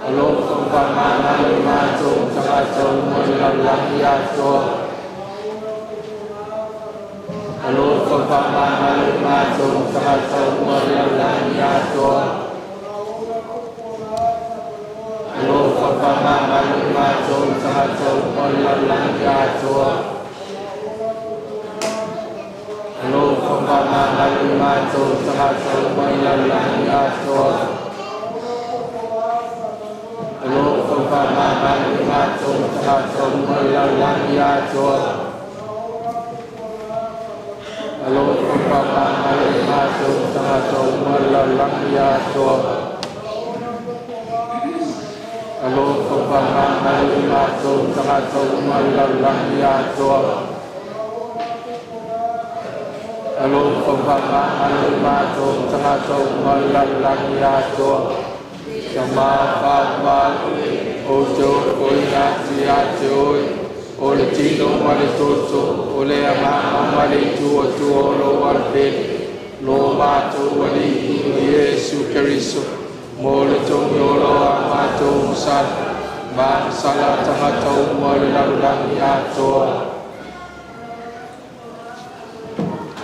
Alofa faamagalo i matou ma tagata uma o le lalolagi atoa. Alofa faamagalo i matou ma tagata uma o le lalolagi atoa. Alofa faamagalo i matou ma tagata uma o le lalolagi atoa. Alofa faamagalo i matou ma tagata uma o le lalolagi atoa. Alofa faamagalo i matou ma tagata uma o le lalolagi atoa. Alofa faamagalo i matou ma tagata uma o le lalolagi atoa. Alofa faamagalo i matou ma tagata uma o le lalolagi atoa. Alofa faamagalo i matou ma tagata uma o le lalolagi atoa. Tama fa'apaau e ou te ofoina atu ia te Oe, o le Tino ma le Toto, o le Agaga ma le Itu Atua o lou Alepele, lo matou Alii o Iesu Keriso, mo le togi ola o a matou agasala, ma agasala a tagata uma o le lalolagi atoa.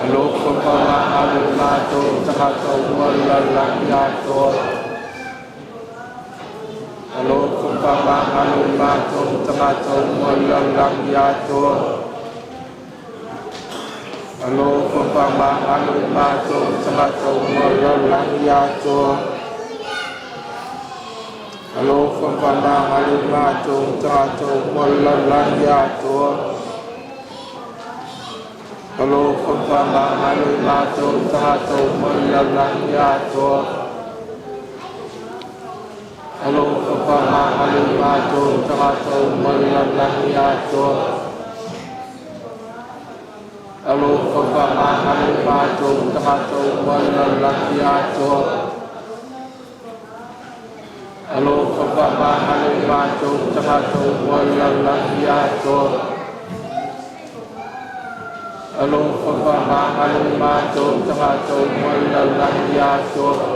Alofa faamagalo i matou ma tagata uma o le lalolagi atoa. Alofa faamagalo i matou ma tagata uma o le lalolagi atoa. Alofa faamagalo i matou ma tagata uma o le lalolagi atoa. Alofa faamagalo i matou ma tagata uma o le lalolagi atoa. Alofa faamagalo i matou ma tagata uma o le lalolagi atoa. Alofa faamagalo i matou ma tagata uma o le lalolagi atoa. Alofa faamagalo i matou ma tagata uma o le lalolagi atoa. faamagalo i matou tagata uma o le lalolagi atoa. Alofa faamagalo i matou tagata uma o le lalolagi atoa.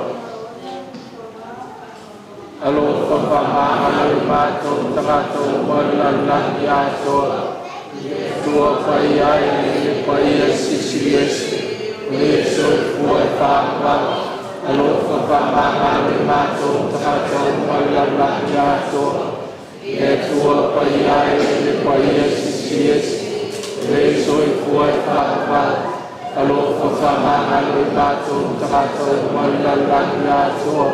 Alofa faamagalo i matou tagata uma o le lalolagi atoa. Atua Paia e le Paia Silisili Ese, o le soifua e faavavau. Alofa faamagalo i matou tagata uma o le lalolagi atoa. Le Atua Paia e le Paia Silisili Ese, o le soifua e faavavau. Alofa faamagalo i matou tagata uma o le lalolagi atoa.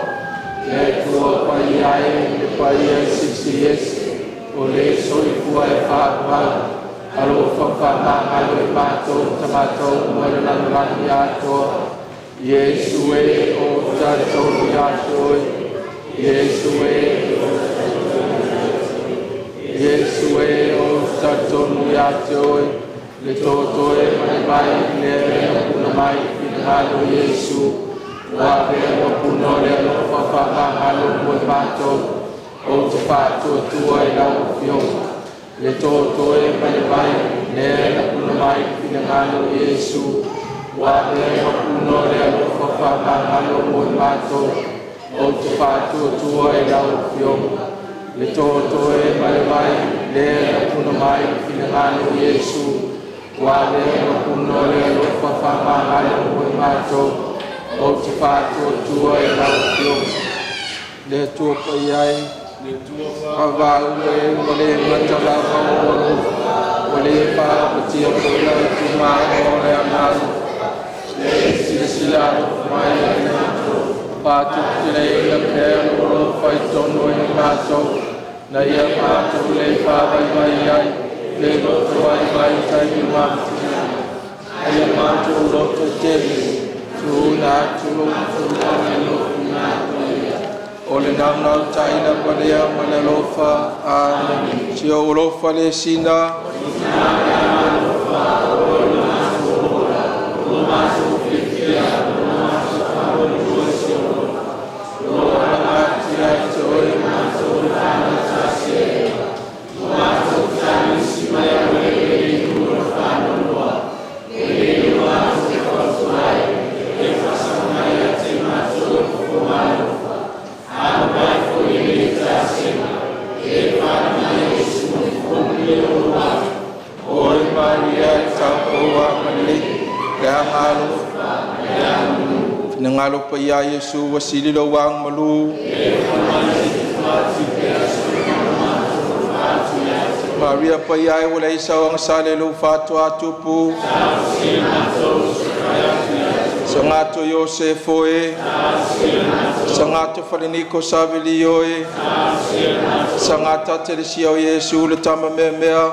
Le Atua Paia e le Paia Silisili Ese, o le soifua e faavavau. Alofa faamagalo i matou tagata uma o le lalolagi atoa. Iesu e o tatou ia te oe. Iesu e Iesu e o talitonu ia te oe, le totoe ma le vai lea na puna mai finagalo o Iesu, ua avea ma puna o le alofa faamagalo mo i matou, ou te faatuatua i lau Afioga. Le totoe ma le vai lea na puna mai finagalo o Iesu, ua avea ma puna o le alofa faamagalo mo i matou, ou te faatuatua i lau Afioga. Le totoe ma le vai lea na puna mai finagalo o Iesu, ua avea ma puna o le alofa faamagalo mo i matou, ou te faatuatua i lau Afioga. Le Atua Paia e, Avau e ua le gata lava ou alofa, ua le faavatia foi lau tumaga o le agaga, e silasila alofa mai ia i matou, faatuputeleina pea lou alofa i totonu o i matou, na ia matou le faavaivai ai, le loto vaivai i taimi mafatiaga, a ia matou loto tele, tuuina atu lou finagalo o le naunautai lava lea ma le alofa. Amene. Si ou alofa le sina. Oi Maria e taupou agalelei, le agalofa. Finagalo paia Iesu ua sili lou agamalu. Maria paia e ua leai sau agasala i lou faatoa tupu. Sagato Iosefo e, Sagato Faleniko Savelio e, Sagata Telesia o Iesu le tama meamea,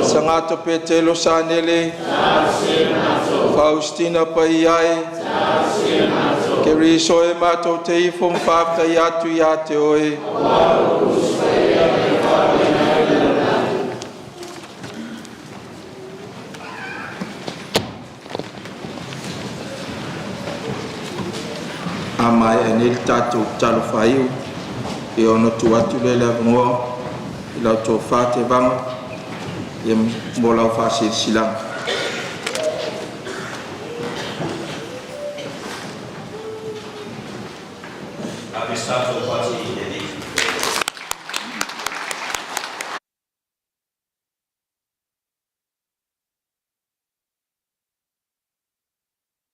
Sagato Petelo Sanele, Faustina paia e, Keriso e matou te ifo ma faafetai atu ia te oe. A maea nei le tatou tatalo faaiu, ia ona tuu atu lea o le avanoa i lau tofa Tevaga ia mo lau faasilasilaga.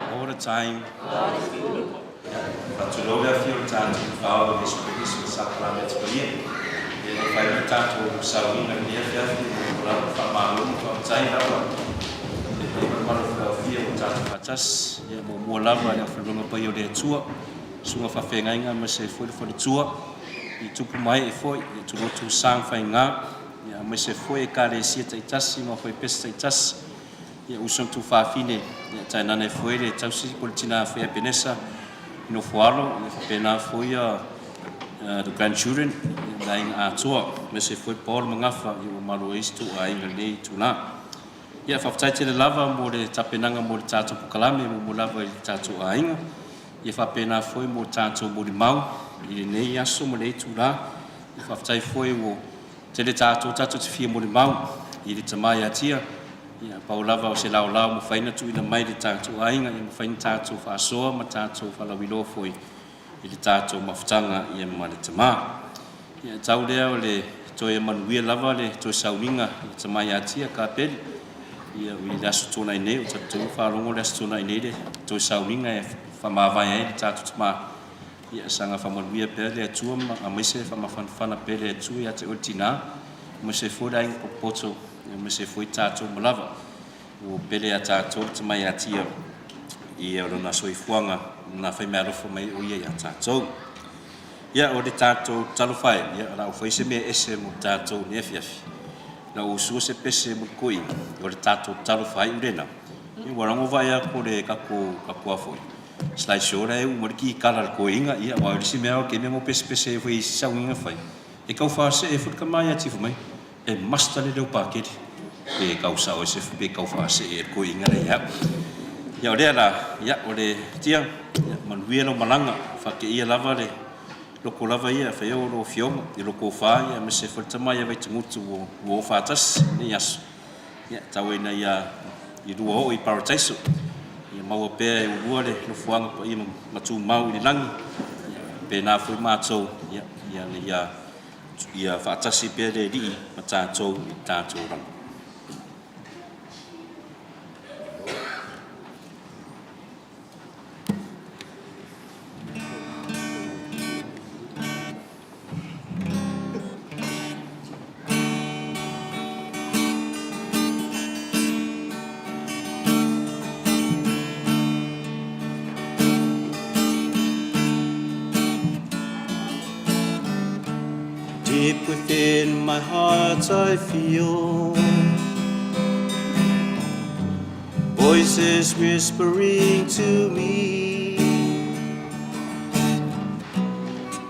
All the time. Faatulou le afio o le tatou Fao o Iesu Keriso i Sakarameti Paia. E le mafai ona tatou sauniga i lenei afiafi mo lava faamalo ma faafetai lava e pei ona malofiaofia ua tatou faatasi. Ia muamua lava le aufaigaluega paia o le Atua, susuga faafeagaiga aemaise foi le faletua i tupu ma ee foi, ia tulotu sa ma faiga, ia aemaise foi Ekalesia taitasi ma faipese taitasi. Ia uso ma tuafafine, ia tainane foi le tausi po o le tina foi Epenesa i Nofoalo, ia faapena foi ia the grandchildren, ia le aiga atoa, aemaise foi Paul ma Gafa, ia ua malu ai si tou aiga i lenei itula. Ia faafetai tele lava mo le tapenaga mo le tatou polokalame muamua lava i le tatou aiga, ia faapena foi mo tatou molimau. i lenei aso ma lenei itula. Faafetai foi ua tele tatou tatou te fia molimau i le Tama ia Tia. Ia, pau lava o se laolao mafai ona tuuina mai i le tatou aiga, ia mafai ona tatou faasoa ma tatou faalauiloa foi i le tatou mafutaga ia ma le Tama. Ia, tau lea o le toe manuia lava le toe sauniga i le Tama ia Tia Kapeli. Ia, i le Aso Toonai nei, o tatou faalogo le Aso Toonai nei le toe sauniga e faamavae ai le tatou Tama. Ia, saga faamanuia pea le Atua ma aemaise faamafanafana pea le Atua ia te oe le tinā, aemaise foi le aiga potopoto, aemaise foi tatou uma lava. Ua pele ia tatou le Tama ia Tia i lona soifuaga na faimeaalofa mai o ia ia tatou. Ia, o le tatou talofa e, ia, o le a ou fai se mea ese mo tatou i lenei afiafi. O le a ou usua se pese mo le toeaina, o le tatou talofa ai lena. Ia, ua logo vaai atu le tatou a foi slide show la e uu mai le kikala a le toeaina, ia, aua o le isi mea o le taimi na ou pesepese ai foi i isi sauniga na fai, e tau faasee foi le tama ia Tifo mai, e master le leo pakele. Pe tau sao ese pe tau faasee e le toeaina lea ia au. Ia, o lea la, ia, o le Tia, ia, manuia lau malaga, faateia lava le loko lava ia, fai o lou afioga i lou tofa, ia, aemaise foi le tama ia Vaitagutu ua o faatasi i lenei aso. Ia, tau ina ia i lua oo i Parataiso, ia maua pea e ulua le nofoaga paia ma tumau i le lagi, ia, pēnā foi matou, ia, ia, ia, ia faatasi pea le Alii ma tatou i le tatou lagi. Deep within my heart I feel voices whispering to me,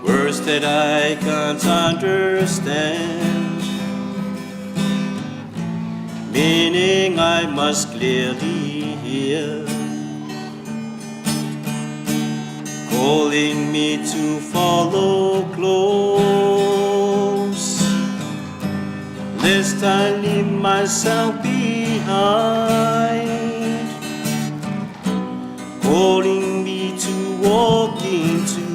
words that I can't understand, meaning I must clearly hear, calling me to follow close, lest I leave myself behind, calling me to walk into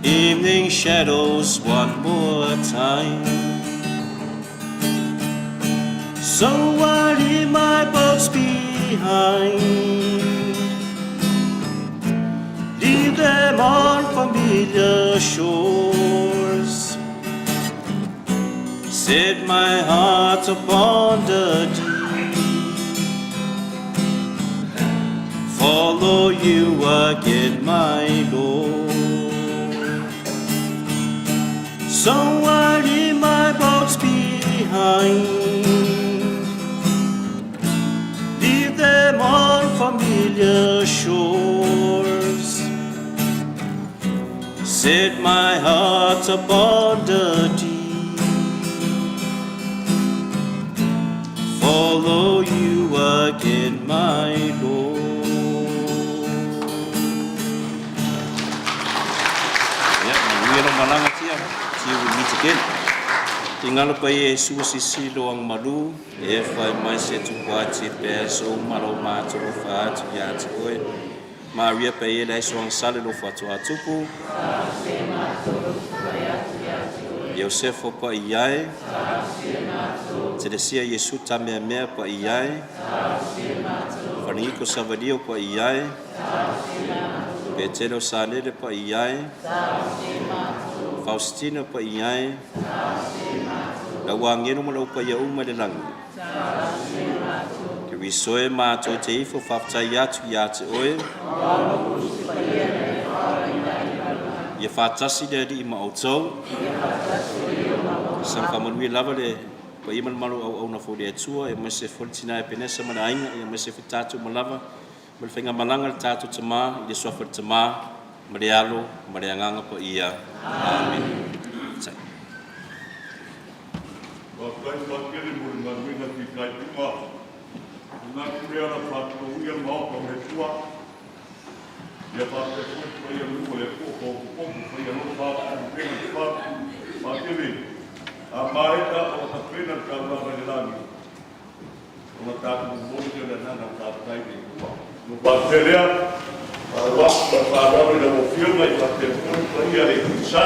evening shadows one more time. So I leave my boats behind, leave them on familiar shores, set my heart upon the deep, follow you again, my Lord. So I leave my boats behind, leave them on familiar shores, set my heart upon the deep, follow you again, my Lord. Ia, manuia lau malaga Tia, see you we meet again. Tingalo pa Iesu sisilo ang malu, e fai mai se tupuati pea so malo mātoro whaatu ia te oe. Maria pa e lai soang sale lo whatu a tupu. Iosefo pa i ai. Telesia Iesu ta mea mea pa i ai. Whaningiko Savalio pa i ai. Petelo Sanele pa i ai. Faustina pa i ai. Lau angelo ma lau paia uma i le lagi. Keriso e mātou te ifo faafetai atu ia te oe. Ia faatasi le Alii ma outou. Saga faamanuia lava le paia ma le mamalu o auauna foi le Atua, aemaise foi le tina Epenesa ma le aiga, aemaise foi tatou uma lava ma le faigamalaga le tatou Tama i le suafa o le Tama ma le Alo ma le Agaga Paia. Amene. Faafetai. Faafetai Patele mo le galuega fitaituga. Manatu lea na faatulou ia le Maota o le Atua. Ia faapea foi le paia o le nuu o le Atua faaopoopo, paia alofa Aleipega le Fa, Faatele, a maea ona tapena le taulaga i le lagi, ona tatou momoli lea o le agaga o le faafetai i le Atua. Ona faapea lea, faaiu atu ma le faaaloalo i lau Afioga i faapea foi le paia o le Ofisa,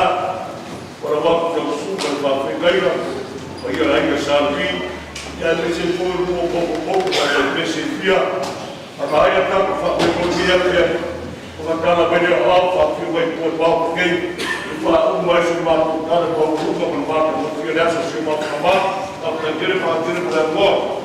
folau atu i lau susuga i le faafeagaiga, paia o le Aiga Sa Levi, aemaise foi o nuu o maufautua ma taipese e fia. A maea tatou faamoemoe atu ona tala mai lea o au faafio mai tua i le Maota nei e faauma ai se matou tala maualuga ma le matagofie o le aso a si o matou Tama. Faafetai tele. Faafetai tele mo le avanoa.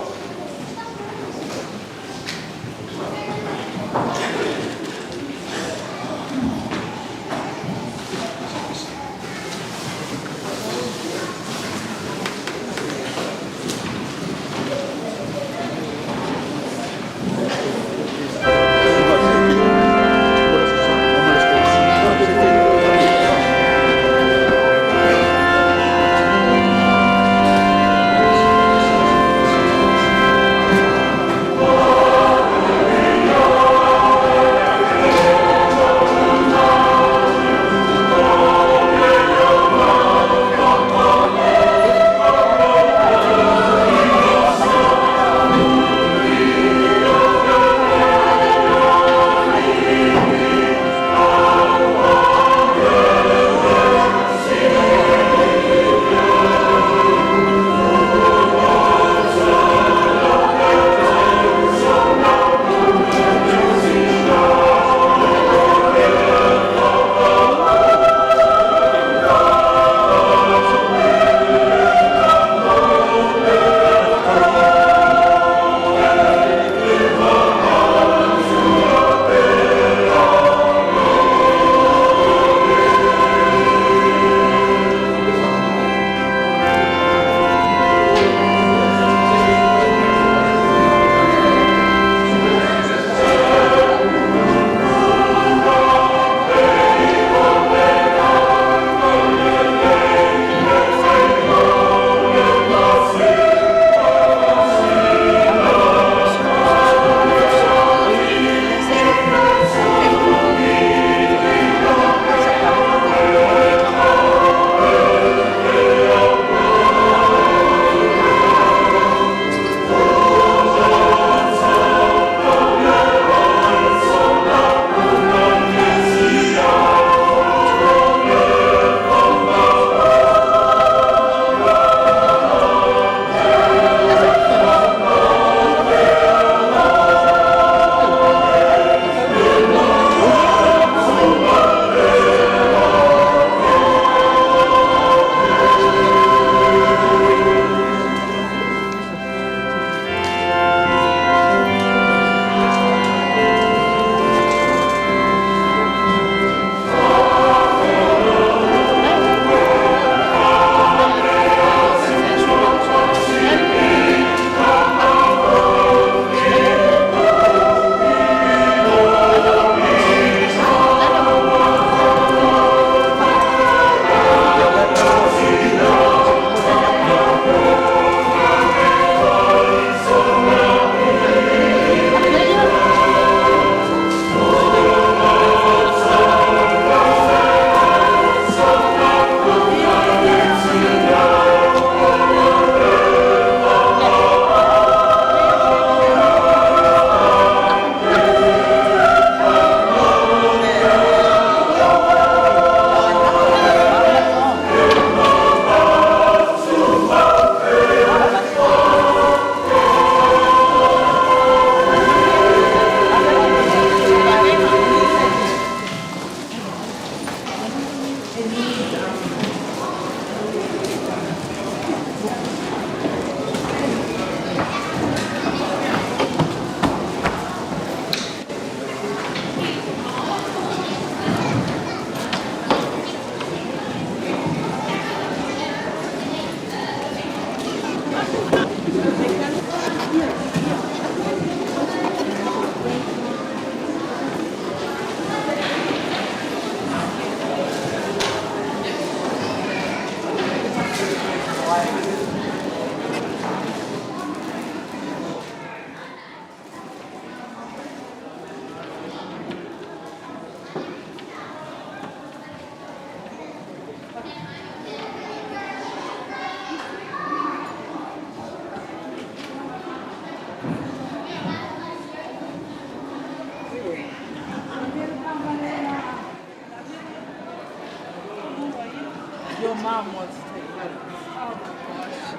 mum wants to take photos.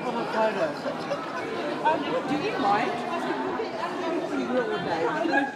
Oh my gosh. Oh, a photo. Do you mind? You all day.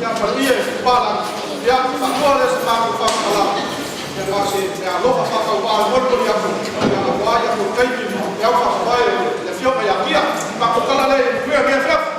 Ia malie pala ia faatoa lea se matou faamatalaga ia ma se meaalofa faatauvaa e molimoli atu ia auā ia tou taimi ma feau faafavae o le Afioga ia Kia. Matou tala lea ia manuia lenei afiafi.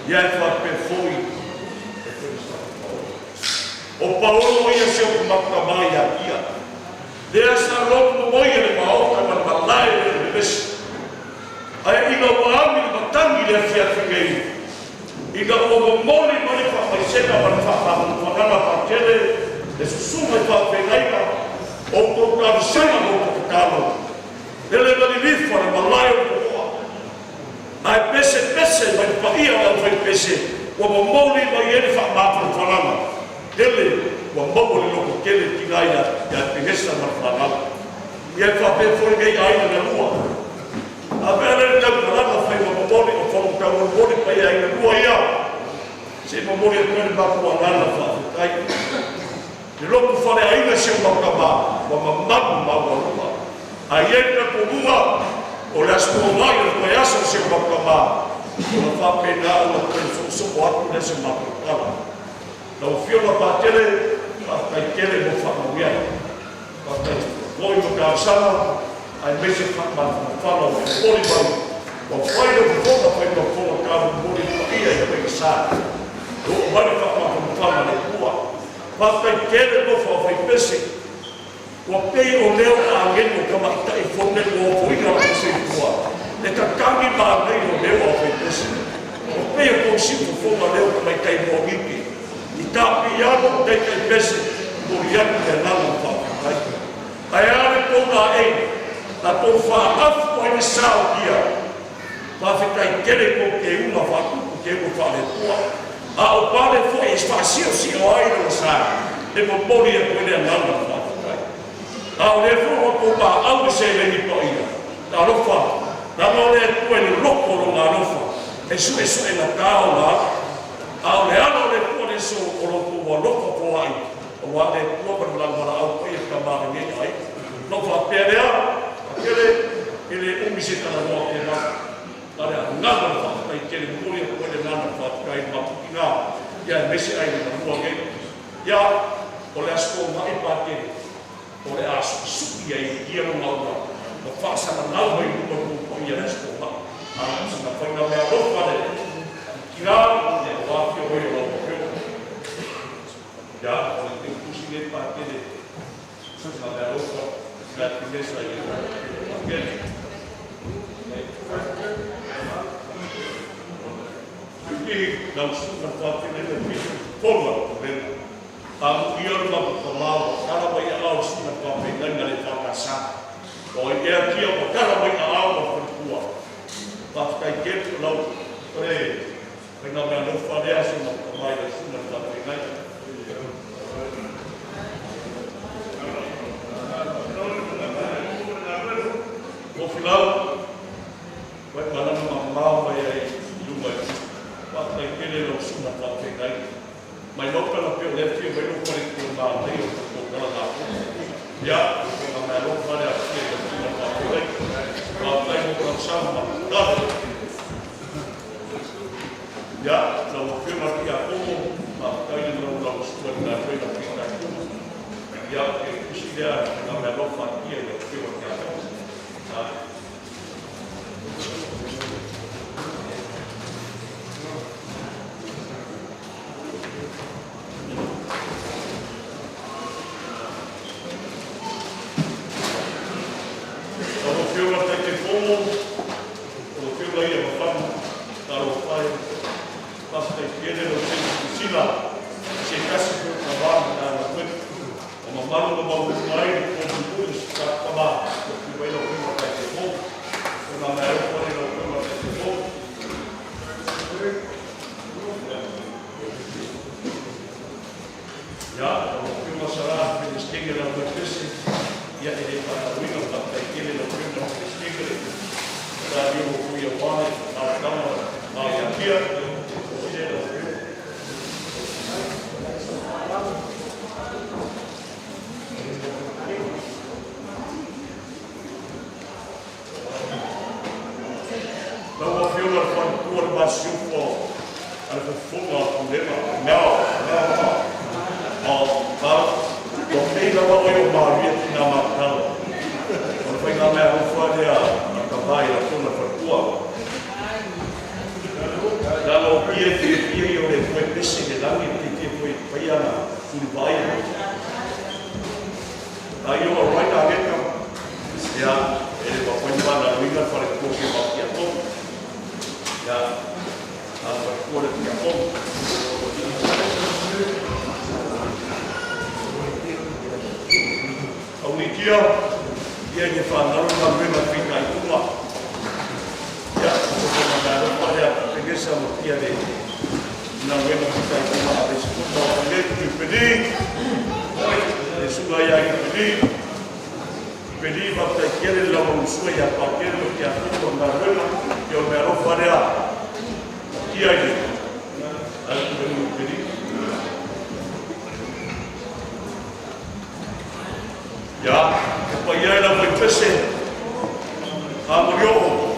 Ia e faapea foi e Pelesa Paolo. O Paolo ia si ou matamā ia Kia. Lea sa lotu momoia le maota ma le malae le vevesi. Ae ina ua agi le matagi i le afiafi nei, ina ua momoli mai le faamaisega ma le faamafanafanaga patele le susuga i faafeagaiga o outou talosaga ma outou tatalo, lele na lilifa le malae o le Nofoa, ae pesepese mai le paia o le aufaipese ua momoli mai ai le faamafanafanaga tele ua maua le lototele tina ia Penesa ma le fanau. Ia e faapea foi lenei aiga na lua. A mea lea le tautalaga fai ma momoli o fono taumolimoli paia aiga lua ia, se i momoli atu ai le matou agaga faafetai. Le lotu faleaiga si o matou tama ua mamalu maualuga. Ae i ai le talitonuga o le Aso Toonai o le toe aso o si o matou tama, ona faapena ona toe soosoo atu lea o se matou tala. Lau Afioga Patele, faafetai tele mo faamanuiaga. Faafetai foi mo talosaga aemaise faamafanafanaga ua momoli mai. Ua fai lau fofoga fai ma fofoga taumolimoli i le paia i faigasa e oo mai le faamafanafanaga a le Atua. Faafetai tele le nofo a faipese. Ua pei o leo o agelu o tamaitai fono ua ofoina lou soifua e tatagi manaia o leo o faipese. Ua pei o tou siufofoga leo o tamaitai moagigi i tapiano o taitaipese momoli atu le agaga o le faafetai. Ae a le tou laei na tou faaafu ai le sa o Kia. Faafetai tele i tou teuga faatupu teuga faale-Atua, a o pale foi e faasiosio ai lona sa e momoli atu ai le agaga o le faafetai. A o lea foi ua outou maau le seleni paia, talofa, leaga o le Atua i le loto o Lona alofa e suesuegata ona ala, a o le ala o le Atua le aso o lo outou alofa foai, aua le Atua ma le valaau paia tama lenei aiga. Ona ou faapea lea, Patele, e le umi se talanoa pēlā. A o le agaga o le faafetai tele, momoli atu ai le agaga o le faafetai i le matou tina, ia aemaise aiga na lua nei. Ia, o le Aso Toonai Patele, o le a suisui ai e ia lona ula ma faasalalau mai i luma o le paia i le Aso Toonai. A o sina faiga meaalofa le tina, ia ua afio ai o lau afioga. Ia, o le teutusi lenei Patele, sina meaalofa, sina happiness ai Patele. I lau susuga i le faafeagaiga i fono a le pulega. Amuia le matou tama ua tala mai aao i le susuga i le faafeagaiga le EFKS. O ai ea kia ua tala mai aao ma le faletua. Faafetai tele o lau o le faiga meaalofa lea si o matou tama i lau susuga i le faafeagaiga. Tofilau, Vaimalama mamao mai ai i luga i Faafetai tele lau susuga i le faafeagaiga. Maimau pe ana faapea o lea e afio mai lou faletua i manaia o tatou tala tapuai. Ia, o le meaalofa lea a Tia i lau susuga i le faafeagaiga. Faafetai mo talosaga ma tatalo. Ia, lau Afioga i le Tiakono, faafetai le lagolagosua i le galuega a fitaituga. Ia, o le tusi lea o le meaalofa a Tia i lau Afioga i le Tiakono. Lau Afioga i le Taitaifono, lau Afioga ia Mafanu, talofa e, faafetai tele lau silasila i se tasi foi o tama o le Matagaluega ua mamalu ma maualuga ai le tomulimuli o si tatou tama, ua afio mai lau Afioga i le Taitaifono. O nā mea alofa lea i lau Afioga i le Taitaifono. Ia, lau Afioga Sala Peresetene o le Aufaipese, ia e le faagaloina, faafetai tele i lau Afioga i le Peresetene, sa lio foi aua le amataga o le ma ia Apia. Ia lau Afioga. Lau Afioga i le Faletua le Masiofo a le Fofoga o Pulega, mea mea o a ua pei lava oe o Maria tina mataala. O le faiga meaalofa lea a le tama i le Afioga i le Faletua. Kia e fiafia ia o le Atua e pese i le lagi e fiafia foi e fai ana tuli vaaia. A io alright a leka, ia, e le mafai ona faanaloina le faletua o si a matou tiakono. Ia, a le faletua lea o le tiakono. Aunitia, ia e le faanalo le galuega i le fitaituga. Ia, o le galuega lea a Penesa ma Pia le galuega fitaituga a le sefulu ma le Iupeli. Le susuga ia Iupeli, Iupeli faafetai tele le lagolagosua ia Patele ma Tiakono ma le galuega. Ia o le meaalofa lea a Tia i le Iupeli. Ia, e paia e le aufaipese, Amolioo,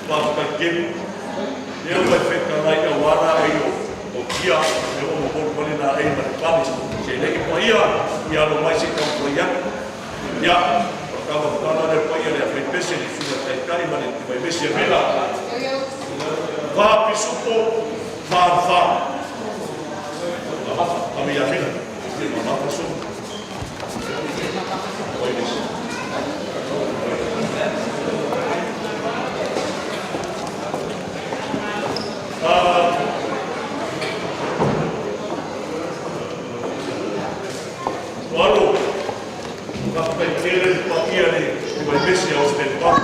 faafetai tele. Lea ua e fetalai aua laei o Tia, lea ua momoli mai le laei ma le pale. Se lei paia, ia alo mai se i taumafai atu. Ia, o le taumafataga lea le paia o le aufaipese, le susuga i le Taitai ma le vaimesi a Mila. Fa pisupo, fa fa. Ame ia Mila, mamafa so. Alo, faafetai tele le paia le vaimesi a Osman Park.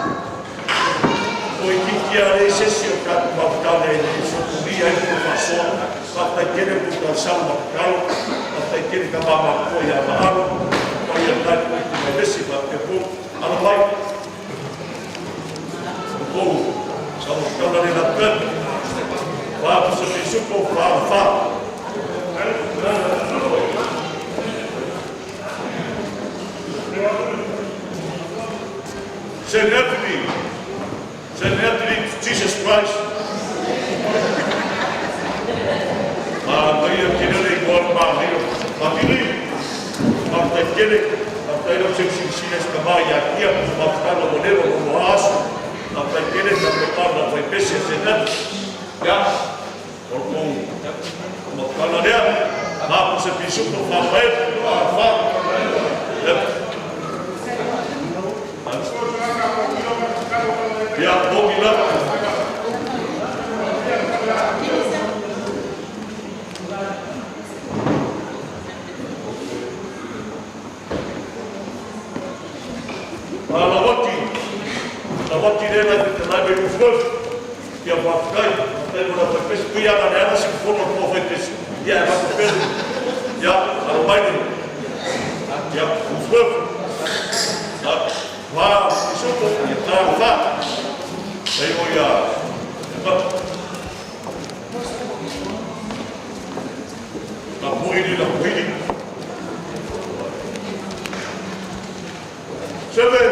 O itiiti lava leai se isi o tatou mafutaga e le sopolia ai le faasoa. Faafetai tele mo talosaga ma tatalo. Faafetai tele tama matutua ia Maalo, paia le tatou i vaimesi faapea foi. Alo mai. Outou samafutaga le lape. Fa pusa pisupo, fa fa. Saint Anthony, Saint Anthony, Jesus Christ. Manaia tele le igoa o le manaia. Patili, faafetai tele, faafetai lau silisili se tama ia Kia, faafetai ua leva ua aso. Faafetai tele tapuai na faipese Saint Anthony. Ia, o le tou mafutaga lea, ma se pisupo faamae, fa. Ia, pogi lava. Lavati, lavati le na te lai mai ufoi. Ia faafetai, faafetai mo la faipesi. Pui ana le ana si fono po faipesi. Ia e faapea. Ia, alo mai le. Ia, ufoi. Ma, isupo, ia ta fa. Tai o ia. La muili, la muili. Seve,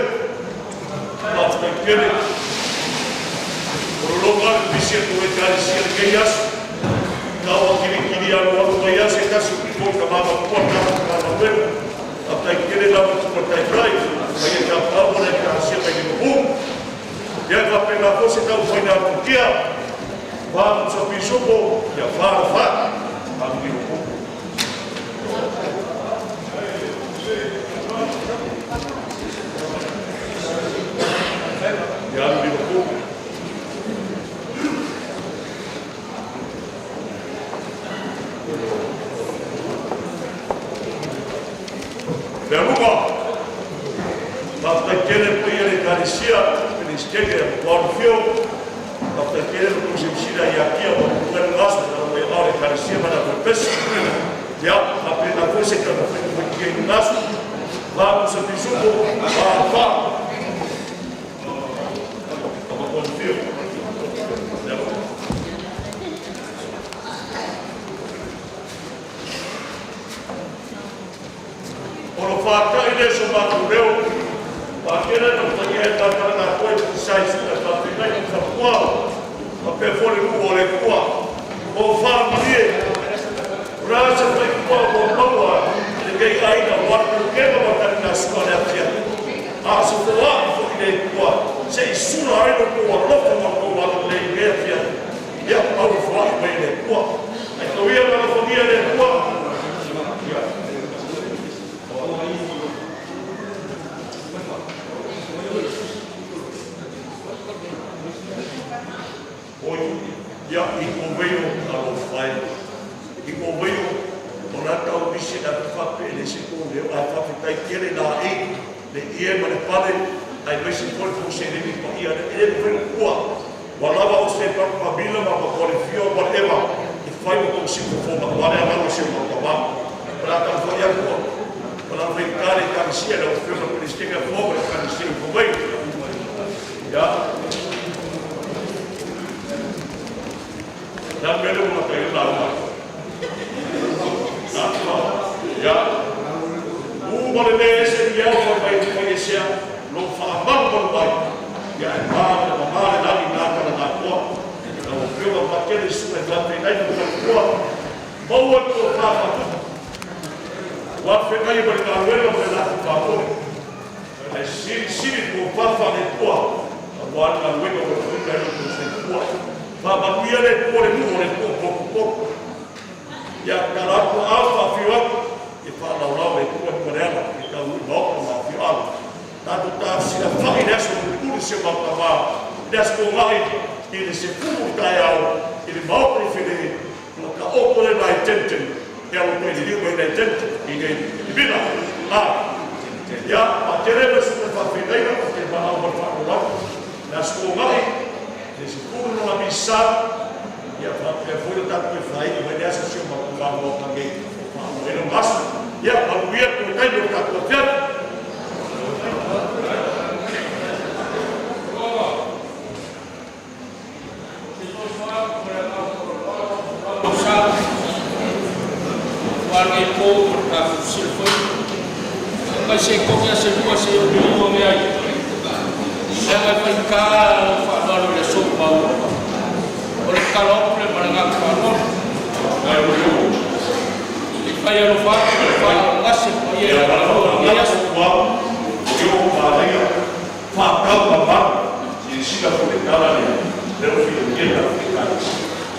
faafetai tele. O lo longa le pisi a tou Ekalesia lenei aso. Tau a kilikili alo alo mai lava se tasi o pito i tama matua le tatou Matagaluega. Faafetai tele lava i Tupua Taitai ma ia tapuapu o le Ekalesia mai Liverpool. Ia e faapena foi se taumafaiga a Tukia, fa musa pisupo, ia fa la fa. Alu Liverpool. Ia alu Liverpool. Le aluga, faafetai tele paia le Ekalesia, Peresetene a Mapuanofio, faafetai tele le tou silasila ia Kia ma Pulega Aso na mai ao le Ekalesia ma le Pesi. Ia, faapena foi se taumafaiga foi kia i le aso. Va musa pisupo, va fa. Mapuanofio. Ia. O lo whākai le so mātou reo, whākere no tai e tātara ngā koe ki sai suna whāwhenai ki whakua, ma pē fore ru o le kua. O whāmarie, rā se whai kua o maua, le kei aina wāku kema wa tari ngā sua le atia. A se whoa i fo i le kua, se i sura ai no kua loko ma kua wāku le i mea fia. Ia, au whoa i mai le kua. Ia, i o alofa e. I o o la tau misi na fape le se ko le ai faafetai tele la e le ie ma le pale ai mai se foi fo se le pa ia le e foi kua wa lava o se pa pa bila ma pa le fio whatever e fai mo ko si fo ma wale ala o se ma pa pa la ta fo ia ko pa la fai kare ka si le o fio ma presidente fo ma ka si fo mai ya la mele mo ta ila ma Ya. U mo le me se ia o mai mai se lo fa ma mo mai. Ya e ma le ma ma le la ni na ka na ko. Na o fio ma ke le su e la pe nai mo ko. Mo o ko fa fa. Wa fe nai mo ka we lo la fa ko. E si si ko fa fa le ko. Wa na we ko ko ka ko se ko. Fa ma ia le ko le mo le ko ko ko. Ia ka la ko au fa fiu atu e whaalaulau e kua kua reala e tau i maoko ma fiu ala. Tātou tā sila whai le aso kuri se mautama, le aso ko ngai i le se fumu tai au, i le maoko i whine, no ka oko le nai tenten, e alo koe le liu mai nai tenten, i nei i vina. A, ia, ma te rewa su te whawhenaina o te mana o whaalaulau, le aso ko ngai, le se fumu no la misa, ia whapea foi le tātou e whai, i mai le aso sio mautama o tangi, o whaalaulau masu. Ia, manuia ko tai no tātou whiatu. Wale po o ka fusile foi. Mai se koki a se lua se o lua me ai. Se ngai fai ka o whaanalo le so mau. O le kala opu le ma le ngā whaanalo. Ngai o yo. I whai alo whaanalo le whaanalo ngase o ia le whaanalo ni aso. Yo whaanalo whaakau ma si sila fo le kala le le o fi le ta fi ka.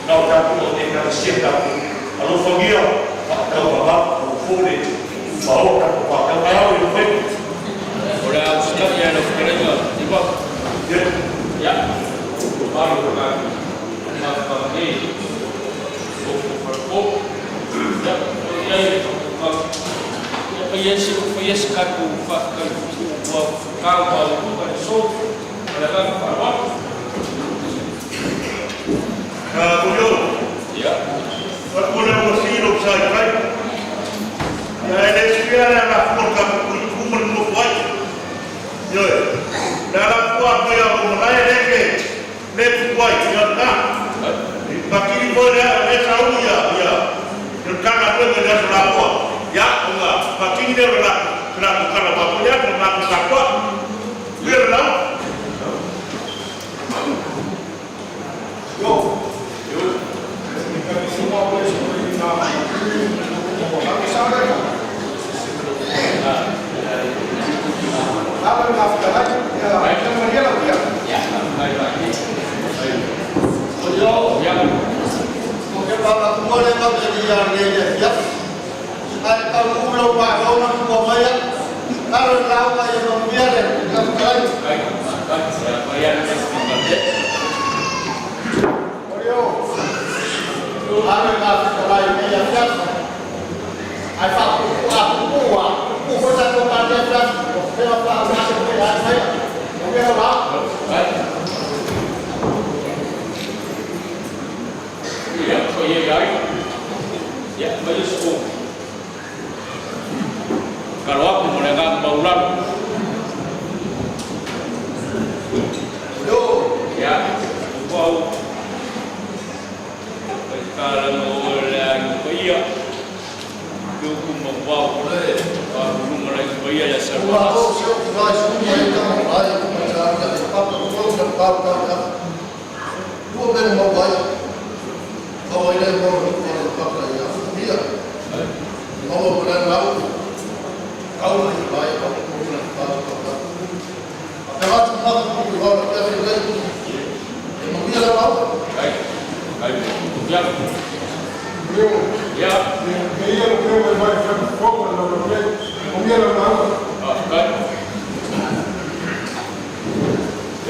Na o tātou o te kala sia tātou. Alofangia whaakau ma o fo le ma o tātou whaakau ma au i whai. O le au sika ia le whakareinga. Iwa. Ya. Maru o ka ma whakane. O ko wharako. Ya. O ia i whakau. Ia pai ese o pai ese kātou whakau ua whakau ma o kuka le so. O le ngā whakarau. Ka kuyo. Ya. Whakure o siro sa i kai. Ia e le spia le ala fua ka kumani mo wai. Ioe. Le ala fua mai a mo malae le ke le puai ia na. I pakiri foi le le sa u ia ia. Ia kana koe me le la fua. Ia unga pakiri le la la ko kana pa ia ko na ko sa koa. Ia la. Yo. Yo.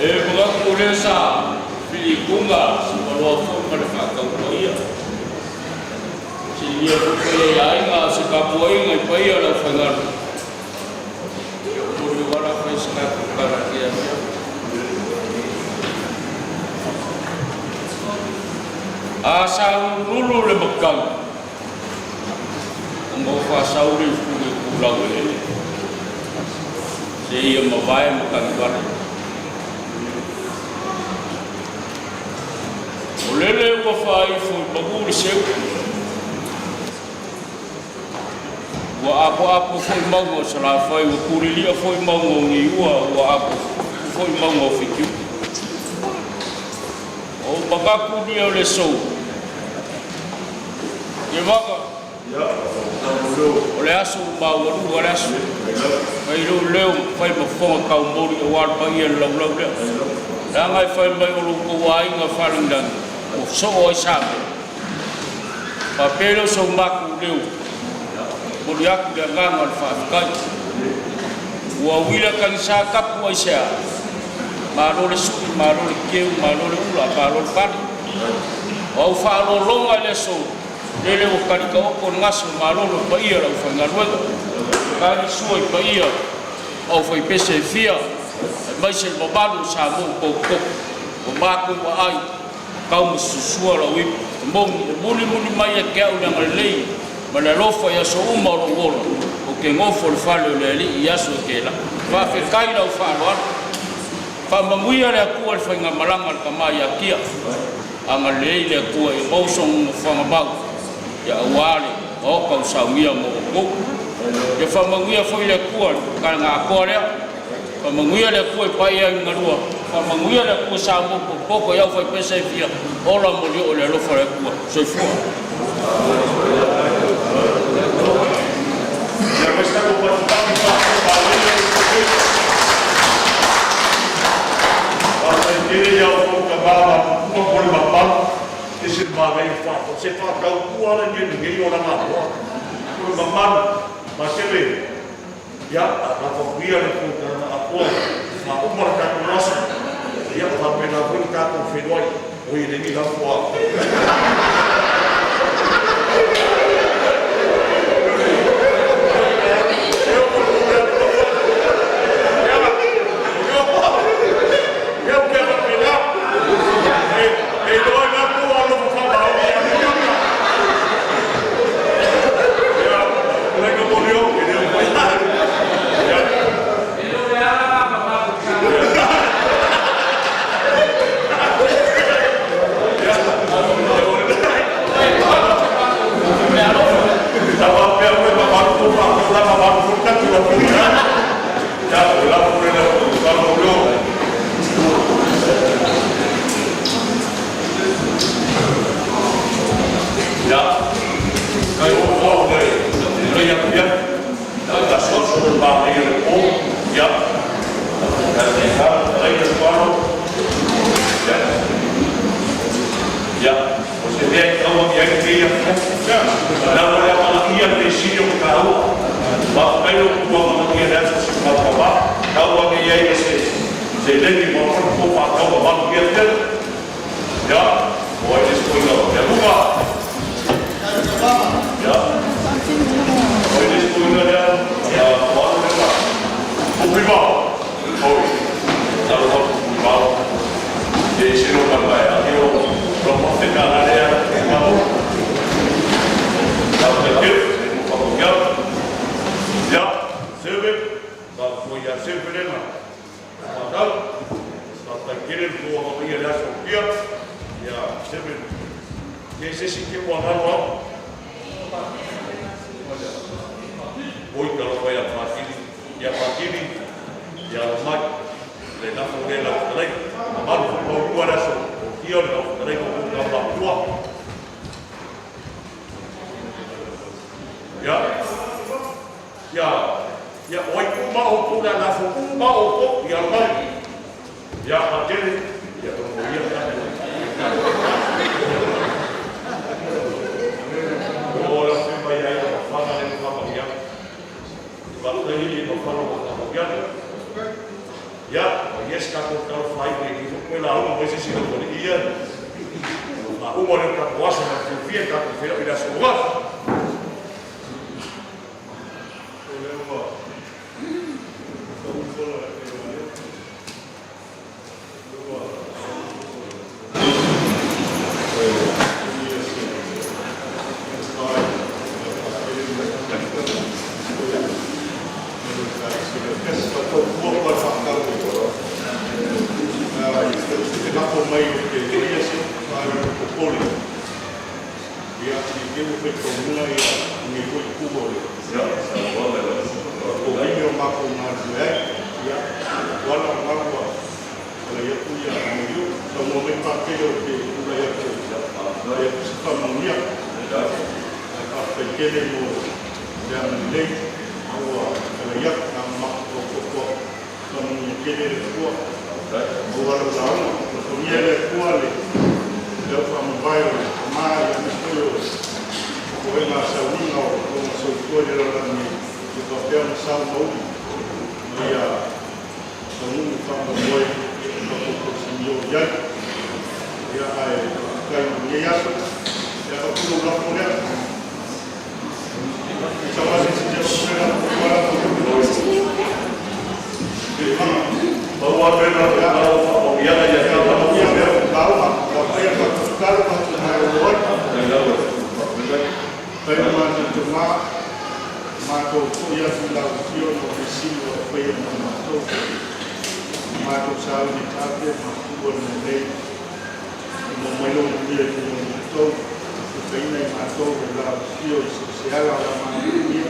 E mga kure sa Filipunga sa maloa fo ma le Ia foi paia i aiga a o se tapuaiga i paia o le aufaigaluega. Ia ua muliu ala fai se tatou tala i lenei afiafi. A saululu le matagi, ona ou faasauli i pule itulau eleele, seia mavae matagivale. O lele ua faaifo i pagū le seu, ua apoapo foi mauga o Salafai, ua tulilia foi mauga o Niua, ua apopo foi mauga o Fitiuta. Ou manatu lea o le aso, Tevaga, o le aso ua maualuga le aso, fai lou leo ma fai ma fofoga taumoli aua le paia i le laulau lea. Leaga e fai mai o lo outou aiga faalagilagi ua sosoo ai Samoa. Faapea lea o so matou leo, momoli atu le agaga o le faafetai. Ua uila tagisa tapu aisea? Malo le sui, malo le teu, malo le ula, malo le pale. O au faaaloaloga i le aso, lele ua tali taoto le gase o malolo i paia o le aufaigaluega. Tali sua i paia o aufaipese e fia, aemaise le mamalu o Samoa ua potopoto. Ua matou aai, taumasusua lau ipu, e moni e mulimuli mai ia te au le agalelei ma le alofa i aso uma o lou ola, ou te nofo i le fale o le Alii i aso e ke lā. Faafetai lau faaaloalo. Faamanuia le Atua i le faigamalaga a le tama ia Kia. Agalelei le Atua ia maua sona nofoaga mau ia aua le maota ua saunia mo outou. Ia faamanuia foi le Atua i le tala atoa lea. Faamanuia le Atua i paia i galua. Faamanuia le Atua Samoa potopoto i au faipese e fia ola mo le oo i le alofa o le Atua. Soifua. Faafetai tele i a outou tama matutua mo le mamalu, e ese le manaia o le se faatautua lava lenei o lenei olaga aloa. O le mamalu, Patele, ia tapuia le fonotaga atoa e faauma le tatou aso, ia faapena foi le tatou feiloai. Oi e leai ni lafo a. E le o le ala lena na matou Ia, o se mea e tatau ona i ai lenei afiafi. Leaga o le amanaia le mea sili ona taua. Faafetai lo outou amanaia i le aso o si o matou tama. Tau ane i ai ma se seleni mo le tou faatau mamalu i lenei afiafi. Ia, o ai le isi toeaina o Lealuga? Ia, o ai le isi toeaina lea? Loano lea ma Tupuivao. Oi, talofa atu Tupuivao. E ese lou malaemaea o lou $1,000 lea Tupuivao. Faafetai tele mo faamanuiaga. Ia, Seve, faafetai ia Seve lea na faatau. Faafetai tele le tou amanaia i le aso o Apia. Ia, Seve, e se isi te ua galo au. Oi, talofa ia Patili. Ia Patili, ia alo mai. Le lafo lea lau fetalaiga. Mamalu foi maulua le aso o Apia o le lau fetalaiga o tou tama matutua. Ia, ia, ia, o ai uma outou le a lafo uma outou, ia alo mai. Ia, Patele, ia tomoia le tatou. O le afe mai ai o mafana le mafamagiaga. Faafetai i mafana o mafamagiaga. Ia, o yes tatou talofa ai i le koe lauga mai se isi o ia. Ma uma le tatou aso ma fiafia tatou feiloai i le aso. te ua faitauina lenei foi itu o le taimi o matou galulue ai. Ia, Tuala o lena ua falai atu Moliu, saunoa mai Patele ou te tulai atu e fai atu se faamanuia. Ae faafetai tele mo le agalelei a ua falai atu na ona matou tau sopo atu. Faamanuia tele le Atua. Maua lau lauga. Alofagia e le Atua le au faamavae o le tama aemaise foi o toega sauniga o lona soifua i le lalolagi nei, ia faapea ona sao ma uli ma ia taunuu le faamoemoe e tatou tausinio i ai. Ia ae faafetai mo lenei aso. Ia avatu lou lafo lea. Matou foi atu i lau afio no measili ua e faia mo matou. Matou sauni taape ma tuua le mea lelei. Ua maua mai lou manuia i luga o matou, mafutaina i matou e lau afio i so o se ala o le a manuia.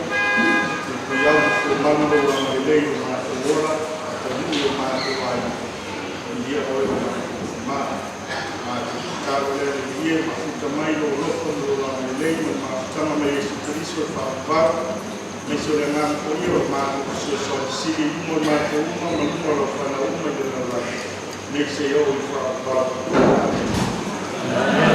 Puipuiau ma fuamalu lou agalelei i lo matou ola, taunuu i o matou aiga, viia oe o matou Tama. Matou tatalo lea le Alii e, mafuta mai lou alofa ma lou agalelei ma le mafutaga mai Iesu Keriso e faavavau, aemaise o le Agaga Paia o le matou fesoasoani sili i luma o matou uma ma luga o lau fanau uma i le lalolagi, nei seia oo i le faavavau. Amene.